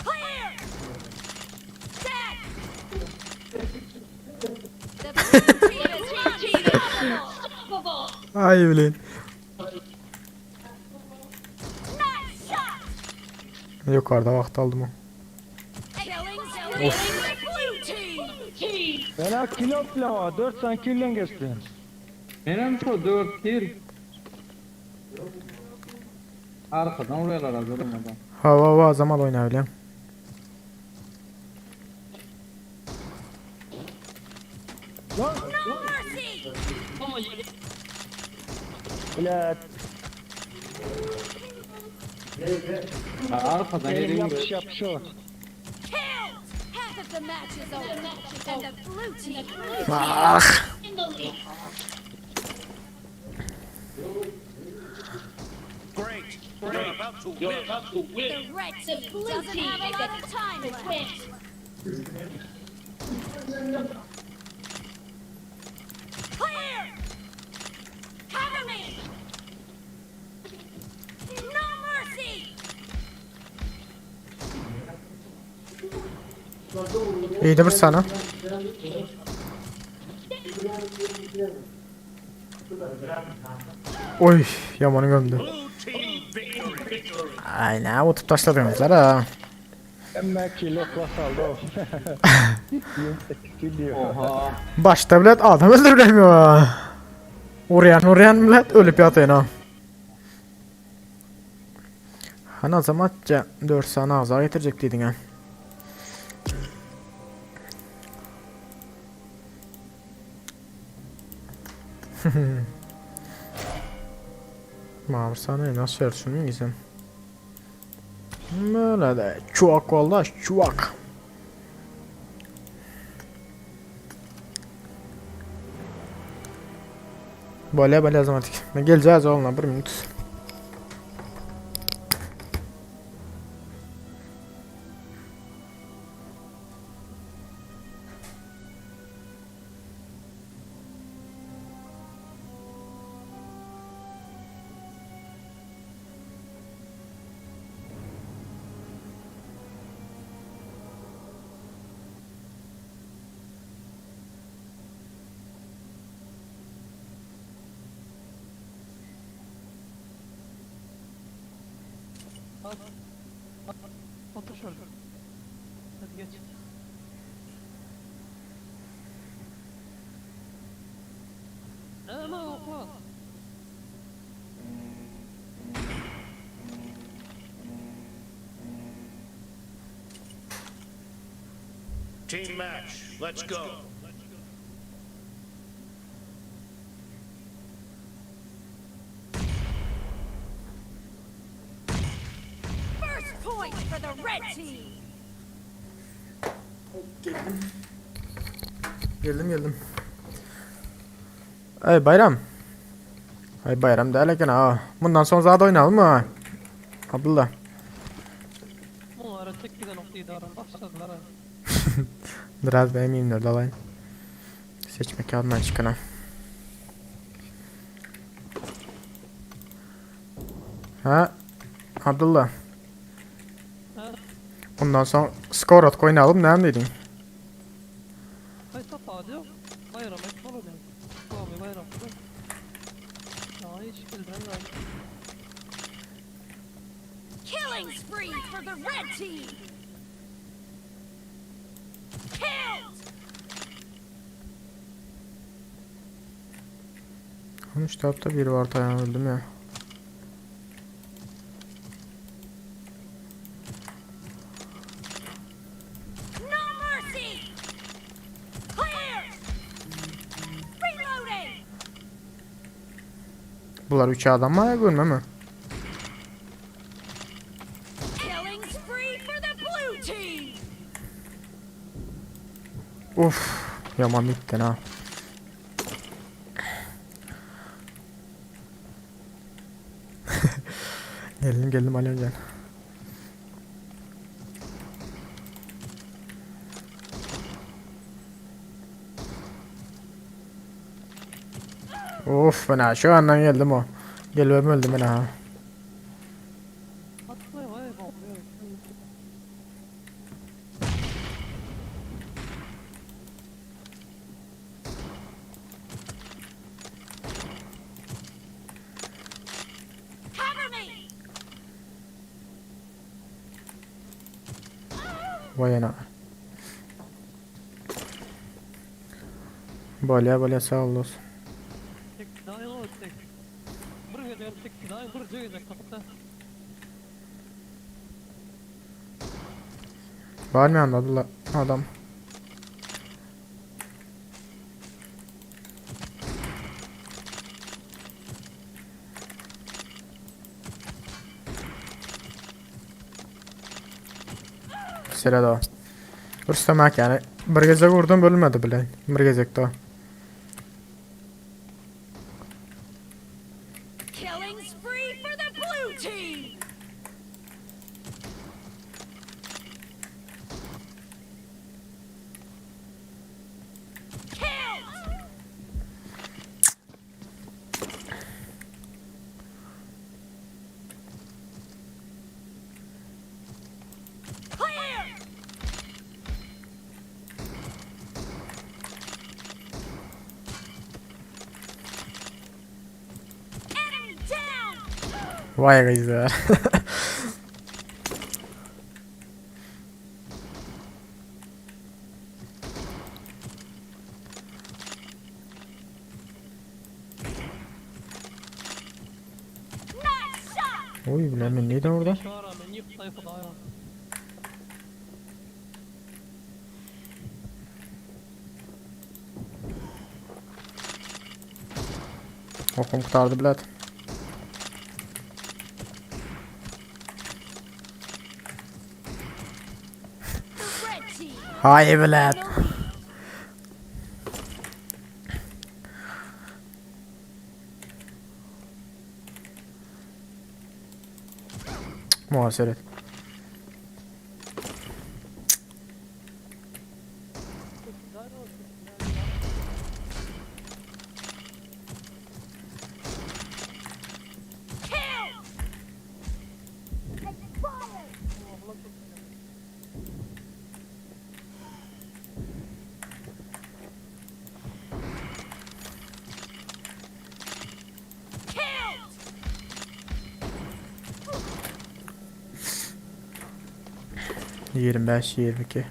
Clear. Dead. The blue team is unstoppable. Ay bile. Nice shot. Yukarıda vakt aldım o. Killing spree for the blue team. Ben ha kilo plava 4 tane killen geçtim. Benim şu 4 kill. Arkadan vuruyorlar az adam. Hava hava zaman oynayabilirim. No mercy. Bile Ha, arkadan elim geliyor. yapış yapış o. Killed. Half of the match is over, and the blue team Ah! Great. You're about to win. about to win. The red team doesn't have a lot of time left. Clear! Cover me! No mercy! İyi de bir sana. Oy yamanı gömdü. Blue team victory. Aynen otup taşladığımızlar ha. Emme kilo klas aldı o. 28 kill diyor. Oha. Başta bilet adam öldürülemiyor ha. Uğrayan uğrayan millet ölüp yatıyor ha. Hani azamatça 4 sana azar getirecek dedin ha. Mavi sana nasıl versin gizem. Böyle de çuvak vallahi çuvak. Böyle böyle azamatik. Geleceğiz oğlum bir minut. Otur şöyle. Hadi geç. Ama okla. Team match. Let's go. First point for the red team! Geldim geldim. Ay bayram. Ay bayram derken ha. Bundan sonra zaten oynayalım mı? Abdullah. Bunlara tek giden oktayı daran başladılar ha. Biraz benim 24 alayım. Seçme kağıdından çıkana. Ha? Abdullah. Ha? Bundan sonra skor at oynayalım ne dedin? Ay tapa diyor. Bayram et olur yani. Doğum bayram. Ya hiç bilmem Killing spree for the red team! Killed! 13 tarafta bir var tayan öldüm ya. Bular üç adam mı görme mi? Killing spree for the blue team. Uf, yaman bittin ha. Geldim geldim Ali Öncan. Of ben ha şu andan geldim o. Gelmem öldüm ben ha. Atlaýar, aý, bomba. Cover me. Vay ana. Bolýa bolýa sag ol dost. Tek daýy o tek. Bir gezek tek daýy bir gezek tapda. Var mı yanında la adam? Sırada. Rüstem ak yani. Bir gece vurdum bölünmedi bile. Bir gece daha. Killing spree for the blue team. Killed. Clear. Enemy down. Vay kızlar. Nice shot. Oy bilemen neydi orada? Şu ara men ýyk daýy hudaý. Okum kurtardı bilet. The red team. Hay bilet. in the lead. Muhasebe. Kill. Killed. 25 22.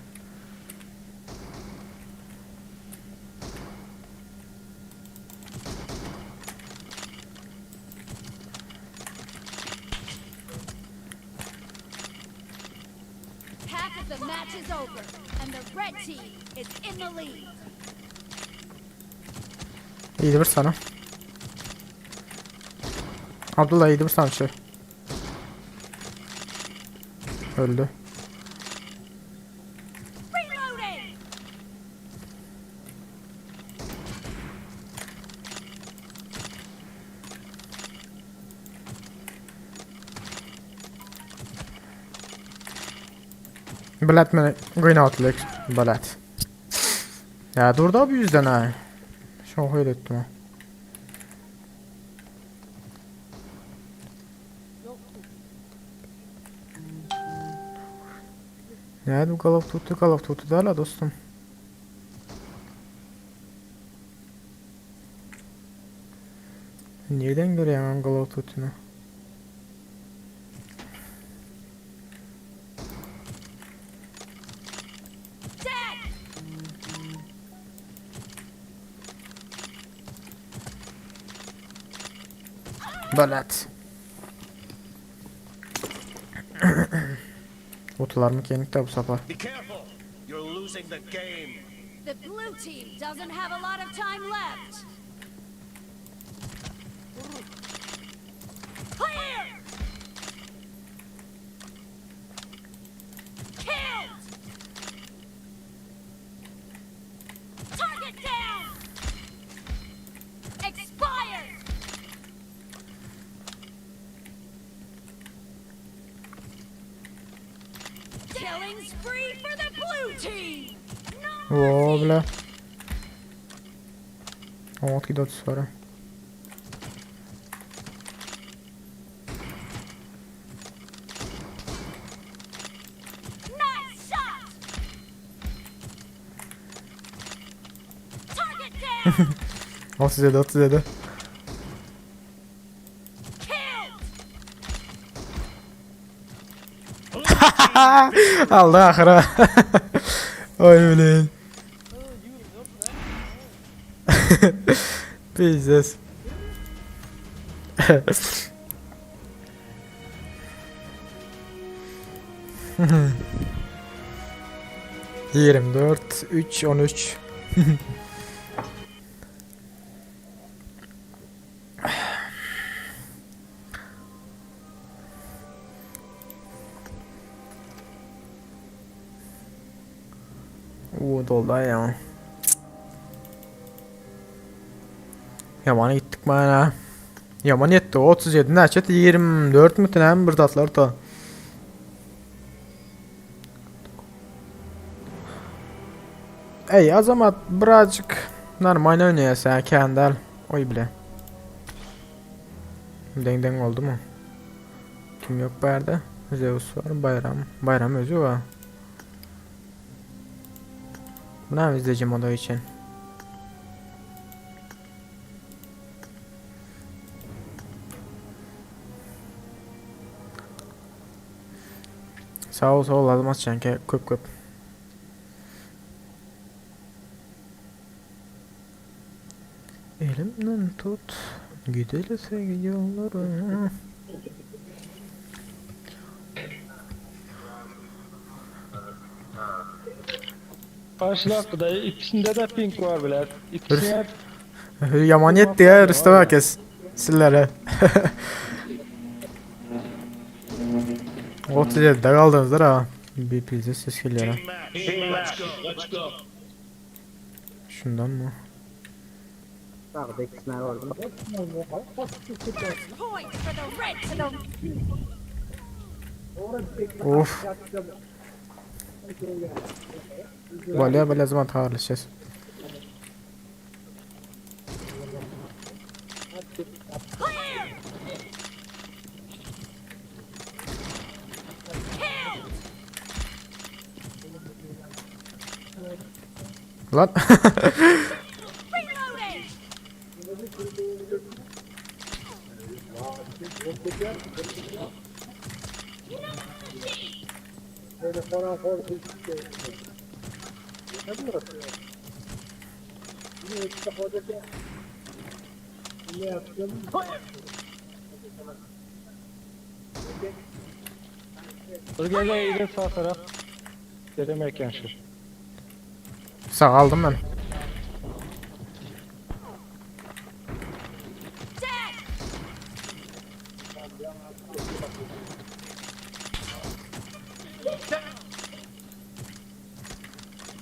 Half of the match is over, and the red team is in the lead. İyiydi bir sana. Abdullah iyiydi bir sana şey. Öldü. Reloading! Bilet meni gynatlyk. Bilet. Ya dur da bir yüzden ha. Şok ettim ha. Nerede bu Call of Duty Call of Duty derler dostum. Nereden görüyorum Call of Duty'ni? Dead! Belet. Otular mı kenik de bu sefer. Be careful. You're losing the game. The blue team doesn't have a lot of time left. Clear. Killed. Target down. Expired. Killing spree for the blue team. No O mercy. bile. Oňat gidip sonra. Nice shot. Target down. 37 37. Killed. Aldy ahyra. Oý bilen. Pizdes. 24 3 13 Oo doldu ya. Yaman gittik bana. Yaman yetti. 37 näçe 24 mi näme bir zatlar ta. Ey Azamat birazcık normal oynayasa kendal. Oy bile. Deng deng oldu mu? Kim yok bu yerde? Zeus var, Bayram. Bayram özü var. Buna mı izleyeceğim o da için? Sağ ol sağ ol Azamat Şenke köp köp. Elimden tut Gidelese yollara. Karşılaştı da ikisinde de pink var bile. İkisine Yaman yetti ya Rüstem herkes. Sillere. 37'de kaldınız ha. Bir pizza ses geliyor ha. Team match. Team match. Let's go. Let's go. Şundan mı? First point for the red team. Of. Bolýar bolýar zaman habarlaşýas. Clear. Killed. Lan. Reloading. No mercy. Dur gel gel gel sağ taraf. Dedim şu. Sağ aldım ben. Dead.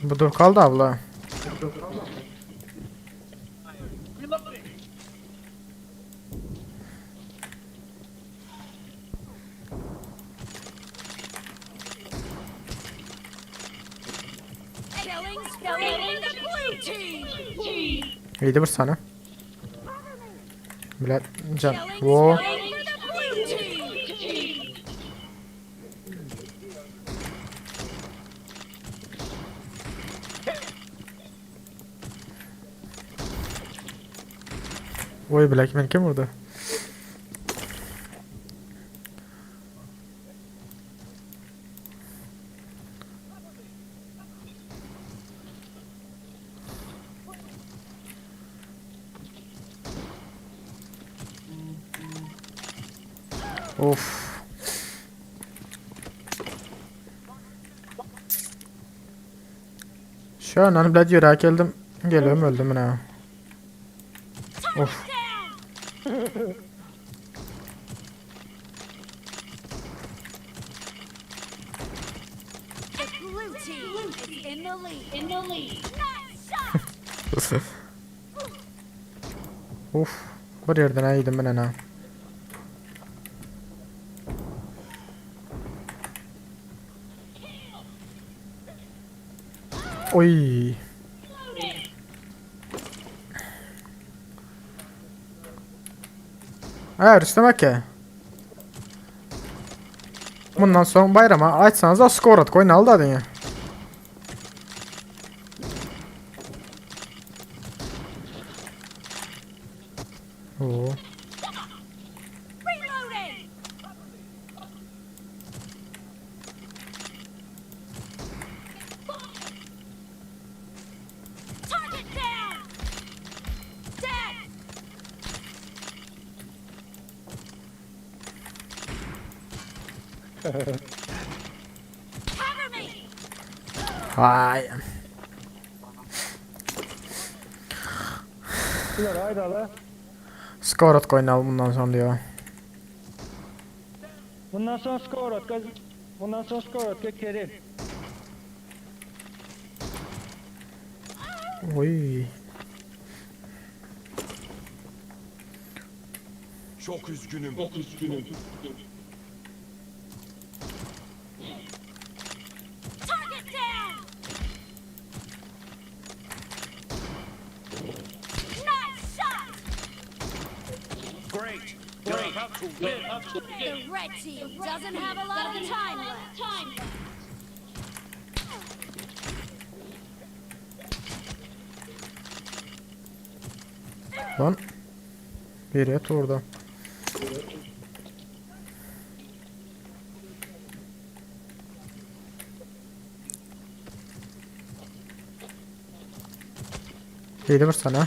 Bu dur kaldı abla. Killing spree for the blue team. İyiydi bir sana. Bilet can. Killing Wo. spree for the blue team. Oy Black Man kim vurdu? Of. Şu an hani bilet yürek geldim. Geliyorum öldüm yine. Target Of. down. team is in the lead. In the lead. Nice shot. Uf, bir ýerden aýdym bilen ha. Oy. Ha Rüstem aka. Bundan soň baýrama aýtsaňyz skor at goýun alda diňe. Oo. Reloading. Target down. Dead. Cover me. Haý. Bular aýdaly. Skor at goýun al bundan soň diýär. Bundan soň skor at. Bundan soň skor at Kerim. Oy. Çok üzgünüm. Çok üzgünüm. Target down. Nice shot. Great. You're about to win. The red team doesn't have a lot of time left. Lan. Bir et orada. Heydi bir sana.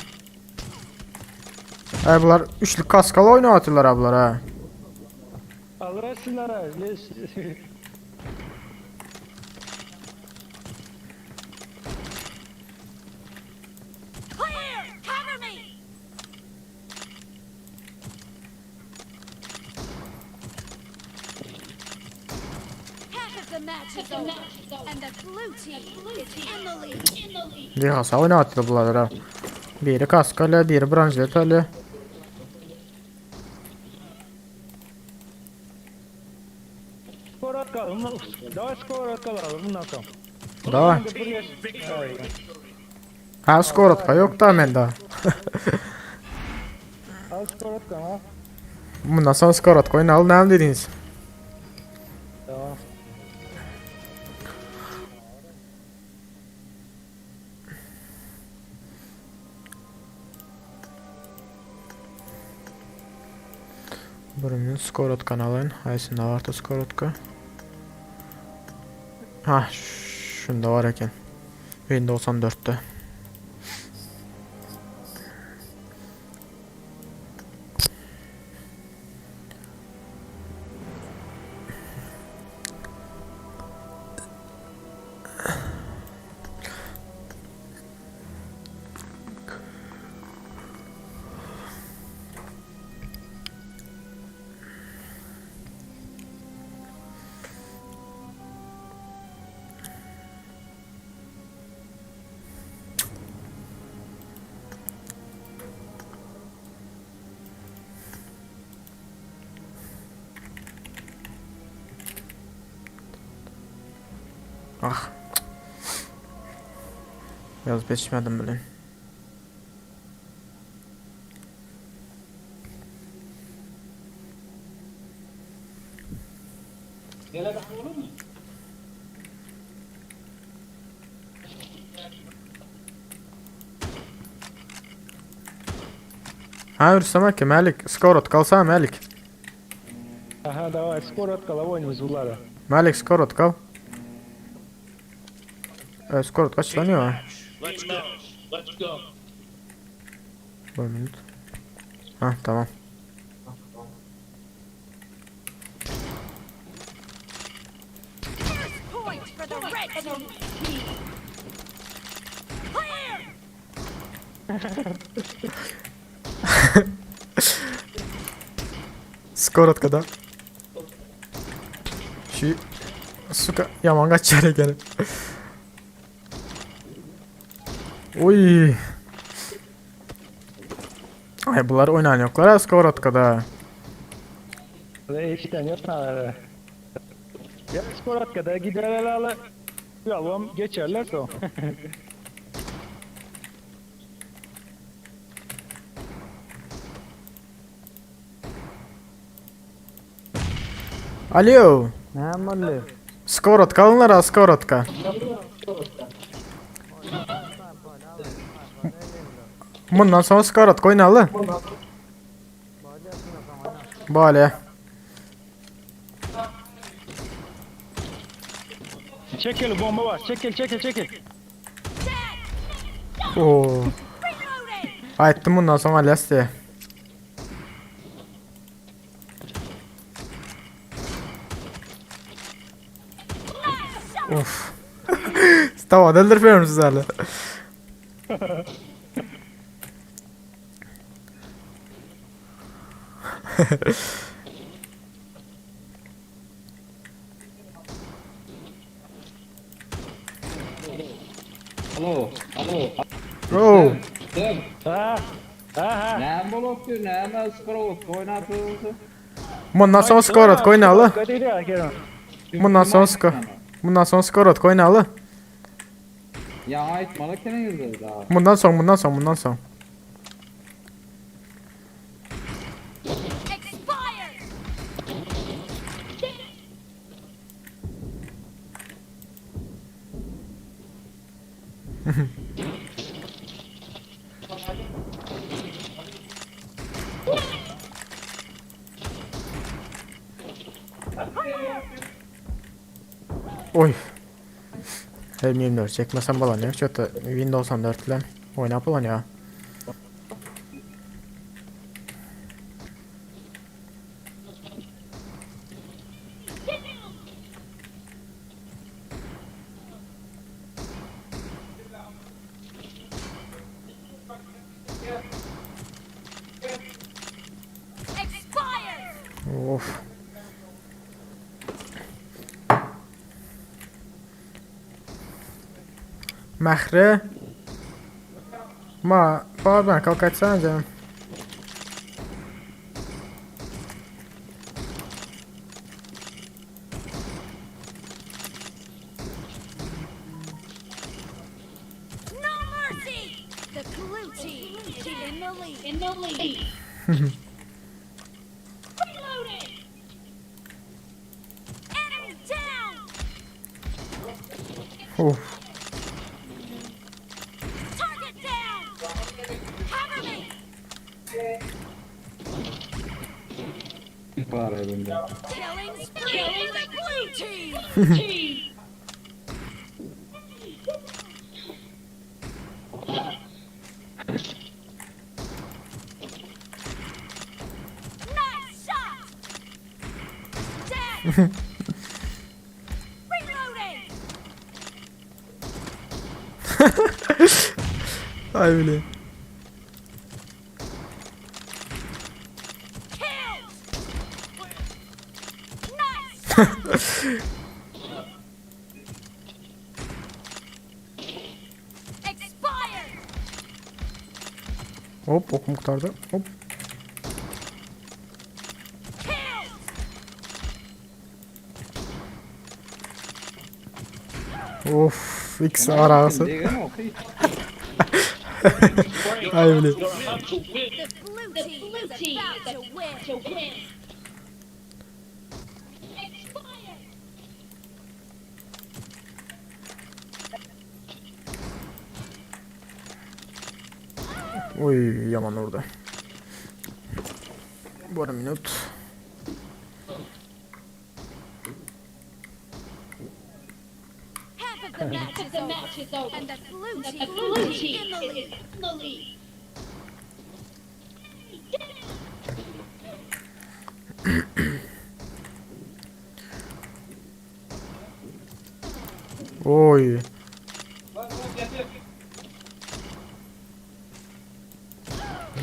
Ay bular üçlü kaskalı oyunu atıyorlar ha bular ha. Alırsınlar ha. Yes. Clear! Cover me! Half of the match is over, and the blue team is in the lead. Bir hasa oyunu atıyor bular ha. Biri kaskalı, biri bronzet öyle. Skor at kalalım. Daha skor at kalalım bundan soň. Давай. Bir Victory. Ha skor yok da men daha. Al skor at ha. Bundan sonra skor at koyun al ne dediniz? Tamam. Burunun skor at kanalın. Haysında var da skor atka. Ha şunda var eken. Windows 14'te. Ah. Biraz geçmedim bile. Ha Rüstem aka, Malik, skorot kalsa Malik. Aha давай skor at kalalım oynumuz bulara. Malik skorot kal. E, skorot kaçlanıyor ha. Let's go. Let's go. Bir minut. Ha tamam. First point for the red team. Clear! Skorot kadar. Şu suka yaman kaçar eken. Oý. Ay bular oýnan ýoklar ha skorotkada. Eşiden yok nalary. Ya skorotkada giderler alı. Yalvam geçerler so. Alo. Näme boldy? Skorotka alynlar ha skorotka. Mundan soň skorotka oýnaly. Bale. Çekil bomba var. Çekil çekil çekil. Oo. Aýtdym mundan soň alýas diýe. Of. Tamam öldürmüyorum sizi hala. Alo, alo. Oh. Dem. Ha. Ha ha. Näme bolup dur, näme skroll oýnap dursun? Mundan soň skorotka oýnaly. Skorotka diýýär, Kerem. Mundan soň skor. Mundan soň skorotka oýnaly. Ya aýtmaly keniňizde daha. Mundan soň, mundan soň, mundan soň. Expired. Oý. Hem 24 çekmesem bolan ýok. Çöte Windows 14 bilen oýnap bolan ýa. Expired. Of. Mähri. Ma, powerbank kalk açsana canım. No mercy. The blue team is in the lead. In the lead. Reloading. Enemy down. Of. Target down. Cover me. Bar elinde. Killing spree for the blue team. team. Nice shot. Dead. Reloading. Ay bile. Killed. Nice shot. Expired. Hop okum kurtardı. Hop. Killed. Of. X arası. Degen oky. Ay bile. You're about to win. The blue team is about to win. To win. Expired. Oy yaman orada. Bir minut. Half of the match is over. match is over. And the blue team, the blue team is in the lead. In the lead. Oy.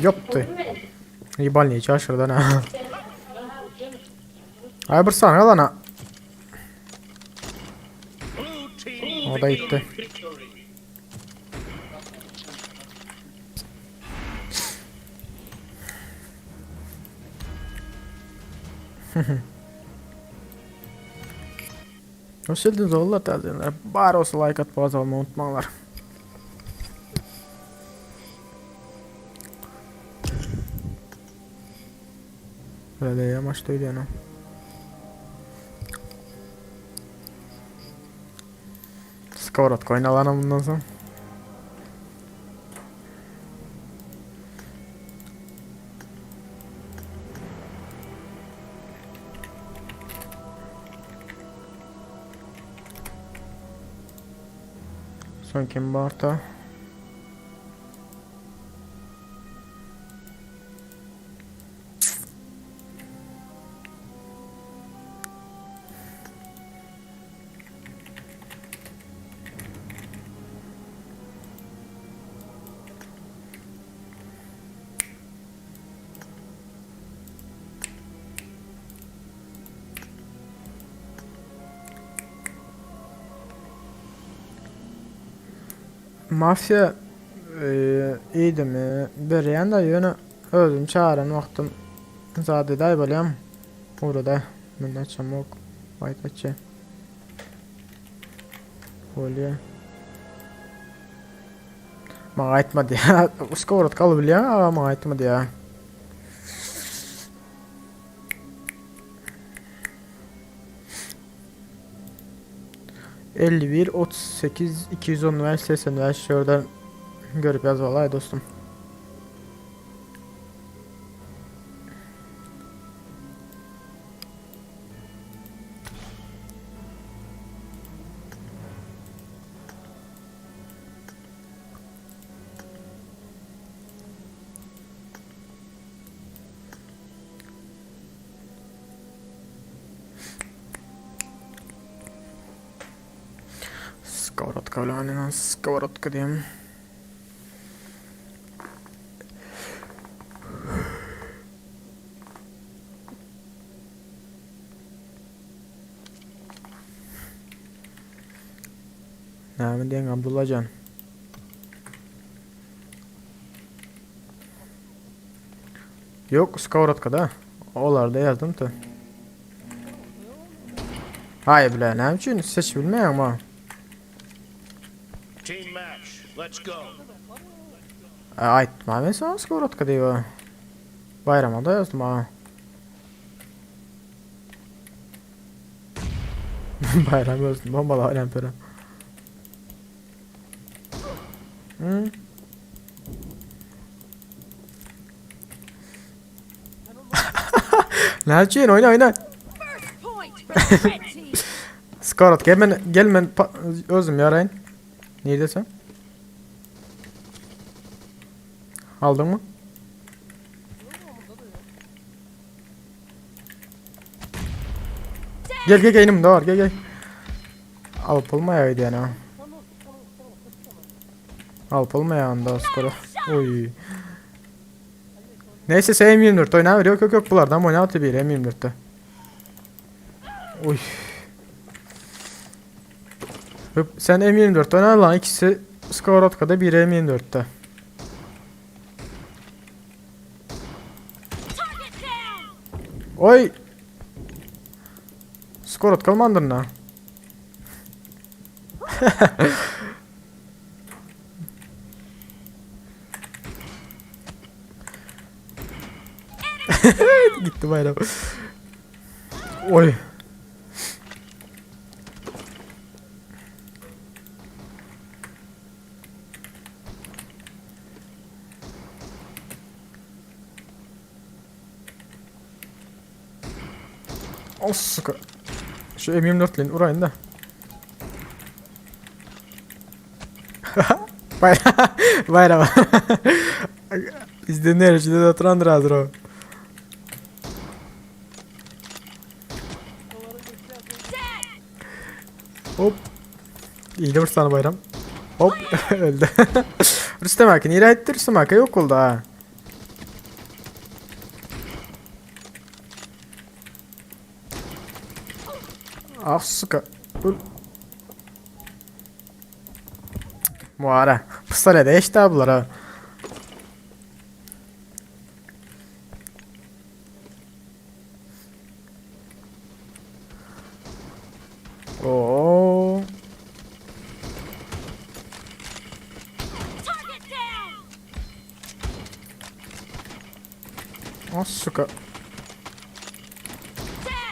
Ýopdy. Ýebalny çaşyrdan ha. Ay bir saniye lan ha. Blue team O da gitti. victory. Hoş geldiniz oğullar tazeler. Bar olsa like atıp abone olmayı unutmaňlar. Böyle yamaç öýdýän. Skorodka oýnalanam bundan soň. Soň kim barta? Mafia iýdimi berýän-de ýöne özüm çagyran wagtym zat edaý bolýam. Ugrada men açamok. Waýt açýa. Bolýa. Maňa aýtmady ýa. Skowrodka alyp bilýän aga maňa aýtmady ýa. 51 38 215 85 şuradan görüp yaz vallahi dostum. Skowrodka bilen skowrodka diýem. Näme diýen Abdullajan? Yok, skowrodkada. Olarda ýazdym ta. Haý bile, näme üçin seç bilmeýäň ma? Team match. Let's go. Aýtma men sana skowrodka diýip. Baýrama da ýazdym ha. Bayram olsun bombala oynam pere. Hı? Ne üçin oyna oyna. First point for the red team. Skorot gel men gel men özüm yarayın. Nerede sen? Aldın mı? Gel gel gel inim var gel gel. Alyp bolmaýar öýdýän ha. Alyp bolmaýan da skoru. Oy. Neyse sen M24 oyna yok yok yok bulardan oyna atı bir M24'te. Oy. Sen M24 oyna lan ikisi Skorotka'da biri M24'te. Oy. Skorot kalmandyn na. Gitti bayram. Oy. Ossuka. Şu M24 ile urayın da. Bayram. Bayram. Bizde nerede oturandır hazır o. Hop. İyi de sana bayram. Hop öldü. Rüstem aka nereye gitti Rüstem aka yok oldu ha. Ah suka. Dur. Muara. Pistolete eşit bular ha. Ah suka.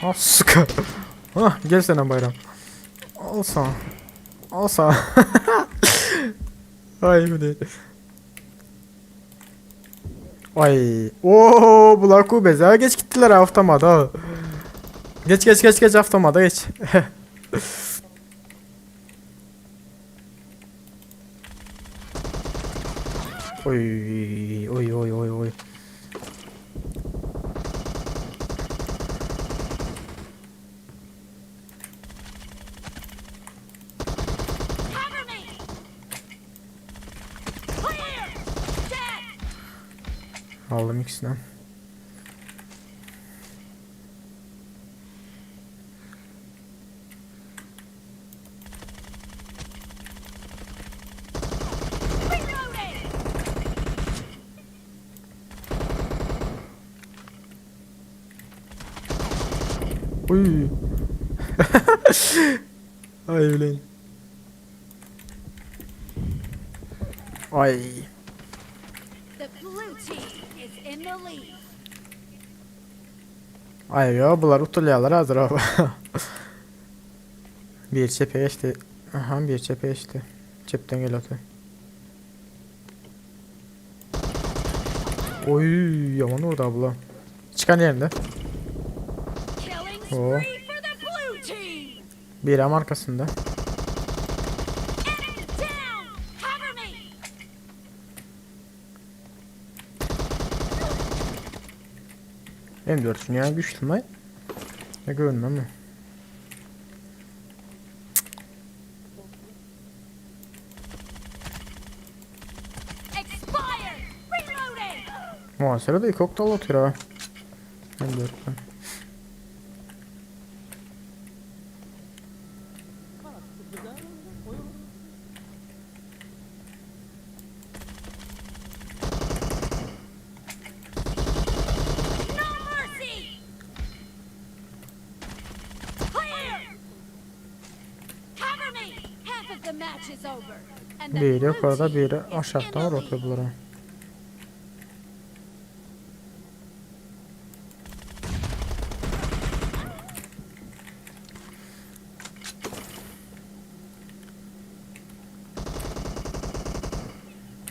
Ah suka. Ah gel sana bayram. Al sana. Al sana. Ay bu ne? Ay. Oo bular kubez. Ha geç gittiler avtomata. ha. Geç geç geç geç avtomata geç. Oy oy oy oy oy. Cover me. Clear. Dead. Aldım ikisinden. Reloading. Uy. Ay bilen. Ay. The blue team is in the lead. Ay ya bular utulýarlar hazır abi. Bir çepe geçti. Aha bir çepe geçti. Çepten gel atı. Oy yaman orada abla. Çıkan yerinde. Killing Oo. spree for the blue team. Bir am arkasında. Enemy down. Cover me. M4 ya güçlü mü? Ne görünmem mi? Expired. Reloading. Muhasebe de iki oktal atıyor ha. M4'ten. No mercy. Clear. Cover me. Half of the match is over. And the Biri blue yukarıda team biri is in aşağıdan the lead. atıyor bunlara.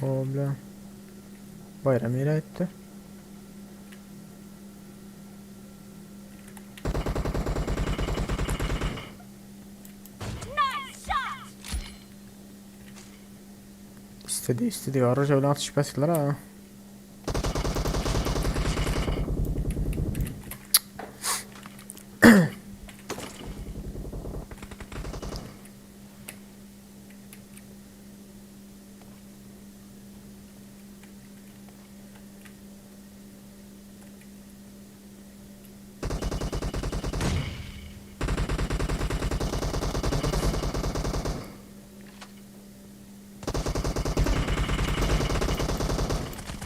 Obla. Bayram yere etti. Nice shot. İstedi istedi araç öyle atış bastılar ha.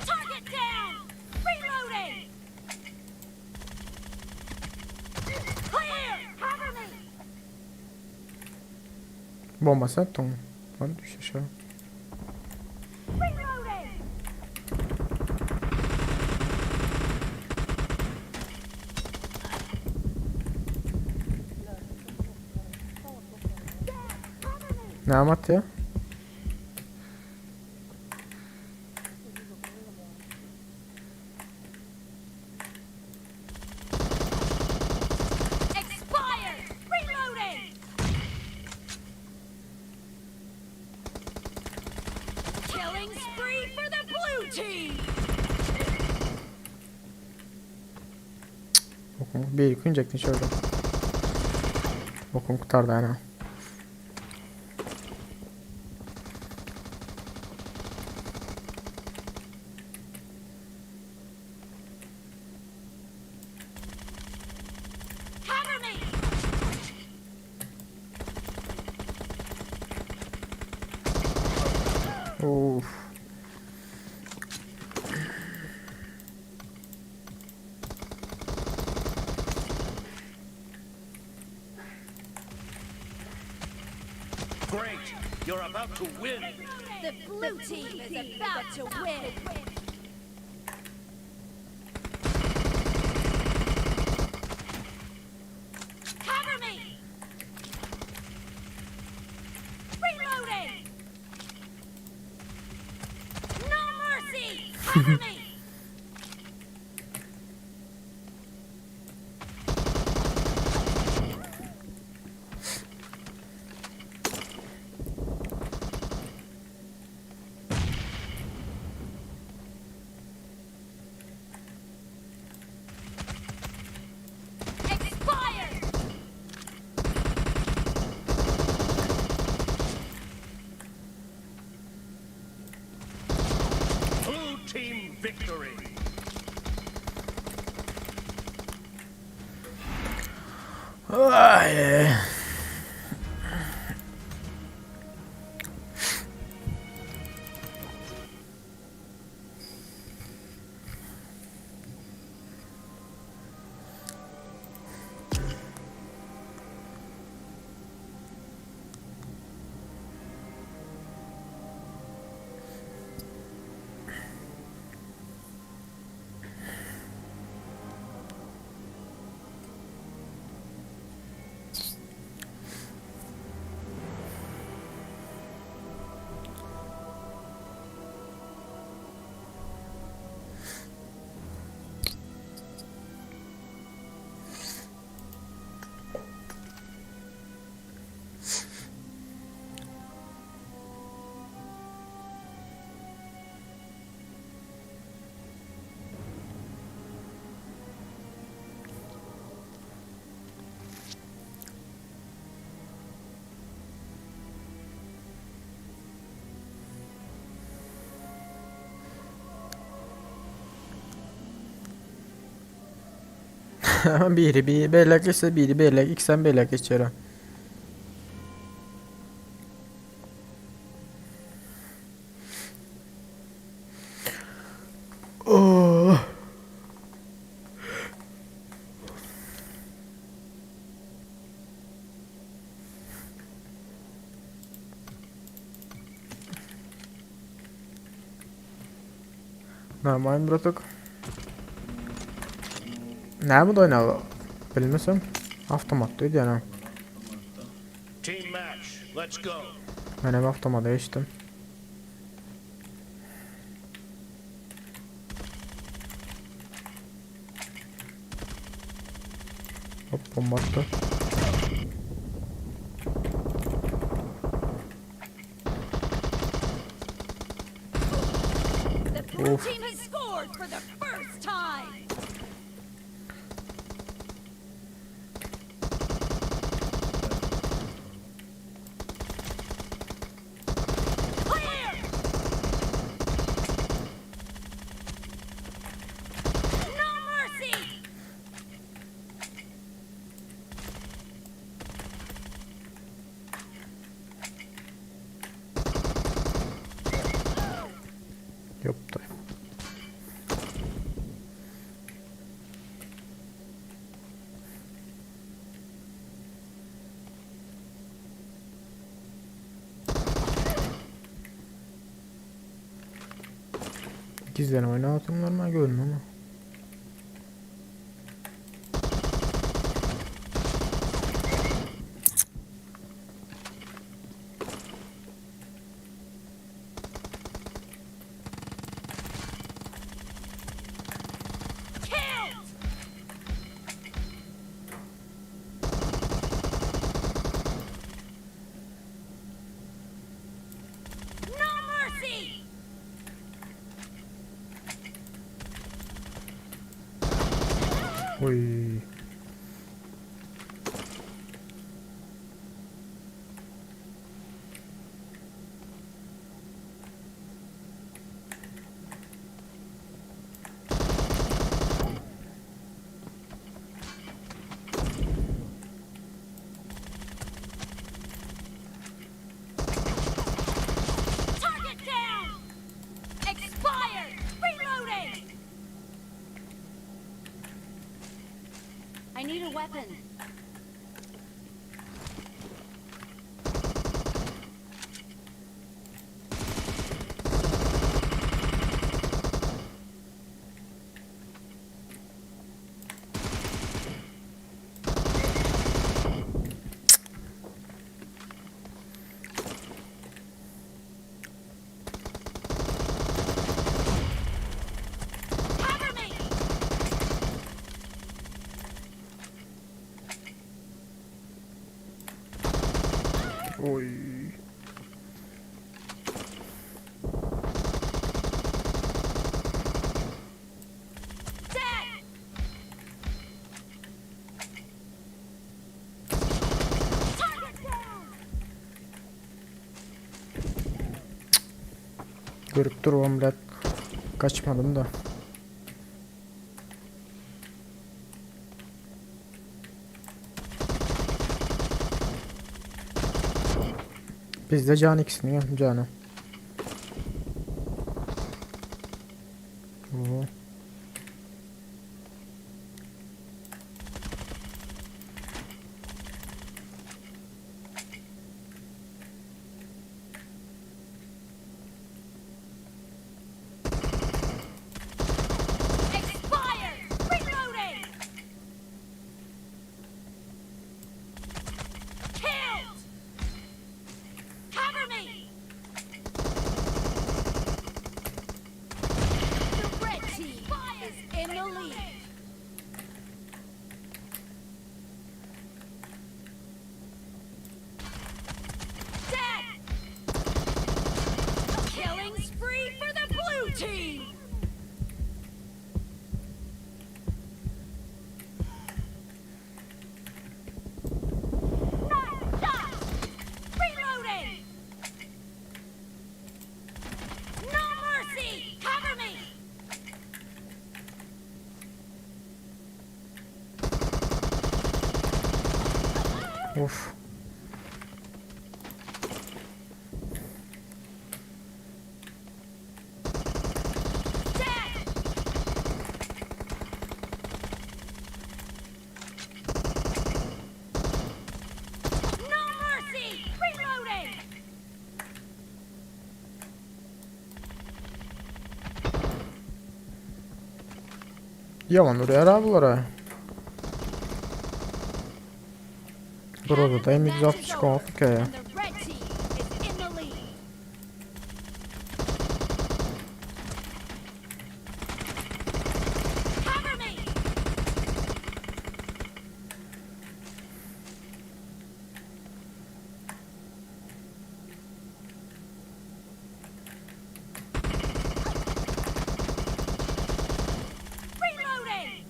Target down. Reloading. Clear. Cover me. Bomba sattın. Lan düş aşağı. Reloading. Ne amat ya? Expired. Reloading. Killing spree for the blue team. Okum bir yıkınacaktın şöyle. Okum kurtardı ana. Cover me. Of. Great. You're about to win. The blue team is about to win. Cover me! Expired! Blue team victory. Ay. Biri bir belek geçse biri belek ikisem belek geçer. Oh. Нормально, браток. Näme oýnaly? Bilmesem. Avtomat diýýän. Team match. Let's go. Men hem avtomata geçdim. Hop bomba attı. The blue Oof. team has scored for the first time! Clear! No mercy! Ýopdy. Gizlen oyna atımlar mı görmüyorum ama. Killed! No mercy! Oy. Target down! Expired! Reloading! I need a weapon. Görüp durubam bilet kaçmadım da. Bizde can ikisini ya canı. Oo. Expired! Reloading! Killed! Cover me! The red team is in the lead. Dead! Killing spree for the blue team! Nice shot! Reloading! No mercy! Cover me! Of. Dead! No mercy! Reloading! Yaman urýar ha bulara. Burada da M162 okey ya. And the red team is in the lead. Cover me! Reloading!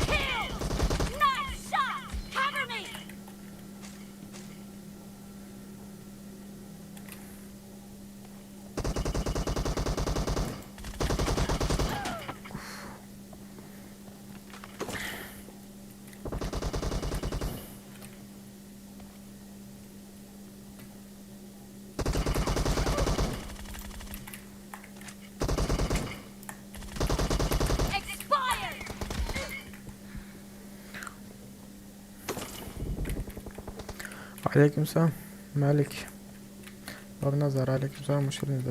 Killed! Nice shot! Cover me! Expired! Aleykümselam. Malik. Babnazar aleykümselam hoş geldiniz.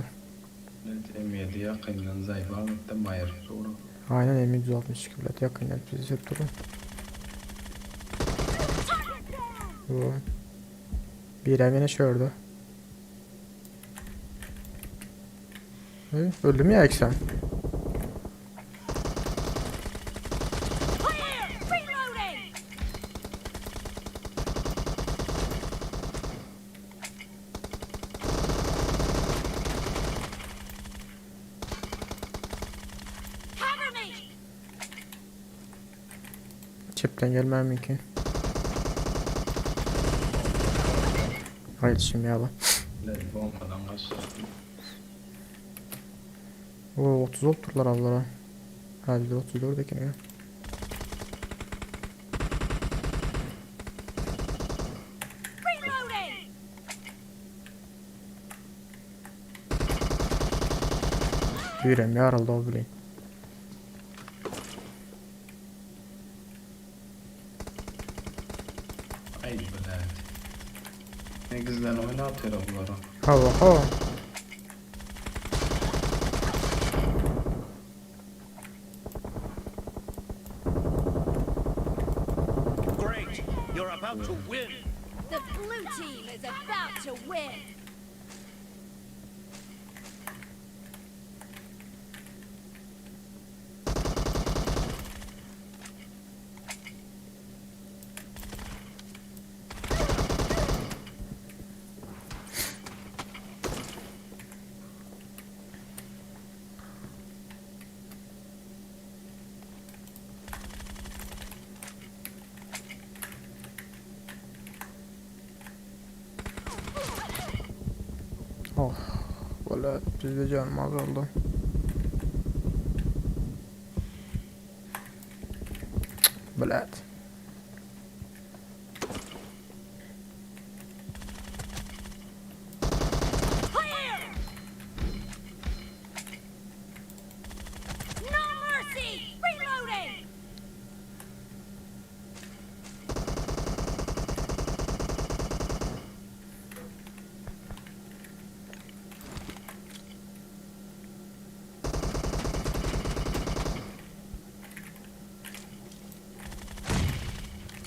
Evet, M7 yakından zayıf almaktan bayır. Doğru. Aynen M162 bilet yakın yani bizi hep durun. Target down! Bu. Bir emine şördü. Öldü mü ya eksen? Clear! Reloading! Cover me! Çipten gelmem mümkün. Haydi şimdi yala. Evet, bombadan kaçtı. Oo 30 oldular ablara. Hadi 34 eken ya. Reloading! Yürem yaraldı o bileyim. Ay bilet. Ne güzel oyun atıyor bunlara. Hava hava. Great. You're about to win. The blue team is about to win. Oh, wala bizde canım azaldy. Blat. Clear! No mercy! Reloading!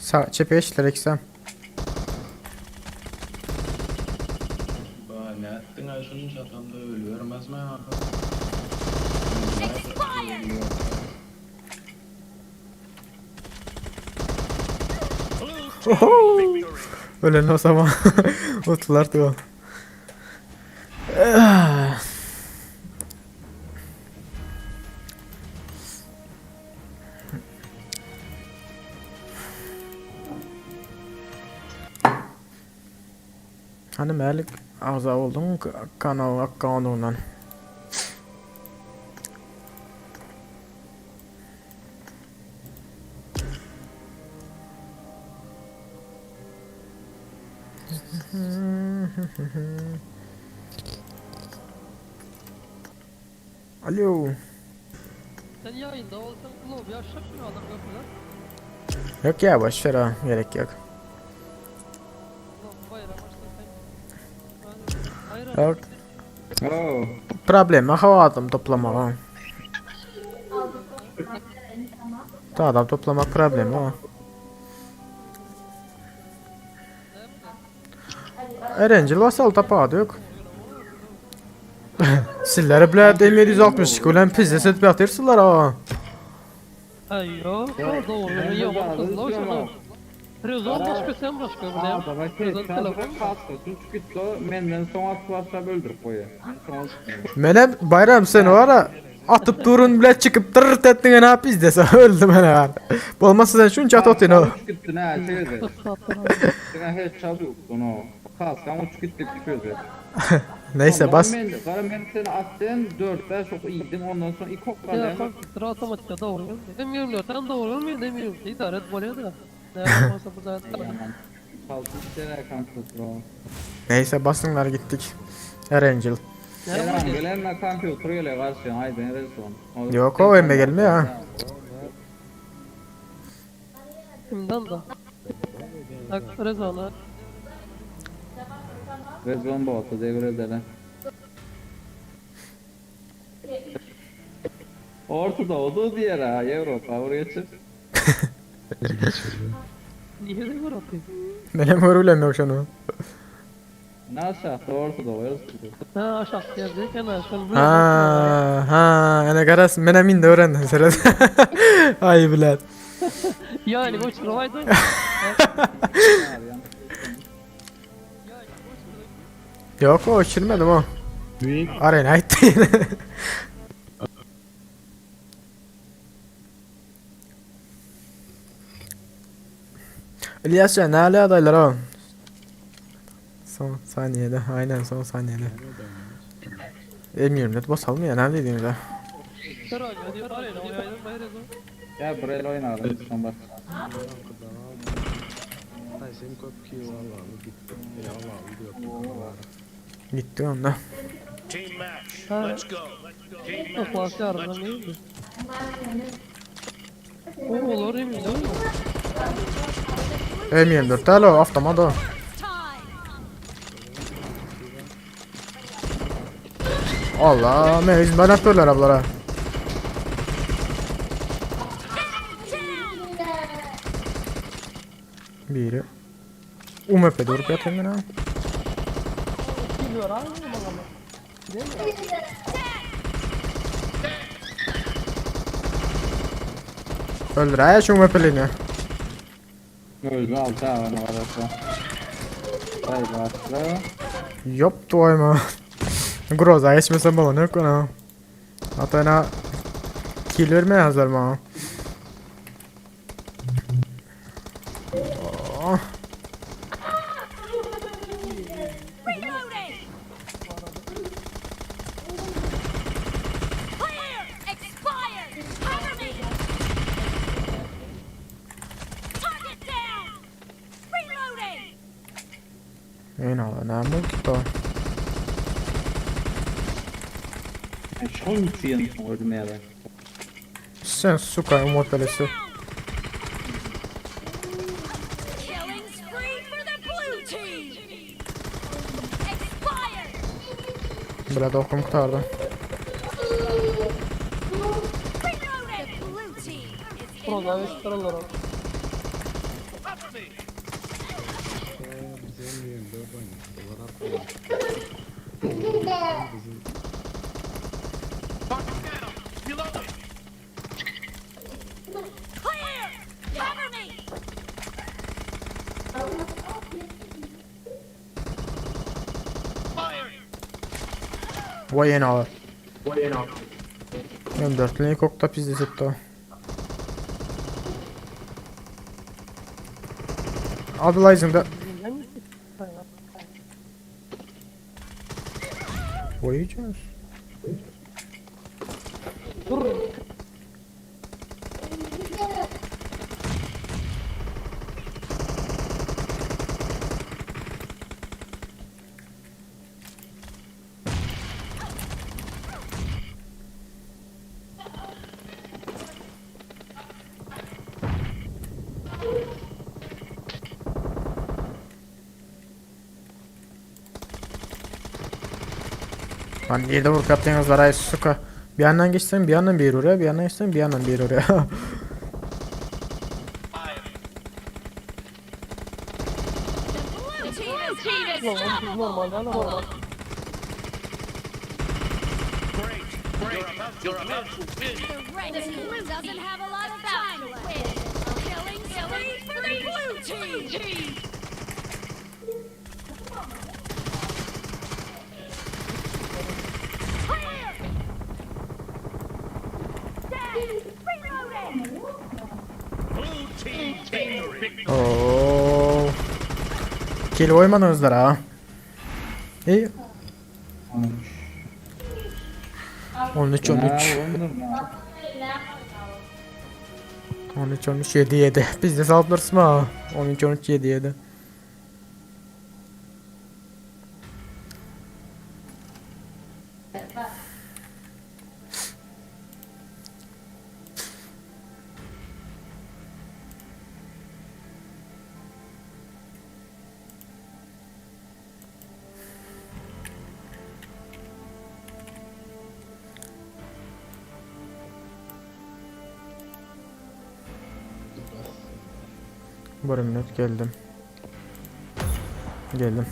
Sağ çepe geçtiler ikisem. Ba ne ettin ay şunun çatamda ölüvermez mi abi? Expired! Blue team victory. Ölen o zaman. Utlular da o. Hani Melik ağza oldun kanal akkanundan. Alo. Sen yayında olsan lobi açacak mı adam kapıdan? Yok ya boş ver ha gerek yok. Lobi bayram açtın sen. Hayır. Yok. Oo. Problemi hava adam toplamağa. Da adam toplamak problemi o. Erencil vasal tapady yok. Sizlere bile M762 bilen pizze set batırsalar ha. Ay yok. Doğru. Yok. Kızla Rezon başka sen başka bir de. Adama Rezon kes, telefon. kalsın, suç gitdi, menden soň atyp başlap öldürüp goýar. Soň Menem bayram sen var ha atıp durun bile çıkıp tırırt ettin ne yap izdese öldüm ben ha. Bolmasa sen şunca at otun o. Uçup gitdi ne çözü. Sen hiç çaldı onu. Kalsam uçup gitti çözü. Neyse bas. Men, gara men seni attın 4 5 ok iýdim ondan soň 2 ok Ya galdy. kompüter otomatik doğru. Demiyorum ya sen doğru mu demiyorum. İdare et böyle da. Ne yapmasa bu zaten. Kalsın sene kompüter o. Neyse basınlar gittik. Erencil. Selam gelenle kompüter gele garşy aýdyn rezon. Yok, o emme gelme ya. Kimden da? Bak Rezon'a. Rezon bolsa devre edeli. Ortada oldu diğer ha Avrupa oraya çık. Niye de gol atayım? Menem görülem yok şunu. Ne aşağı ortada o yazdı. Ha aşağı gelecek en aşağı. Ha ha ene garas menem indi öğrendim seret. Ay bilet. Yani bu çıraydı. Yok o uçurmadım o. Arena gitti yine. İlyas ya ne ala adaylar o? Son saniyede aynen son saniyede. Emiyorum net basalım ya ne dediğini de. Ya buraya oynarım son bak. Ay sen köp ki vallahi gitti. Ya vallahi Gitti onda. Team match. Ha. Let's go. Team match. Toplantı yardım değil mi? O olur değil mi? M24 alo avtomat o. Time! Allah mevz ben atıyorlar ablara. Biri. UMP durup yatayım ben ha. Öldür ha şu UMP'lini. Öldü altı ha bana varsa. Haydi başla. Yok doyma. Groza geçmesen bana yok ona. Hatta na kill verme yazlar bana. Oh. Reloading! Ýene näme boldy da? Şoň üçin ölmäge. Sen suka immortalisi. Killing spree for the blue team. Expired. Bile okum kurtardı. Reloaded. The blue team is in the Buradan lead. çıkarırlar onu. Reloading. Clear. Cover me. Fire. Vay ýene alar. M4'lü kokta pizde o. Abdülaziz'in Vay canım. Lan nerede vurup yaptığınızlar ay suka. Bir yandan geçsen bir yandan bir oraya, bir yandan geçsen bir yandan bir oraya. The blue team is team is Normal, normalden normal. Great. Great. You're about to win. The red team doesn't have a lot of time to win. Killing spree for the blue team. Clear. Dead. Reloaded. Blue team victory. Oo. Kill koymadınızlar ha. İyi. 13 13 13 13 7 7. Biz de saldırırsın ha. 13 13 7 7. Bir minut geldim. Geldim.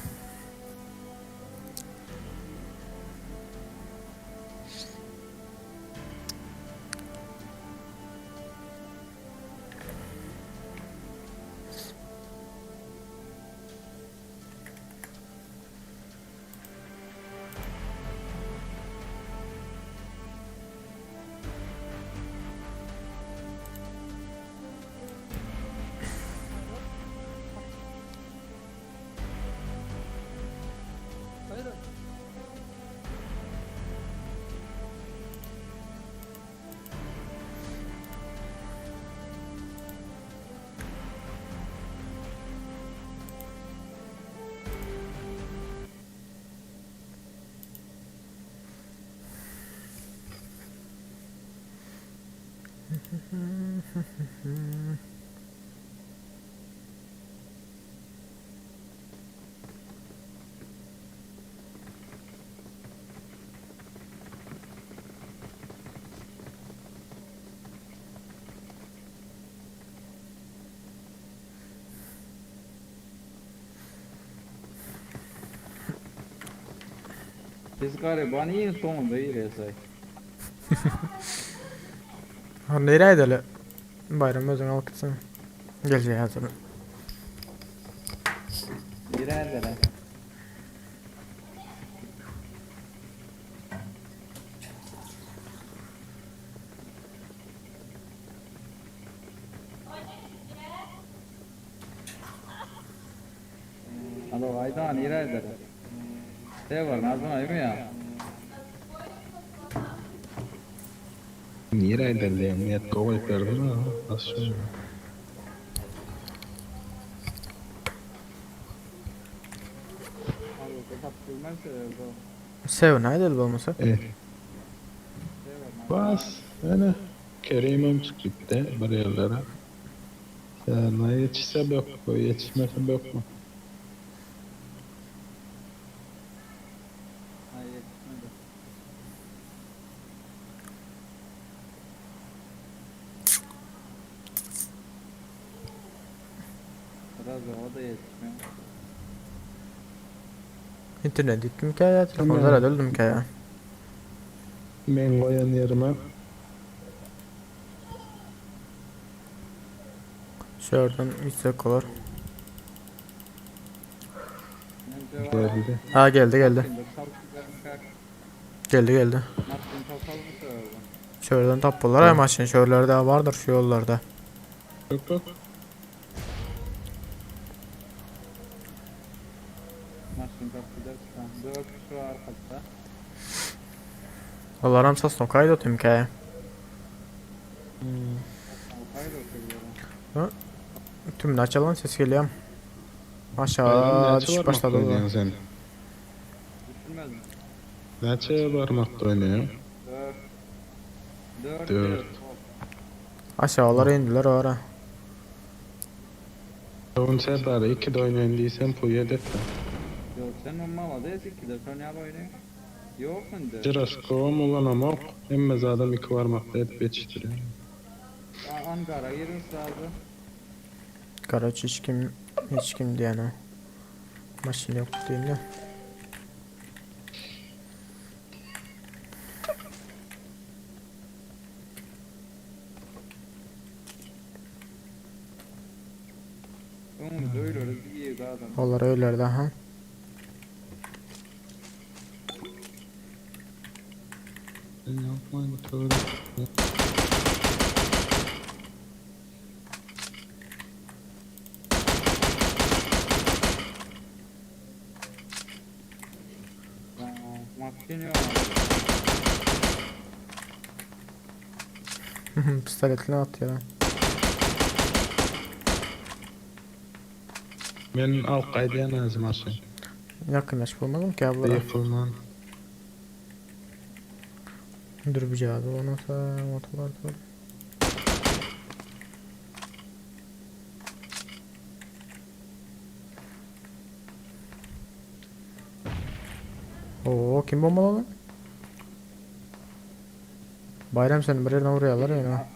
Hayır. Biz gariban en sonunda girýäs. Ha nereye edelim? Bayram özün alıp gitsene. Geleceğe hazırım. Girerler. Alo Aydan girerler. Ne var Nazım ayı mı ya? Nirä edelleen, niin että kovin peruna. Nasıl? Tapyp bilmez sebäbi. Seven aýdaly bolmasa. Eh. Bas, ene Kerimem çykyp gitdi bir ýerlere. Serna ýetişse bökme, ýetişmese bökme. Aý ýetişmedi. Biraz o da ýetişmedi. Internet gitdimkä ýa telefon zarýady öldümkä ýa? Meň goýan ýerime. Şu ýerden gitsek bolar. Geldi. Ha geldi geldi. Geldi geldi. Şu ýerden tapdylar aý maşyn şu ýerlerde bardyr şu ýollarda. Yok yok. Maşyn tapdylar. 4 kişi var arkada. Olaram sosnokaýda otyrmyka. Hayır oturuyorum. Tümünü açalan ses gelýär. Aşağı Bayram näçe düşüp barmakda başladı. oýnaýaň sen? Düşünmedim. Näçe barmakda oýnaýaň? 4 4 Dört. Aşağılara indiler o ara. Oğlum Serdar 2-de oýnaýyn diýsem puýa edepdi. Yok sen olmamadı eski de sen ya oynuyor. Yok indi. Jiroskowam ulanamok, hemme zadam 2 barmakda edip ýetişdirýär. Ankara girin sazı. Karaç hiç kim hiç kim diýen o. Maşyn ýok diýen de. Önümüzde öyle öyle bir girdi adam. Olar öylerde ha. Sen yapma bu tövbe. Maşyn yok. Pistoletini atýar. ha. Men alyp gaýdýan azim maşyn. Yakınlaş bulmadım ki ablara. Ýykylman. Dur bir cevabı ona da motorlar dur. Oo kim bombaladı? Bayram seni bir yerden vuruyorlar ya.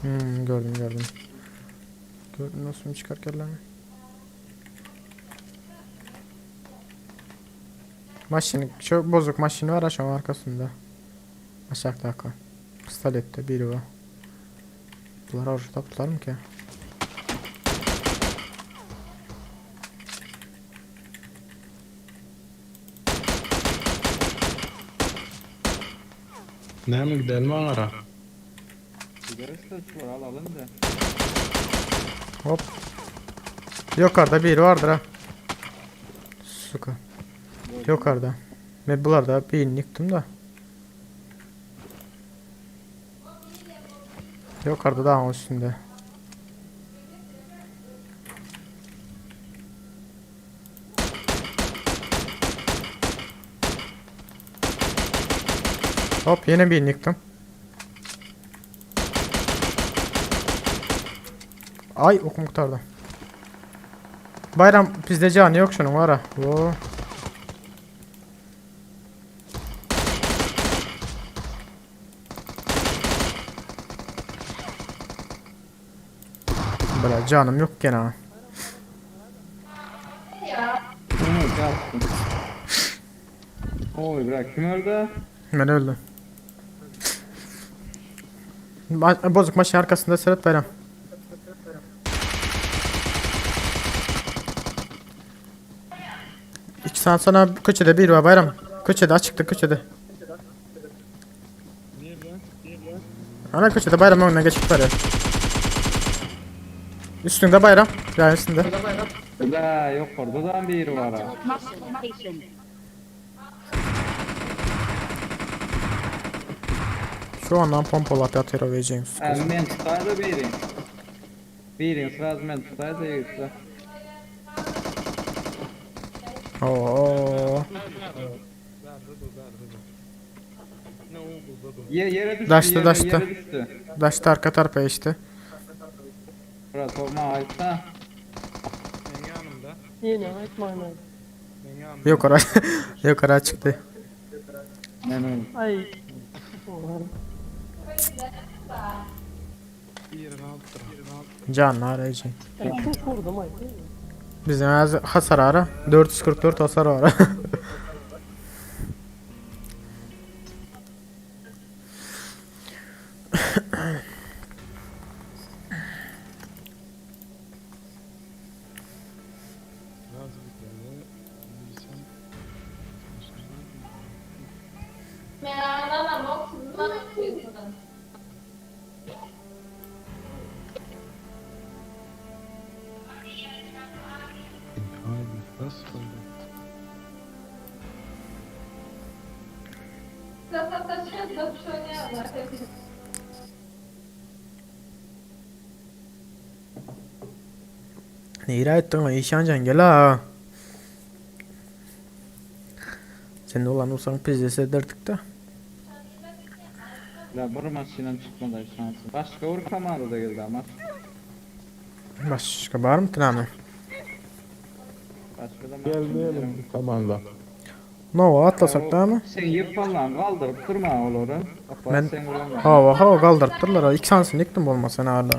Hmm, gördüm gördüm. Gördüm nasıl mı çıkar kellemi? Maşın çok bozuk maşını var aşağı arkasında. Aşağıda Pistolette biri var. Bunlar orada tapdılar mı ki? Näme gidelim aňara? Gideriz de şu alalım da. Hop. Yukarıda biri vardır ha. Suka. Yukarıda. Ve bunlar birini yıktım da. Yukarıda dağın üstünde. Hop yine birini yıktım. Ay okum kurtardı. Bayram bizde canı yok şunun var ha. Oo. Bela canım yok gene ha. Bunu yaptım. Oy bırak kim öldü? Ben öldüm. Ma bozuk maşın arkasında Serhat Bayram. İki saat sonra köşede bir var Bayram. Köşede açıktı köşede. Ana köşede Bayram önüne geçip var ya. Üstünde Bayram. Yani üstünde. Da yok orada da biri var ha. Marked a location. ondan pompalap ýatyr o wejeň. Ha, men tutayda birin. Birin sraz men tutayda ýigitler. Oo. Ye yere düştü, Daştı, yere, daştı. yere düştü. Daşda arka tarapa geçdi. Murat olma aytsa. Ýene aýtmaýyn. Ýokara ýokara çykdy. Men öldüm. Ay. Oğlum. Can arayıcı. Ya çok vurdum ay. Bizim az hasar ara. 444 hasar var. Haydi bas koydum. Neyre ettin lan İşancan gel ha. Sen de olan olsan pizdesi ederdik de. La bir maşynan çykmaday şansı. Başka bir komanda da geldi ama. Başka var mı tınamı? Başka da maşyn Gelmeyelim komanda. Nova atlasak da mı? Sen yıp falan kaldırıp durma oluru. Men- Ben sen ulan. Hava hava kaldırıpdyrlar. ha. İki sansın yıktım bolmasa ne hala.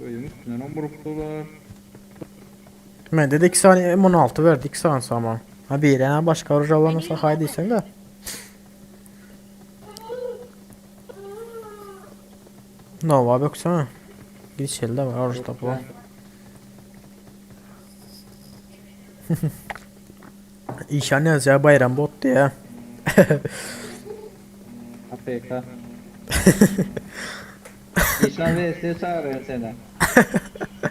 Öýüň üstünden on vurupdular. Men dedi 2 saniye M16 verdi 2 sansı ama. Ha bir yana başka oruç alanırsa haydi sen de. Nova baksana. Git şelde var oruç topu. İşan yazacağı bayram bottu ya. APK. İşan VS çağırıyor seni.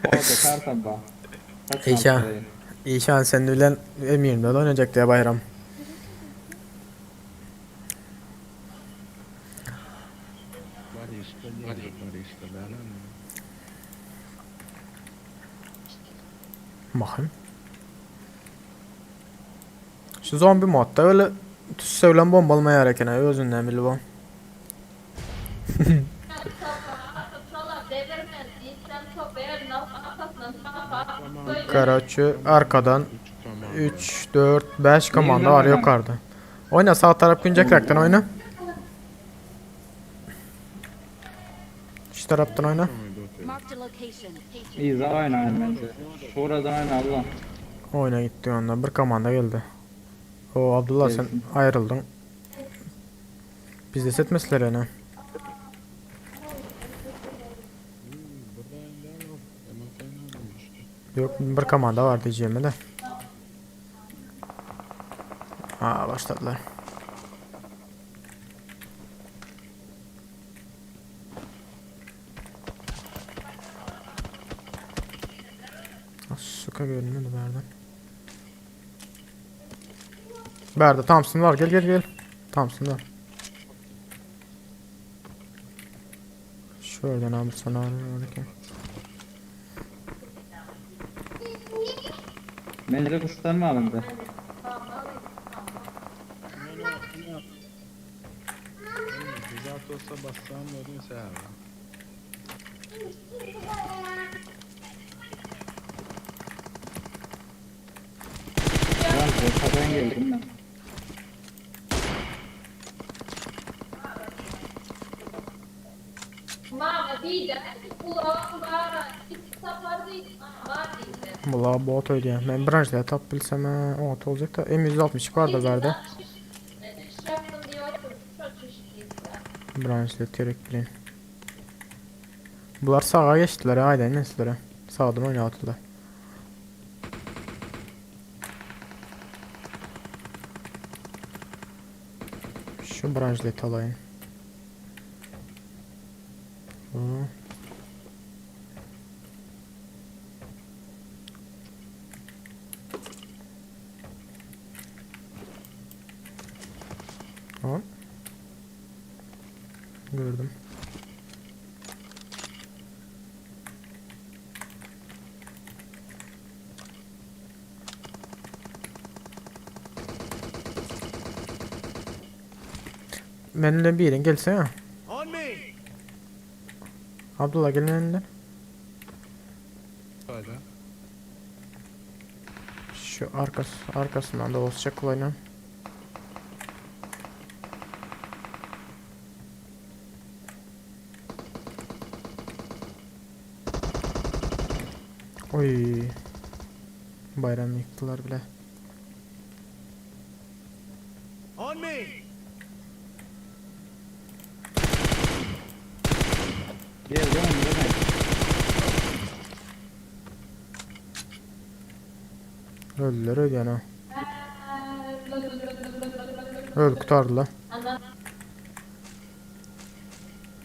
Orada kartamba. İşan. İşan sen bilen M24 oynayacak diye bayram. Barışta geldi, barışta ben. Bakın. Şu zombi modda öyle tüssevlen bombalamaya gereken özünden bili bu. Karaçı arkadan 3, 4, 5 komanda var yukarıda. Oyna sağ taraf güncekraktan oyna. Şu taraftan oyna. Marked a location. İyi oynayın bence. Şuradan oyna Allah. Oyna gitti ondan bir komanda geldi. O Abdullah sen Gelsin. ayrıldın. Biz de setmesler yani. Yok bir komanda var diyeceğime de. Aa başladılar. Ah, Suka görünmedi nereden? Berdi Thompson var gel gel gel. Thompson var. Şuradan abi sana arıyorum ki. Bence kıskanma da. Güzel olsa bassam dedim sen. Ben ortadan geldim ben. Valla bot öyle. Ben branşla tap bilsem ha, ot olacak da M162 var da bende. Branşla gerek bilin. Bunlar sağa geçtiler ha aynen neslere. Sağdan oynattılar. Şu branşlet alayım. Hı. Tamam. Men bilen birin gelsene. On me. Abdullah gel men bilen. Hayda. Şu arkası, arkasından da olacak olayla. Oy. Bayram yıktılar bile. On me. Geldi onu demek. Öldüler öyle yani. Öldü kurtardılar.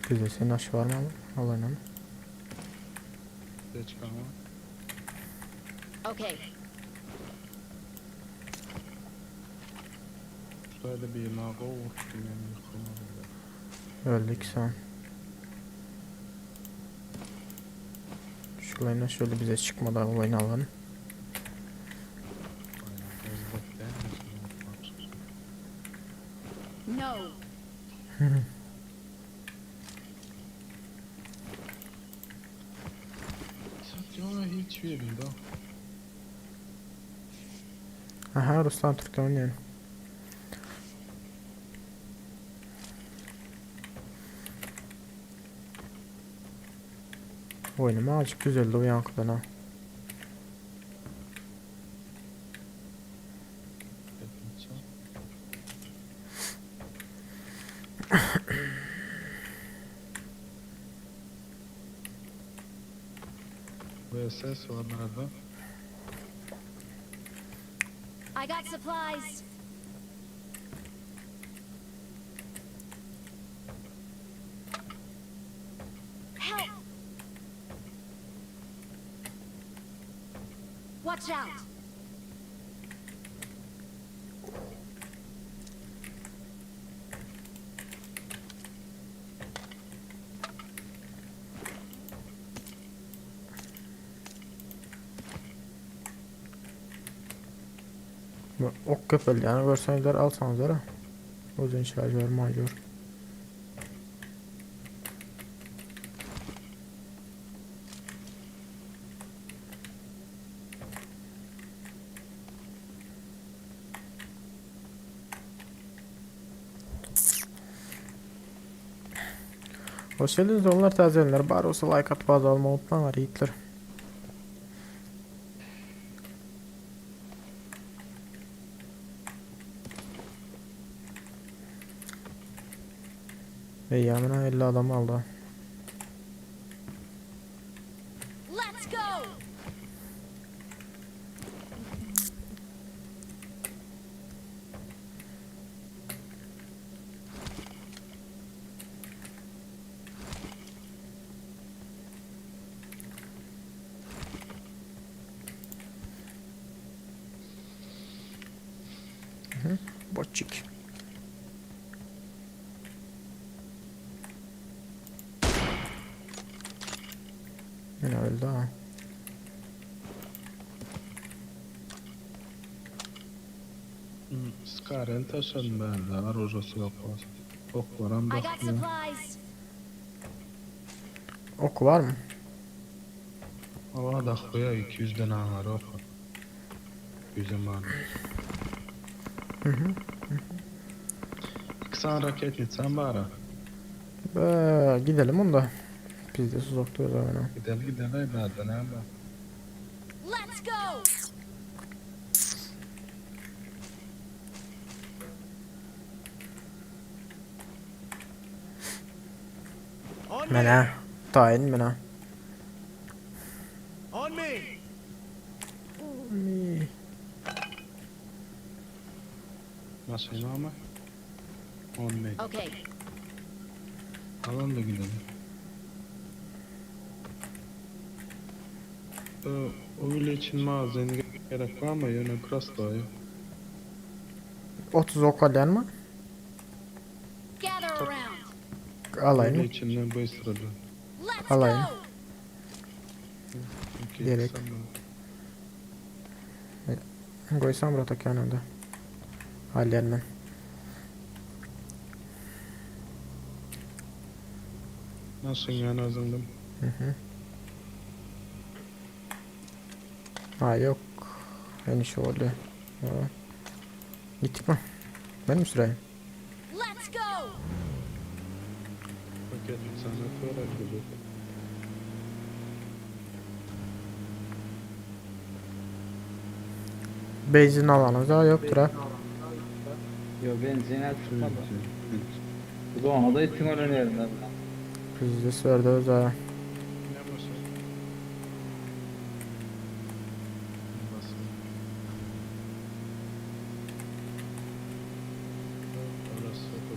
Güzel senin aşı var mı? Al oynama. Geç ama. Okay. Şurada bir nago vurdum yani yıkılmadı. Öldük sen. Şu layına şöyle bize çıkmadan olayını alalım. No. Satıyor hiç yerinde. Aha Ruslan Türk'te oynuyor. Oynama azıcık düzeldi o yankıdan ha. VSS var nerede? I got supplies. Help! Watch out! Bu Ok köpeldi yani görseňizler alsaňyzlar ha. Uzun şarjör majör. Hoş geldiniz onlar tazelenler. Bari olsa like atıp abone olmayı unutmayın yiğitler. Ve yamına 50 adam aldı. Let's go! Botçik. Yine öldü ha. Skarel taşın bende. Arojası yok. Okvaram I got bakmıyor. supplies. Oku var mı? Hava da koya 200 tane var ok. 100'e var. Hı hı. İki tane raket gitsen bari. Be, gidelim onu da. Biz de suzak diyoruz hemen. Gidelim gidelim nereden abi. Let's go! On me. Mena. Tayin mena. On me. Mi. Maşın var mı? On me. Okay, Alalım da gidelim. Ee, O öyle için mağazaya gerek var mı? Yöne prosto. 30 ok alyan mı? gather around. Alayım Öyle mı? içinden bu sırada. Let's Alayım. go! Okey, Gerek. sen de- Koysam bırak yanında. Alyan ben. Maşyn ýana zyňdym. Ha yok. En işi oldu. Ha. Gittik mi? Ben mi süreyim? Let's go. Paket sanat var arkada. Benzin alanımız daha yoktur ha. Yo benzin çıkmadı. Zona da itin ölen yerinde. Bizde verdi öz ha. Ne basın? Basın. Orası toplu.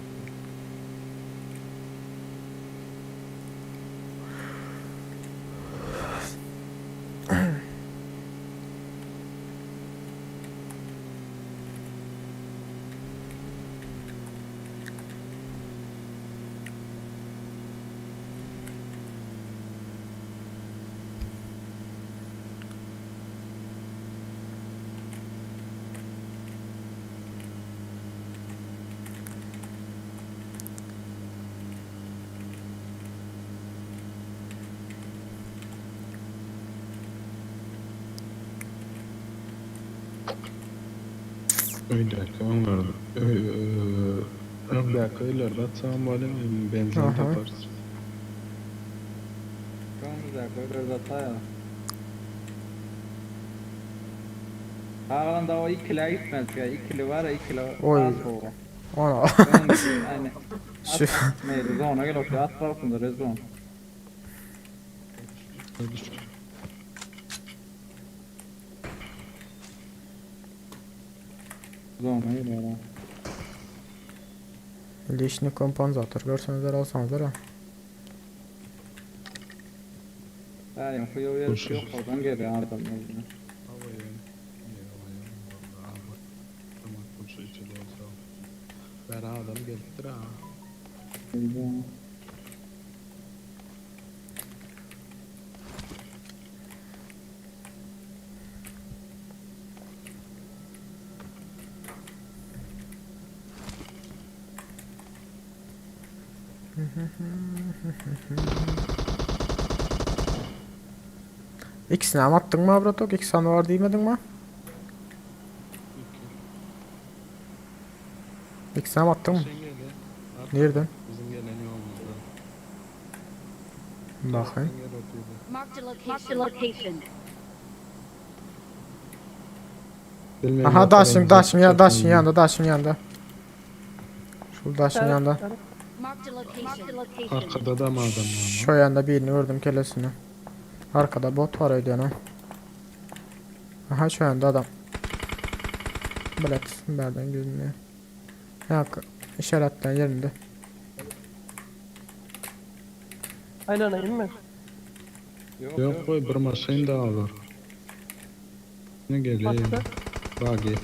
Öydäki öňler öňdäki öýlerde atsam bolýar, benzin Aha. taparys. Önümüzdeki öyle zata ya. Ağlan da o ikili gitmez ya. İkili var ya ikili. Oy. Az o. Ona. Aynen. Şu. Neydi zona gel okey. At tarafında rezon. Zona gel ya. Lişni kompanzatör görseňizler alsaňyzlar ha. Yani huyu yok yok oradan geliyor adam. Bära adam gelipdir ha. İkisini am atdyň mı bratok? İki sany var diýmediň mi? İkisini am atdyň mı? Sen gel ya. At. Nereden? Bizim gelen yolumuzdan. Bakayım. Sen gel oturdu. Marked a location. Marked a location. Bilmem Aha daşyň daşyň ya daşyň ýanında. ýanynda daşyň ýanynda. Şu daşyň ýanynda. Marked a location. Marked a location. Arkada da mı adam var? Şu ýanda birini gördüm kellesini. Arkada bot var öýdýän ha. Aha şu ýanda adam. Bilet nereden görünüyor. Ya işaretlen yerinde. Aynen mi? Yok Yok koy bir maşyn daha var. Ne geliyor? Attı. Bagi.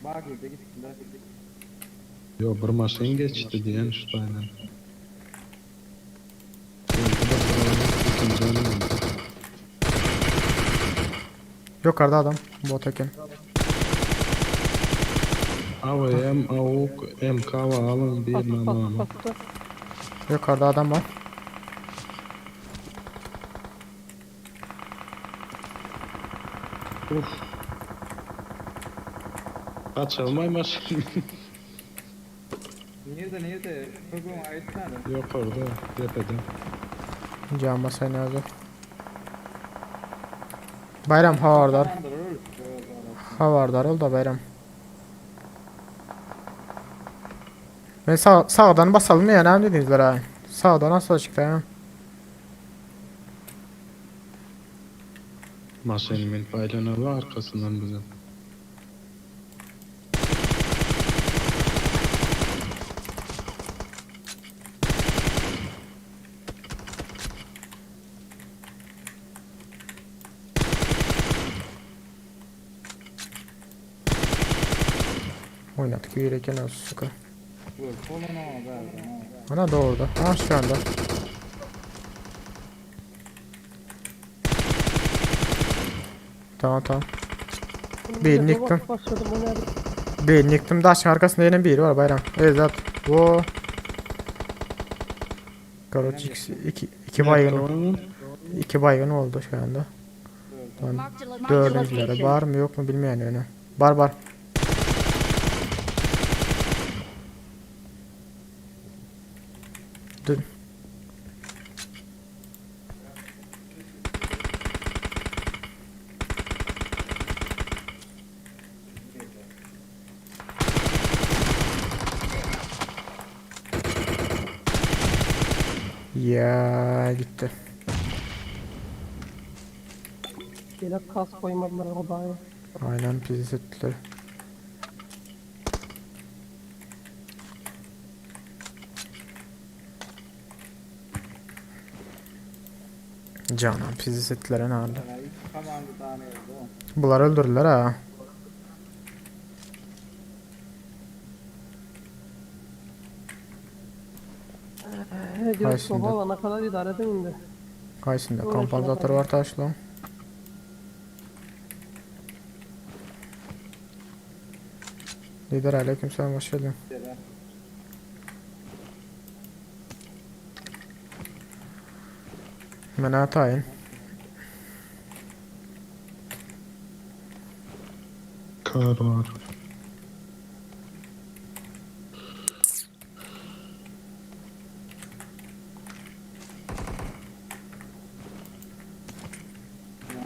Bak gidi gitsinler. Yo bir maşyn geçti diyen şu tane. Öldü de bir ikinci önüm öldü. Yukarıda adam. Bot eken. AVM, AUK, MK var alın bir Bastı nama bastı ama. bastı. Yukarıda adam var. Uf. Kaçalmay maşyn. Nerede nerede? Bugün ait nerede? Yok orada tepede. Can basayın hazır. Bayram havardar. Havardar ol da bayram. Ben sağ, sağdan basalım mı ya? Ne dediniz ha? Sağdan nasıl çıktı ha? Maşynın paylanalım arkasından bizim. Oynattık yüreken az suka. Dur, kolunu o verdi. Ana doğru. Ha şu anda. Tamam tamam. Birini yıktım. Başladım o nerede? Birini yıktım. Daşın arkasında yine biri var bayram. Evet. Wo. Karoç iki, iki, iki baygın, iki baygın oldu şu anda. Lan Marked a location. dördüncüleri var mı yok mu bilmeyen öyle. Var var. Dur. Ya gitti. Şeýle kas goýmadylar Hudaýa. Aynen pizza ettiler. Canan pizza ettiler herhalde. Ya iki komanda tane oldu. Bunlar öldürdüler ha. He diyor Haýsynda? soba alana kadar idare edin indi. Kaysında Uğraşma kompozatör var taşlı. Lider aleykümselam hoş geldin. Selam. Men atayın. Kar var.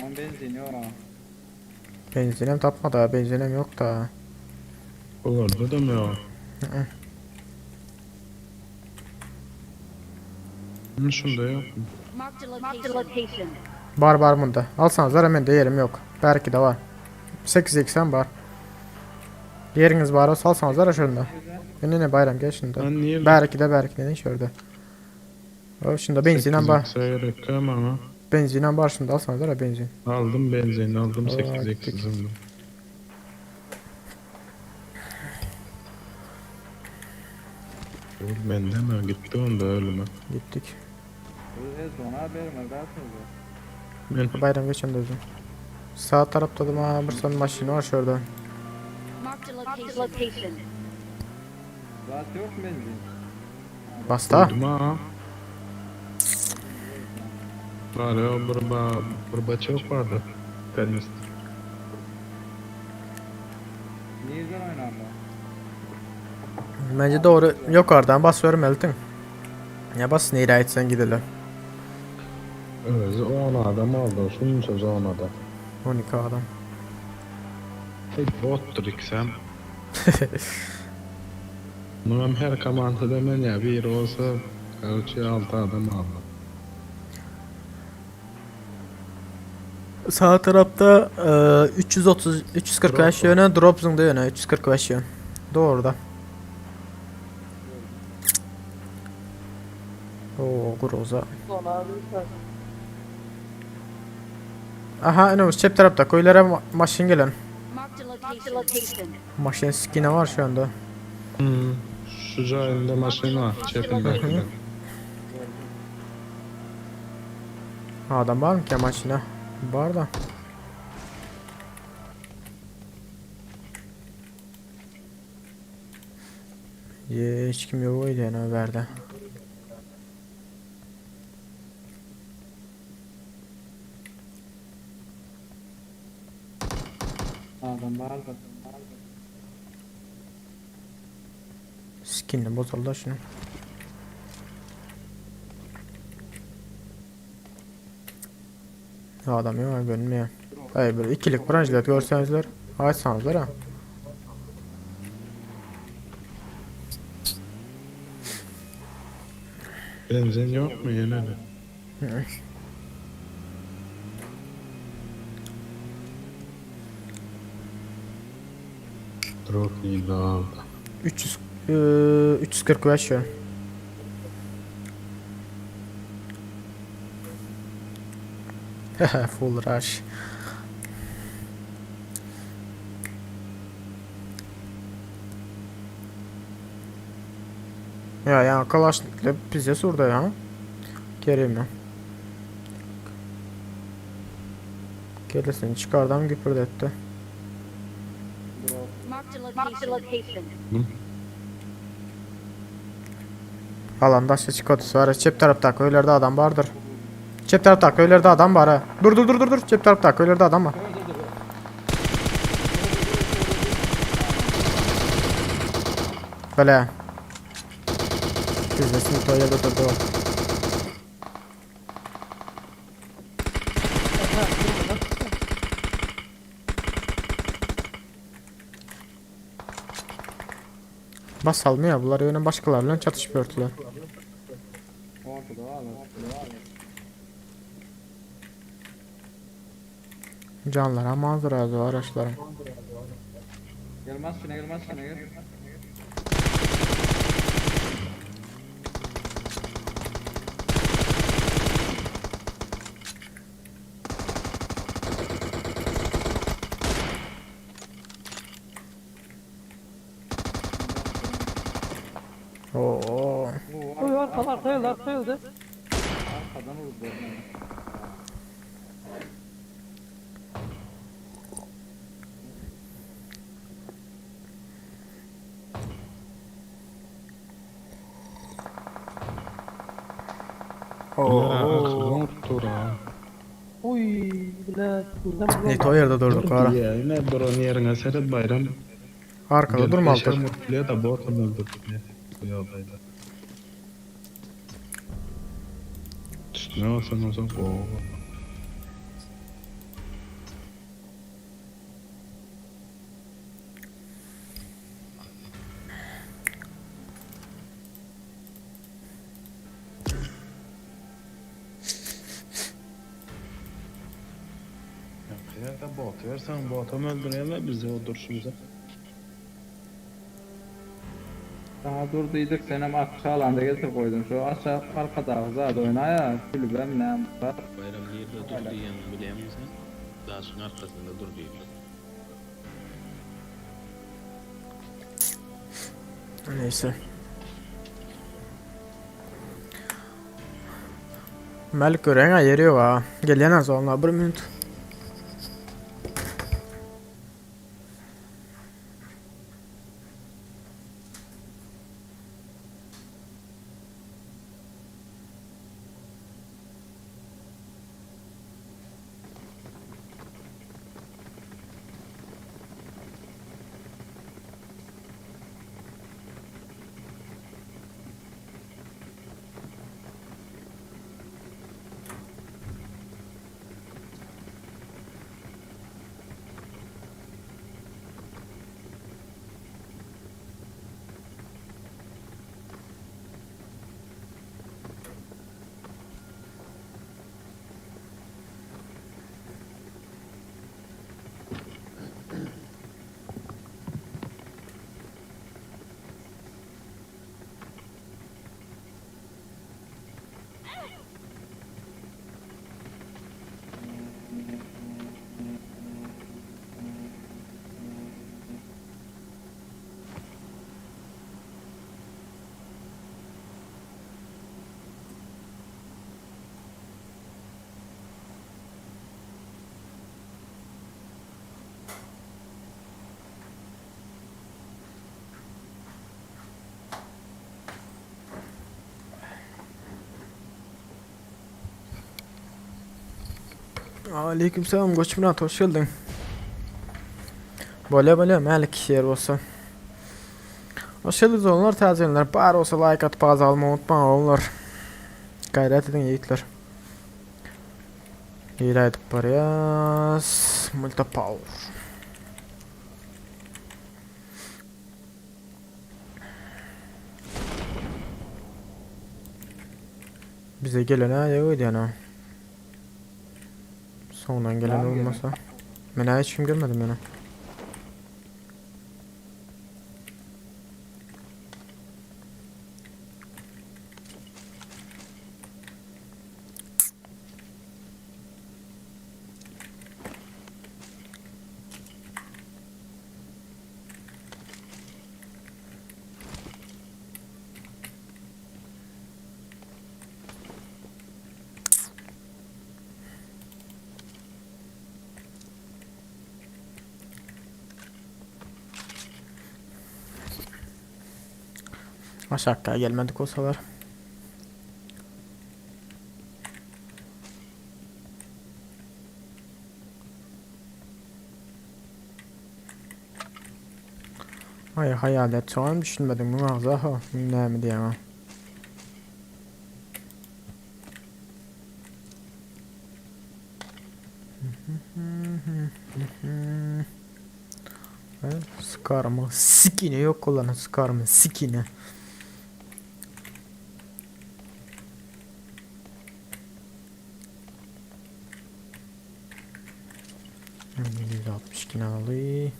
Lan benzin yok ha. Benzinem tapmadı ha benzinem yok da. Olarda da mı yok? Hı. Hı, Şunda yok. Marked a location. Bar bar bunda. Alsanız hemen de yerim yok. Belki de var. 880 var. Yeriniz var olsa alsanız da şunda. Ne ne bayram gel şunda. Ben niye Belki de belki de ne şurada. O şunda benzinem var. 8x'e gerek yok ama. Benzinem var şunda alsanız da benzin. Aldım benzin aldım Aa, 8x'imi. Oğlum bende mi? Gitti onda ölüme. Gittik. Bu ez ona haberim var zaten. Ben Bayram geçen de özüm. Sağ tarafta da ha, bir son maşini var şurada. Marked a location. Zaten yok mu benzin? Basta. koydum ha. Var ya burba, burba çok vardı. Tenis. Niye güzel oynarlar? Bence doğru yukarıdan basıyorum eltin. Ya bas nereye etsen gidelim. Evet 10 adam aldı. Şunun sözü 10 adam. 12 adam. Hey bottur iksem. Bunun her komanda demen ya bir olsa karıcı 6 adam aldı. Sağ tarafta e, 330 345 Drop yöne drop zone yöne 345 yön. Doğru da. Oo groza. Sona abi. Aha önümüz çep tarafta köylere ma- maşin gelen. Marked a location. Maşin skini var şu anda. Hmm. Şu cahilde maşina var. Çepindekiler. Adam var mı ki maşina? Var da. Ye, hiç kim yok idi yani haberde. Adam vardı. Skinini bozuldu şunu. Adam yok görünmüyor. Hayır böyle ikilik branşlar görsenizler. Açsanızlar ha. Benzin yok mu yine de? Hı. Drop iyi aldı. 300 eee, 345 yön. Full rush. Ya ya Kalaşnik'le bize surda ya. Kerim ya. Kellesini çıkardan güpürdetti. Marked a location. Hı? Alan daşy çikotusy bar. Çep tarapdaky öýlerde adam bardyr. Çep tarapdaky öýlerde adam bar ha. Dur dur dur dur dur. Çep tarapdaky öýlerde adam bar. Bele. Bizde o ýerde durdy o. Bas almıyor bular ýöne başgalar bilen çatyşyp ýörtüler. Ortada var ortada var. Canlar aman razı araçlarım. Gelmez şuna gelmez şuna gel. Oo. Oy arka arka geldi arka geldi. Arkadan vurdu beni. Oo. Oy bile. Ne o ýerde durduk ara. Ya yine duran yerine seret bayram. Arkada durmalydyk. Mutluya da botum öldürdü. Bu ýagdaýda. Üstüne olsan olsan gowy. Ýa-da bot versen botam öldürýärler bizi o durşumuza. Sana durduydık senem aşağı alanda getirip koydun. Şu aşağı arkada zat oyna ya. Kulübem ne var. Bayram nirde dur diýenini bilýärmiň? Daşyň arkasynda dur diýdi. Neyse. Mälik göreň ýeri ýok ha. Gelýän az onlar bir minut. Aleykümselam Goçmurat hoş geldin. Bolýa bolýa Mälik ýer bolsa. Hoş geldiniz onlar täzelenler. Bar bolsa like atyp az alma unutmaň oglanlar. Gaýrat ediň ýigitler. Hile edip barýas. Multi power. Bize gelen ha ýok edýän ha. Soňundan gelen olmasa. Men hiç kim görmedim ýöne. Aşakka gelmedik olsalar. Aý haýal et soňam düşünmediň müň agza ho müň näme diýýäňa. Skarma sikine yok olan skarma sikine. M762 aly.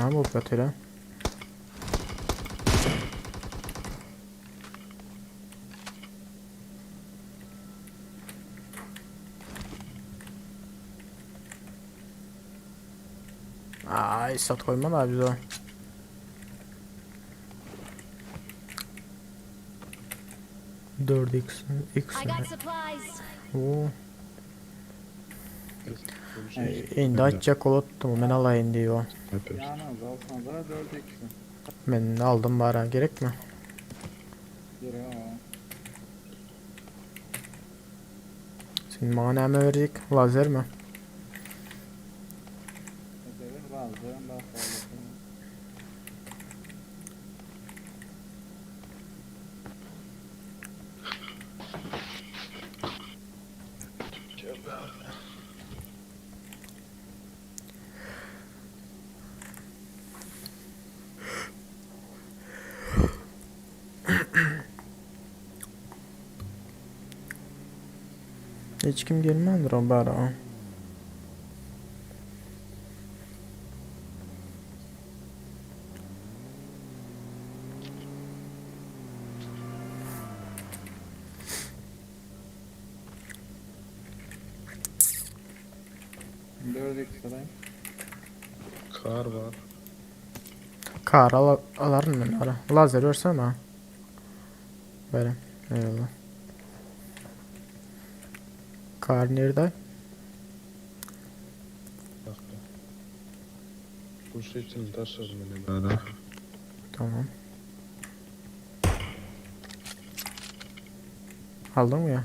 Näme bolup ýatyr a? Ay sat koyma da bize. 4x x I got supplies. Oo. Indi aýtjak bolupdym, men alaýyn diýip o. Ýanyňyza alsaňyza 4 x-i. Men aldym bara, gerekmi? Gerek oňa. Sen maňa näme berjek? Lazermi? Lazerim lazerim bar sag bolsun. Hiç kim gelmändir o bara. 4 x alayım. Kar var. Kar al alaryn men ara. Lazer bersene maňa. Beren. Eyvallah. Kar nirde? Kuş için taşır meni bara. Tamam. Aldın mı ya?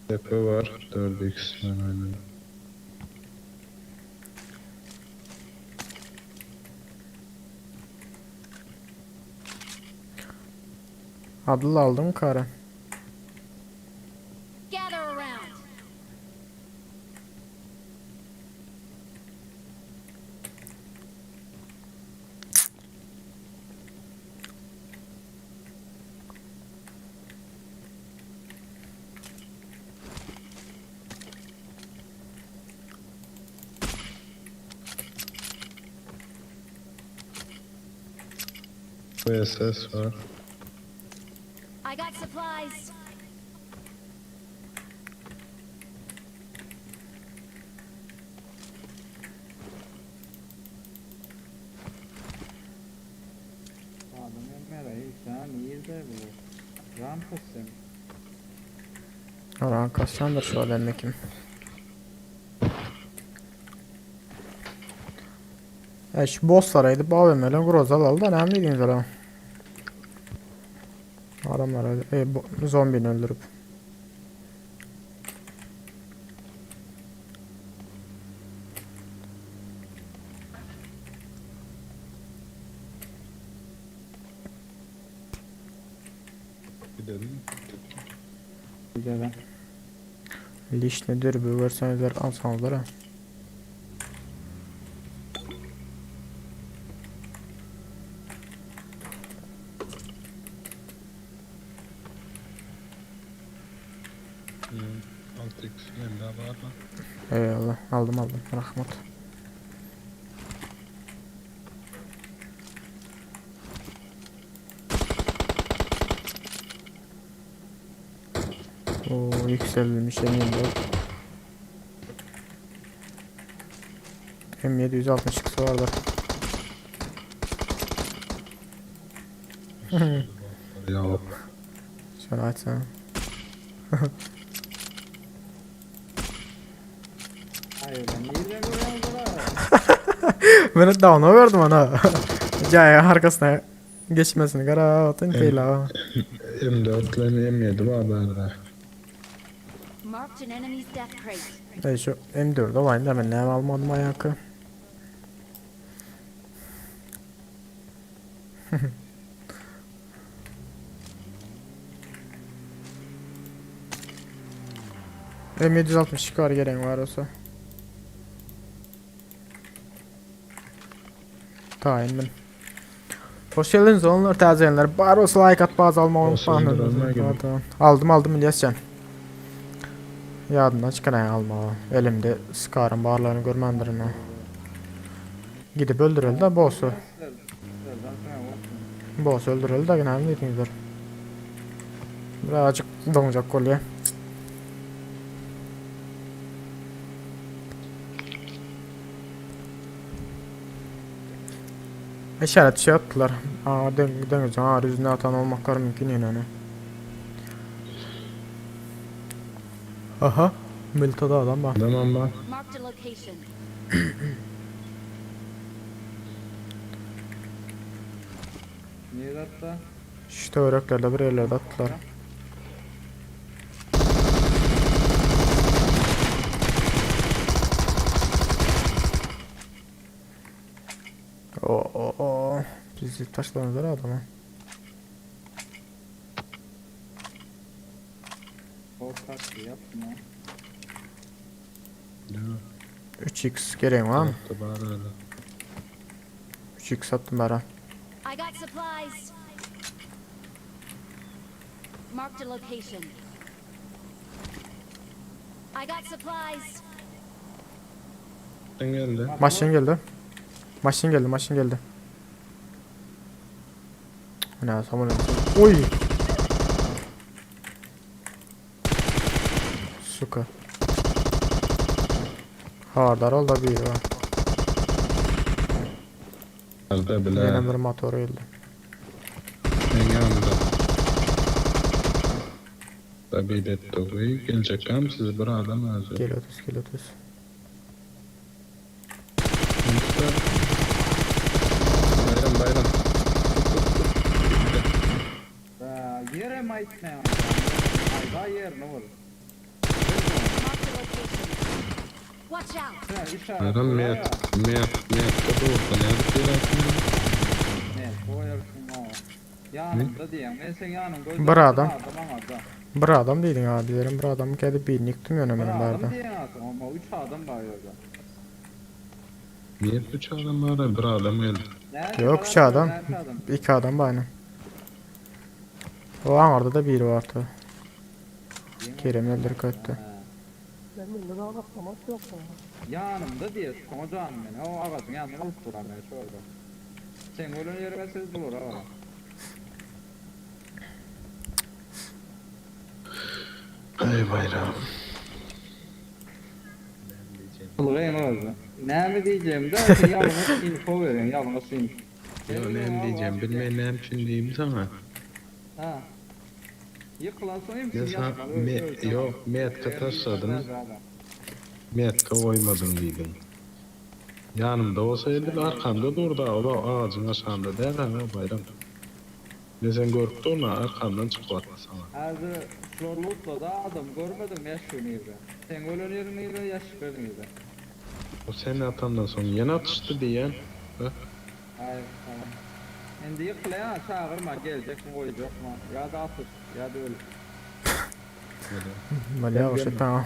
Tepe var. 4x ben oynadım. Abdullah aldın mı karı? Gather around. VSS var. I got supplies. Adam Ömer sen nirde bu? Rampasın. Oran kassandır şu an kim? E şu bosslara gidip AVM'yle groz alalım da önemli değil zaten. Adamlar öyle, e, bu, zombini öldürüp. Gidelim. Gidelim. Lişne dürbü görseňizler alsaňyzlar ha. Hmm. 6x mende var lan. Eyvallah aldım aldım rahmat. Oo yükselmiş M24. M762 vardır. Ýok. Şony aýtsana. Hayır ben nirden görüyorum bunu? Men downa berdim ona. Jaýyň arkasyna geçmesini gara otyn peýla. M4 bilen M7 bar bärde. Marked an enemy's death crate. Ey şu M4 olayım da ben näme almadım aýaky. M762 var gelen var olsa. Tayin ben. Hoş geldiniz onlar tazeyenler. Bar olsa like at bazı alma Olsun, unutmayın. öldürülme gibi. Tamam. Aldım aldım İlyascan. Yadımdan çıkan alma. Elimde Scar'ın barlarını görmendirin o. Gidip öldürüldü de boss'u. Boss öldürüldü de yine dedinizdir. Birazcık donacak kolye. İşaret şey attılar. Aa, dön, döneceğim. Ağır yüzüne atan olmaklar mümkün yine hani. Aha. Milto'da adam var. Tamam bak. Marked a location. Niye hatta? Şu töreklerle bir yerlerde attılar. O o o. Bizi taşladılar adamı. O taktiği yapma. 3x gereğin var mı? Attı bari öyle. 3x attım bana. I got supplies. Marked a location. I got supplies. Sen geldi. Maşın geldi. Maşın geldi, maşın geldi. Ne saman Oy. Suka. Hardar ol da bir var. Nerede bile. Yine bir motoru geldi. En yanında. Tabii de doğru. Gelecek hem sizi bir adam özü. Geliyoruz, geliyoruz. Bayram bayram. Ha, yere mi aitme? Ayda yer ne olur? Marked a location. Watch out. Ha, işaret Bayram koyar met ya. met met de doğru. Nerede bir adam? Ne koyarsın o. Yanımda diyeyim. Ben sen yanımda. Bir adam. Adam adam. Bir adam dedin abi derim bir adam geldi bir yıktım yönü Bir benim adam barda. diyen adam ama üç adam var orada. Niye üç adam var? Bir adam geldi. Nerede Yok var üç adam. Nerede adam? İki adam var aynen. O an orada da biri vardı. Kerem öldür kaçtı. Ha. Ben de daha atlamak yok ya. Yanımda diye kocan beni. O ağacın yanına alıp durar beni şurada. Sen ölün yerine siz bulur ha. Ay bayram. Kılgayım özü. Ne mi diyeceğim de sen yalnız info verin yalnız info. Yo ne diyeceğim bilmeyin ne için diyeyim sana. Ha. Yıkılan son Ya hepsini sen yapma. me, yok metka taşladın. Metka koymadın dedin. Yanımda olsaydı arkamda durdu. O da ağacın aşağında değil ha bayram. Ne sen korktun ha arkamdan çıktı sana. Hazır şlorlukla da adam görmedim ya şunu gibi. Sen ölen yerin gibi yaş gördün gibi. O senin atandan sonra yeni atıştı diyen. Hayır tamam. Şimdi yıkılayan çağırma gelecek mi koyacak mı? Ya da atış ya da öl. Böyle yavaş tamam.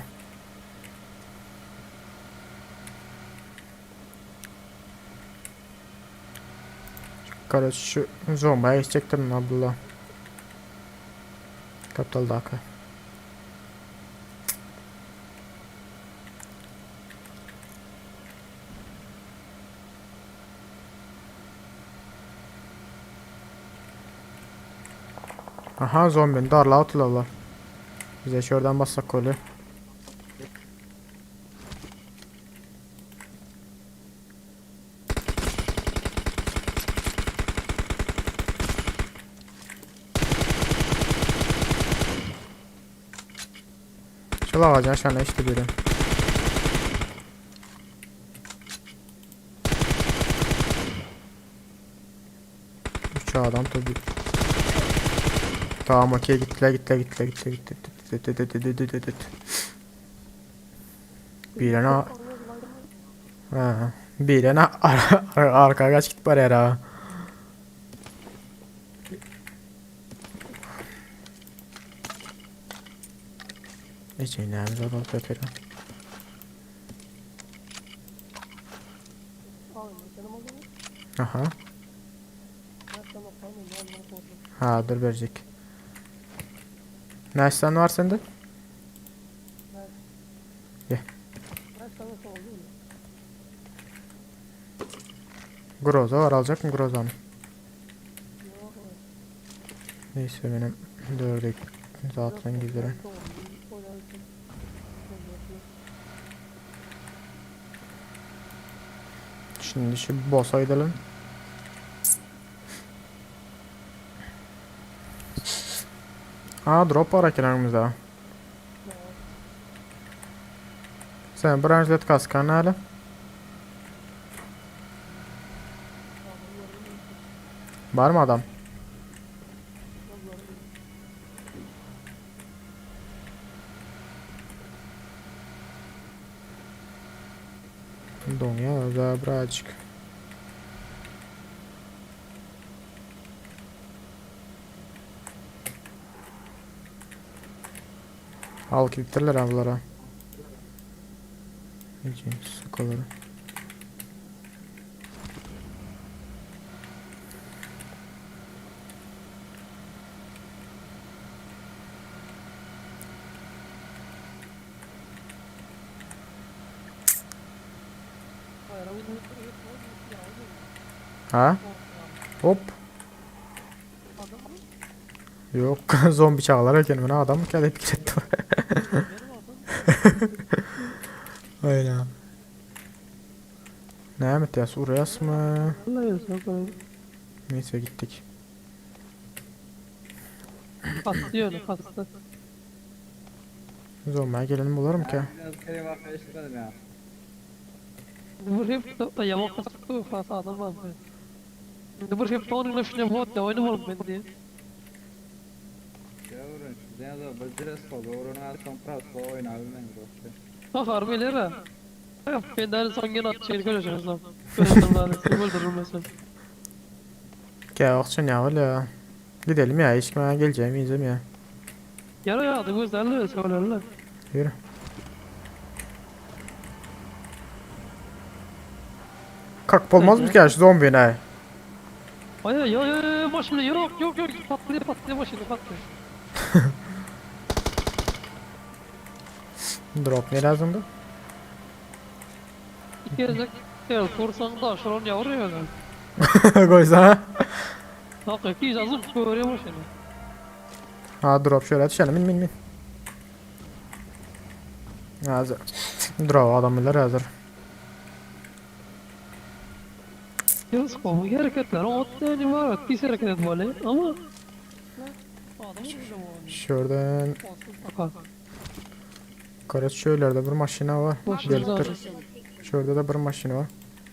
Kara şu zombaya geçecektim Abdullah. Kapital daka. Aha zombinin darla atılırlar. Bize şuradan bassak golü. Şol agajyň aşagynda işte biri. Üç adam tabi. Tamam okey gittiler gittiler gittiler gittiler gittiler. Gittiler gittiler gittiler. Birine Ha, birine ar ar arka kaç git bari ha. Hiç näme zat alyp ýatyr. Aha. Ha dur berjek. Näçe var sende? Gel. Groza var alacak mı Groza'nı? Neyse benim dörde zaten giderim. Şimdi şu boss'a gidelim. Aa drop var ekenimizde. Sen branşlet kaskan hala. Var mı adam? Doňa zabraçk. Al gittiler avlara. Niçin sukaları. Ha? Hop. Yok zombi çağlar eken buna adam mı gelip gitti. Aynen. Ne etýäs? Urýasmy? Neyse gittik. Kastı ýöne kastı. Zombiye gelelim bulurum ki. Biraz kere bak eşitmedim ya. Bir hep yaman kastı fazla adam var. Bir hep onun üstüne bot ya oyunu bulup ben diye. Ya vurun. Sen de bir dress kol. Vurun al son pras oyna bilmem dostum. Bak harbi ha. Ben de son gün atacağını göreceğiz lan. Öldürürüm lan. Öldürürüm mesela. Gel akşam ya öyle. Gidelim ya hiç ben geleceğim yiyeceğim ya. Yara ya güzel söylerler. Yürü. Kalk olmaz mı ki şu zombi ne? Ay ay ay ay başımda yok yok yok patlıyor patlıyor başımda patlıyor. Drop ne lazımdı? İki gezek el kursan da şuran yavru ya. Koysa. Bak iki yazıp görüyor başını. Ha drop şöyle düşelim min min min. Hazır. Drop adamlar hazır. Yazık bu hareketler o yani var pis hareket et böyle ama Şuradan Kara şöylerde bir maşina var. Maşina Gelip dur. Şurada da bir maşina var.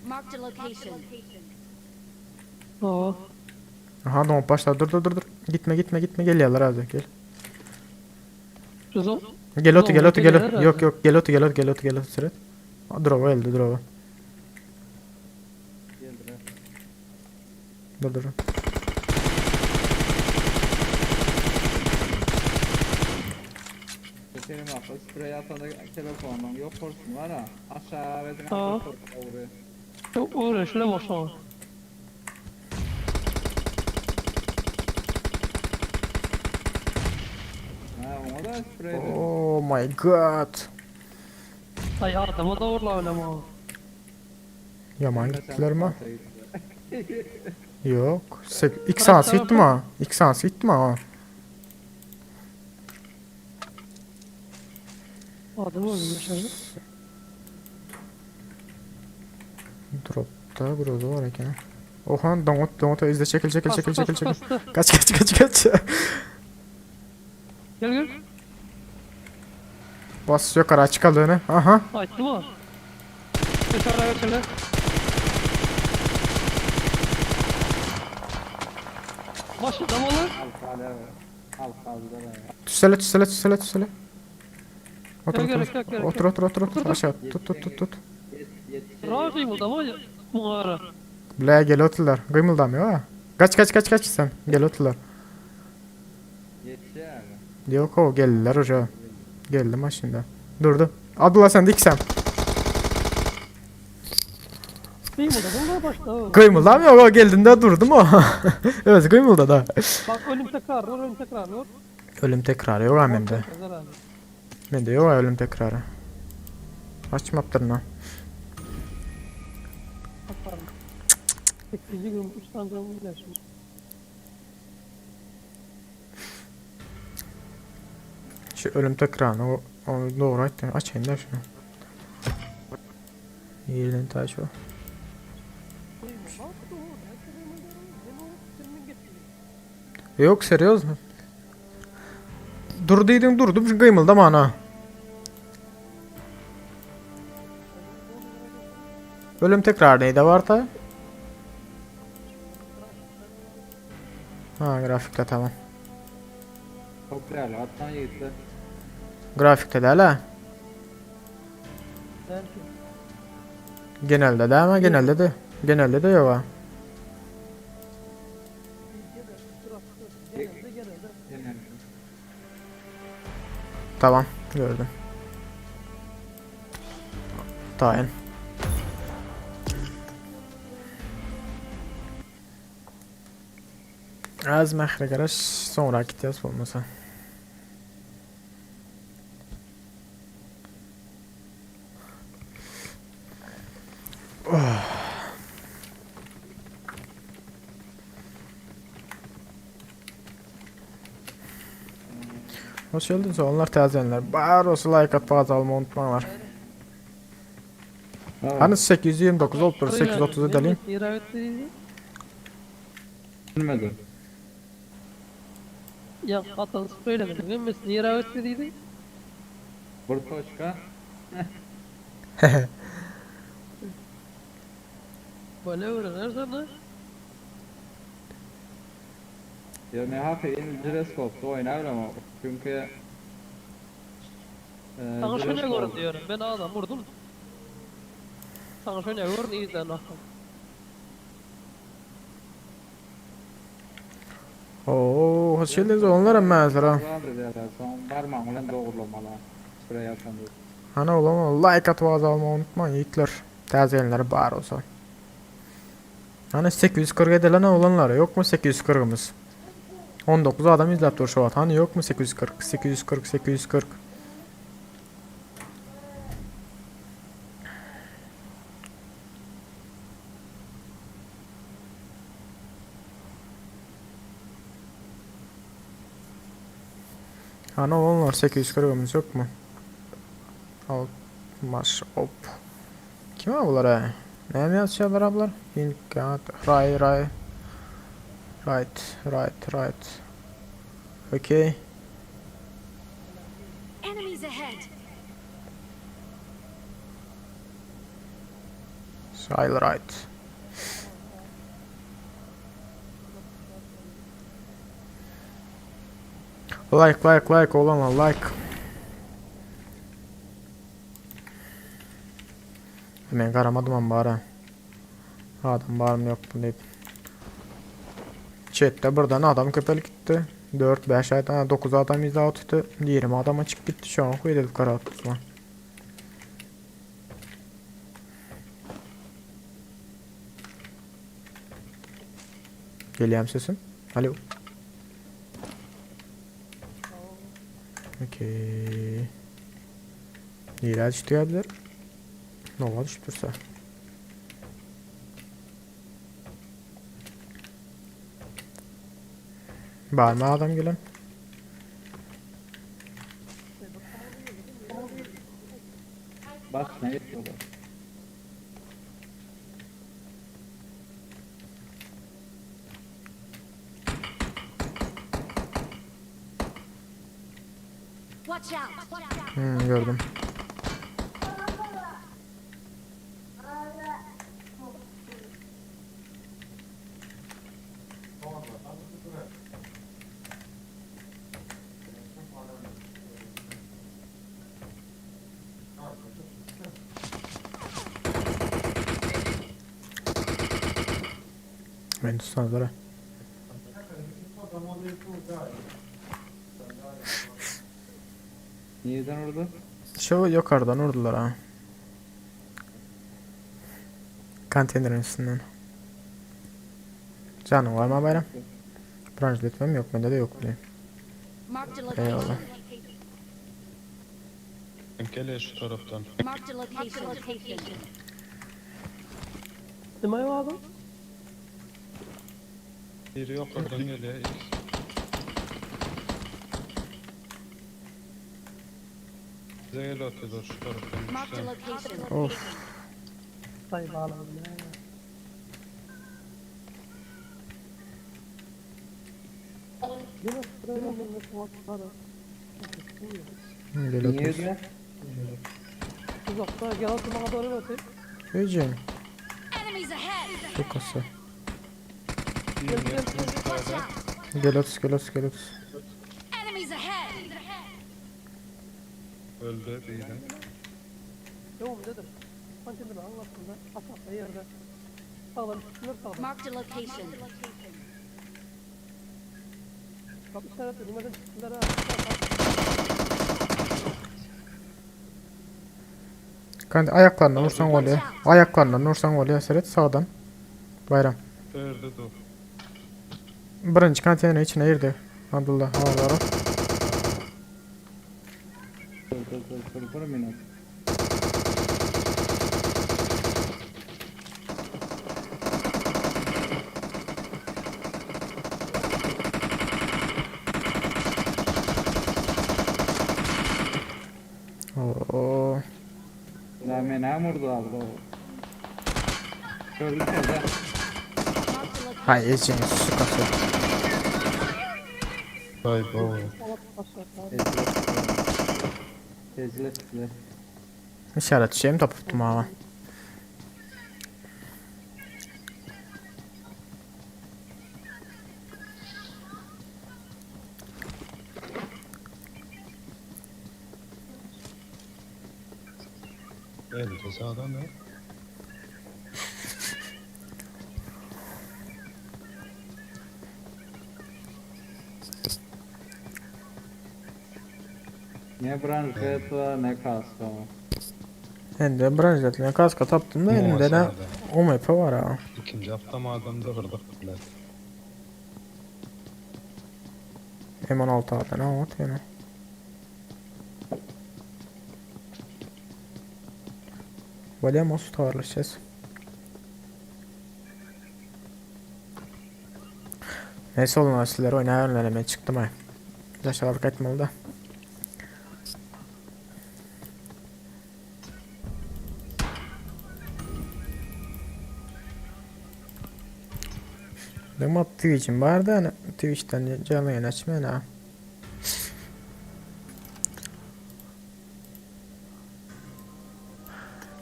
Marked a location. Aa. Aha don başla dur dur dur dur. Gitme gitme gitme geliyorlar hazır gel. Şu Gel otu gel otu gel Zombi otu. Yok yok gel otu gel otu gel otu gel otu süret. Drova geldi drova. Geldiler. Dur dur. Senin bak sprey atanda telefonun yok olsun var ha. Aşağı ve Aa. vuruyor. Çok uğraşla başla. Ha ona da sprey. Oh my god. Ay adama da vurla öyle ama. Yaman gittiler mi? Yok. Sek İki saat gitti mi? ha? İki saat gitti mi? ha? Adam öldü dışarıda. Dropta groza var eken. Oha dongot dongot izle çekil çekil çekil Kastı çekil çekil. kastı. Kaç kaç kaç kaç. Gel gel. Bas ýokary açyk aldy ene. Aha. Aýtdym o. Yukarıda geçildi. Başında mı olur? Tüsele tüsele tüsele tüsele. Otur Gerek otur. yok, gerek Otur yok. otur otur otur. Aşağı tut tut tut tut. Rahat mı Mugara. Bile gel oturlar. Gıymıldamıyor ha. Kaç kaç kaç kaç sen. Gel oturlar. Yok o geldiler hoca. Geldi maşında. Durdu. Abdullah sen dik sen. Kıymılda bunlar başta. Gıymıldamıyor o geldiğinde durdu mu? Evet gıymılda da. Bak ölüm tekrar var, ölüm tekrar var. Ölüm tekrarı yok ha mende. Herhalde. Mende yok ha ölüm tekrarı. Açmaptır lan. Atarım. 823 tane drum gider şimdi. Şu ölüm tekrarını o, o doğru açtı. Açayım da şunu. Yerden taş o. Yok seriöz mu? Durduydun durdum şu kıymıldama ana. Ölüm tekrar neyde var da? Ha grafikte tamam. Toplayalım atlan yiğitler. Grafikte de hala. Belki. Genelde de ama genelde de. Genelde de yok ha. Genelde genelde. Tamam gördüm. Tayin. Az mähre garaş soňra gitýäs bolmasa. Oh. Hoş geldin soğanlar täzelenler. Bar olsa like atıp azalma unutmalar. Hani 829 olup dur 830 edelim. Bilmedim. Bilmedim. Ya hatta söylemedim. Bilmesin niye davet dediydi? Bir toçka. Böyle öğrenirsen de. Ya ne hafif jiroskopda oynar ama çünkü e, Sana şöyle jiroskop- görün diyorum. Ben adam vurdum. Sana şöyle görün iyi izlen bakalım. Oo, hoş geldiniz onlar mesela. Vardır ya, Son parmağım bilen doğrulamalı. Şuraya yatan dur. Hani olan like atıp azalma unutmayın yiğitler. Täzelenler bar olsa. Hani 840 edilen olanlar yok mu 840'ımız? 19 adam izlep dur şu an. Hani yok mu 840 840 840. Hani olanlar 840'ımız yok mu? Altmaş op. Kim abi ha? Ne mi yazıyorlar ablar? Hint, ray ray. Right, right, right. Okay. Enemies ahead. Sile right. Like like like olanlar like. Men garamadım ama bari. Adam barım yok bu deyip. Chat'te buradan adam köpel gitti. 4 5 ay 9 adam izah tuttu. 20 adam açık gitti şu an koydu kara tutma. Geliyorum sesim. Alo. Okey. Nira düştü geldiler. Nova düştürse. Var mı adam gelen? Bak ne yapıyorlar. Watch out! Hmm, gördüm. Beni tutsanızlara. Nireden urdu? Şu yukarıdan vurdular ha. Konteynerin üstünden. Canım var mı bayram? Branş lütfen yok bende de yok bile. Marked a Eyvallah. location. Gel şu taraftan. Marked a location. Nima adam? Biri yukarıdan geliyor. ikisi. Bize gel atıyorlar şu taraftan. üç Marked a tane. location. Of. Dayı bağladım ya. Gel otur. Nirede? Uzakta gel oturmaya doğru batı. Hücum. Enemies ahead! Çok kasa. Birini yakın Watch yukarıda. out! Gel otur gel otur gel otur. Enemies ahead! Öldü biri. Yok dedim. Konteynerin anlattığında aşağıda yerde. Sağdan çıktılar sağdan. Marked a location. Bak işaret dedim. Nereden çıktılar ha? Kanka ayaklarından vursan oluyor. Ayaklarından vursan oluyor. Seret sağdan. Bayram. Öldü dur. Birinci konteynerin içine girdi. Abdullah havalara. Dur dur dur dur dur minut. Oo. La beni hem vurdu abi o. Gördün mü de? Marked a location. Hay ecin su kasa. Vay be. Tezle tezle. İşaret şeyim tapıptım ama. Öldü sağdan ya. Ne branşet var ne kaska var. Hem de branşlatına kaska taptım da elimde de o map'e var ha. İkinci hafta madem de kırdık bile. M16 A'da ne o yani. Valemos tovarlaşacağız. Neyse oğlum sizlere oynayalım çıktım ay. Yaşalar kaçmalı da. Ama Twitch'im vardı hani Twitch'ten canlı yayın açmayan ha.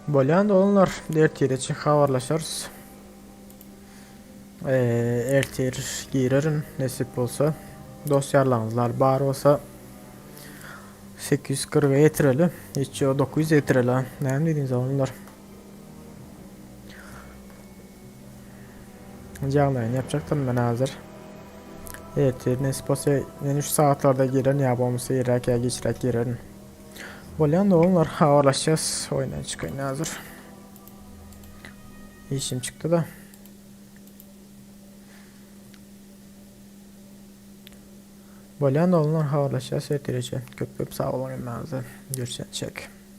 Bolýan da onlar ertir için habarlaşarız. Ee, ertir girerim nesip olsa. Dosyalarınızlar bar olsa 840 getireli. Hiç o 900 getireli. ha. Ne dediğiniz onlar. Canlı yayın yapacaktım ben hazır. Evet, nesip olsa yani şu saatlerde giren ya olmasa irek ya geçirek girerim. Bolýan da onlar habarlaşacağız. Oyundan çıkayım hazır. İşim çıktı da. Bolýan da onlar habarlaşacağız. Ertirece. Köp köp sağ olun hemmäňize. Görüşençek.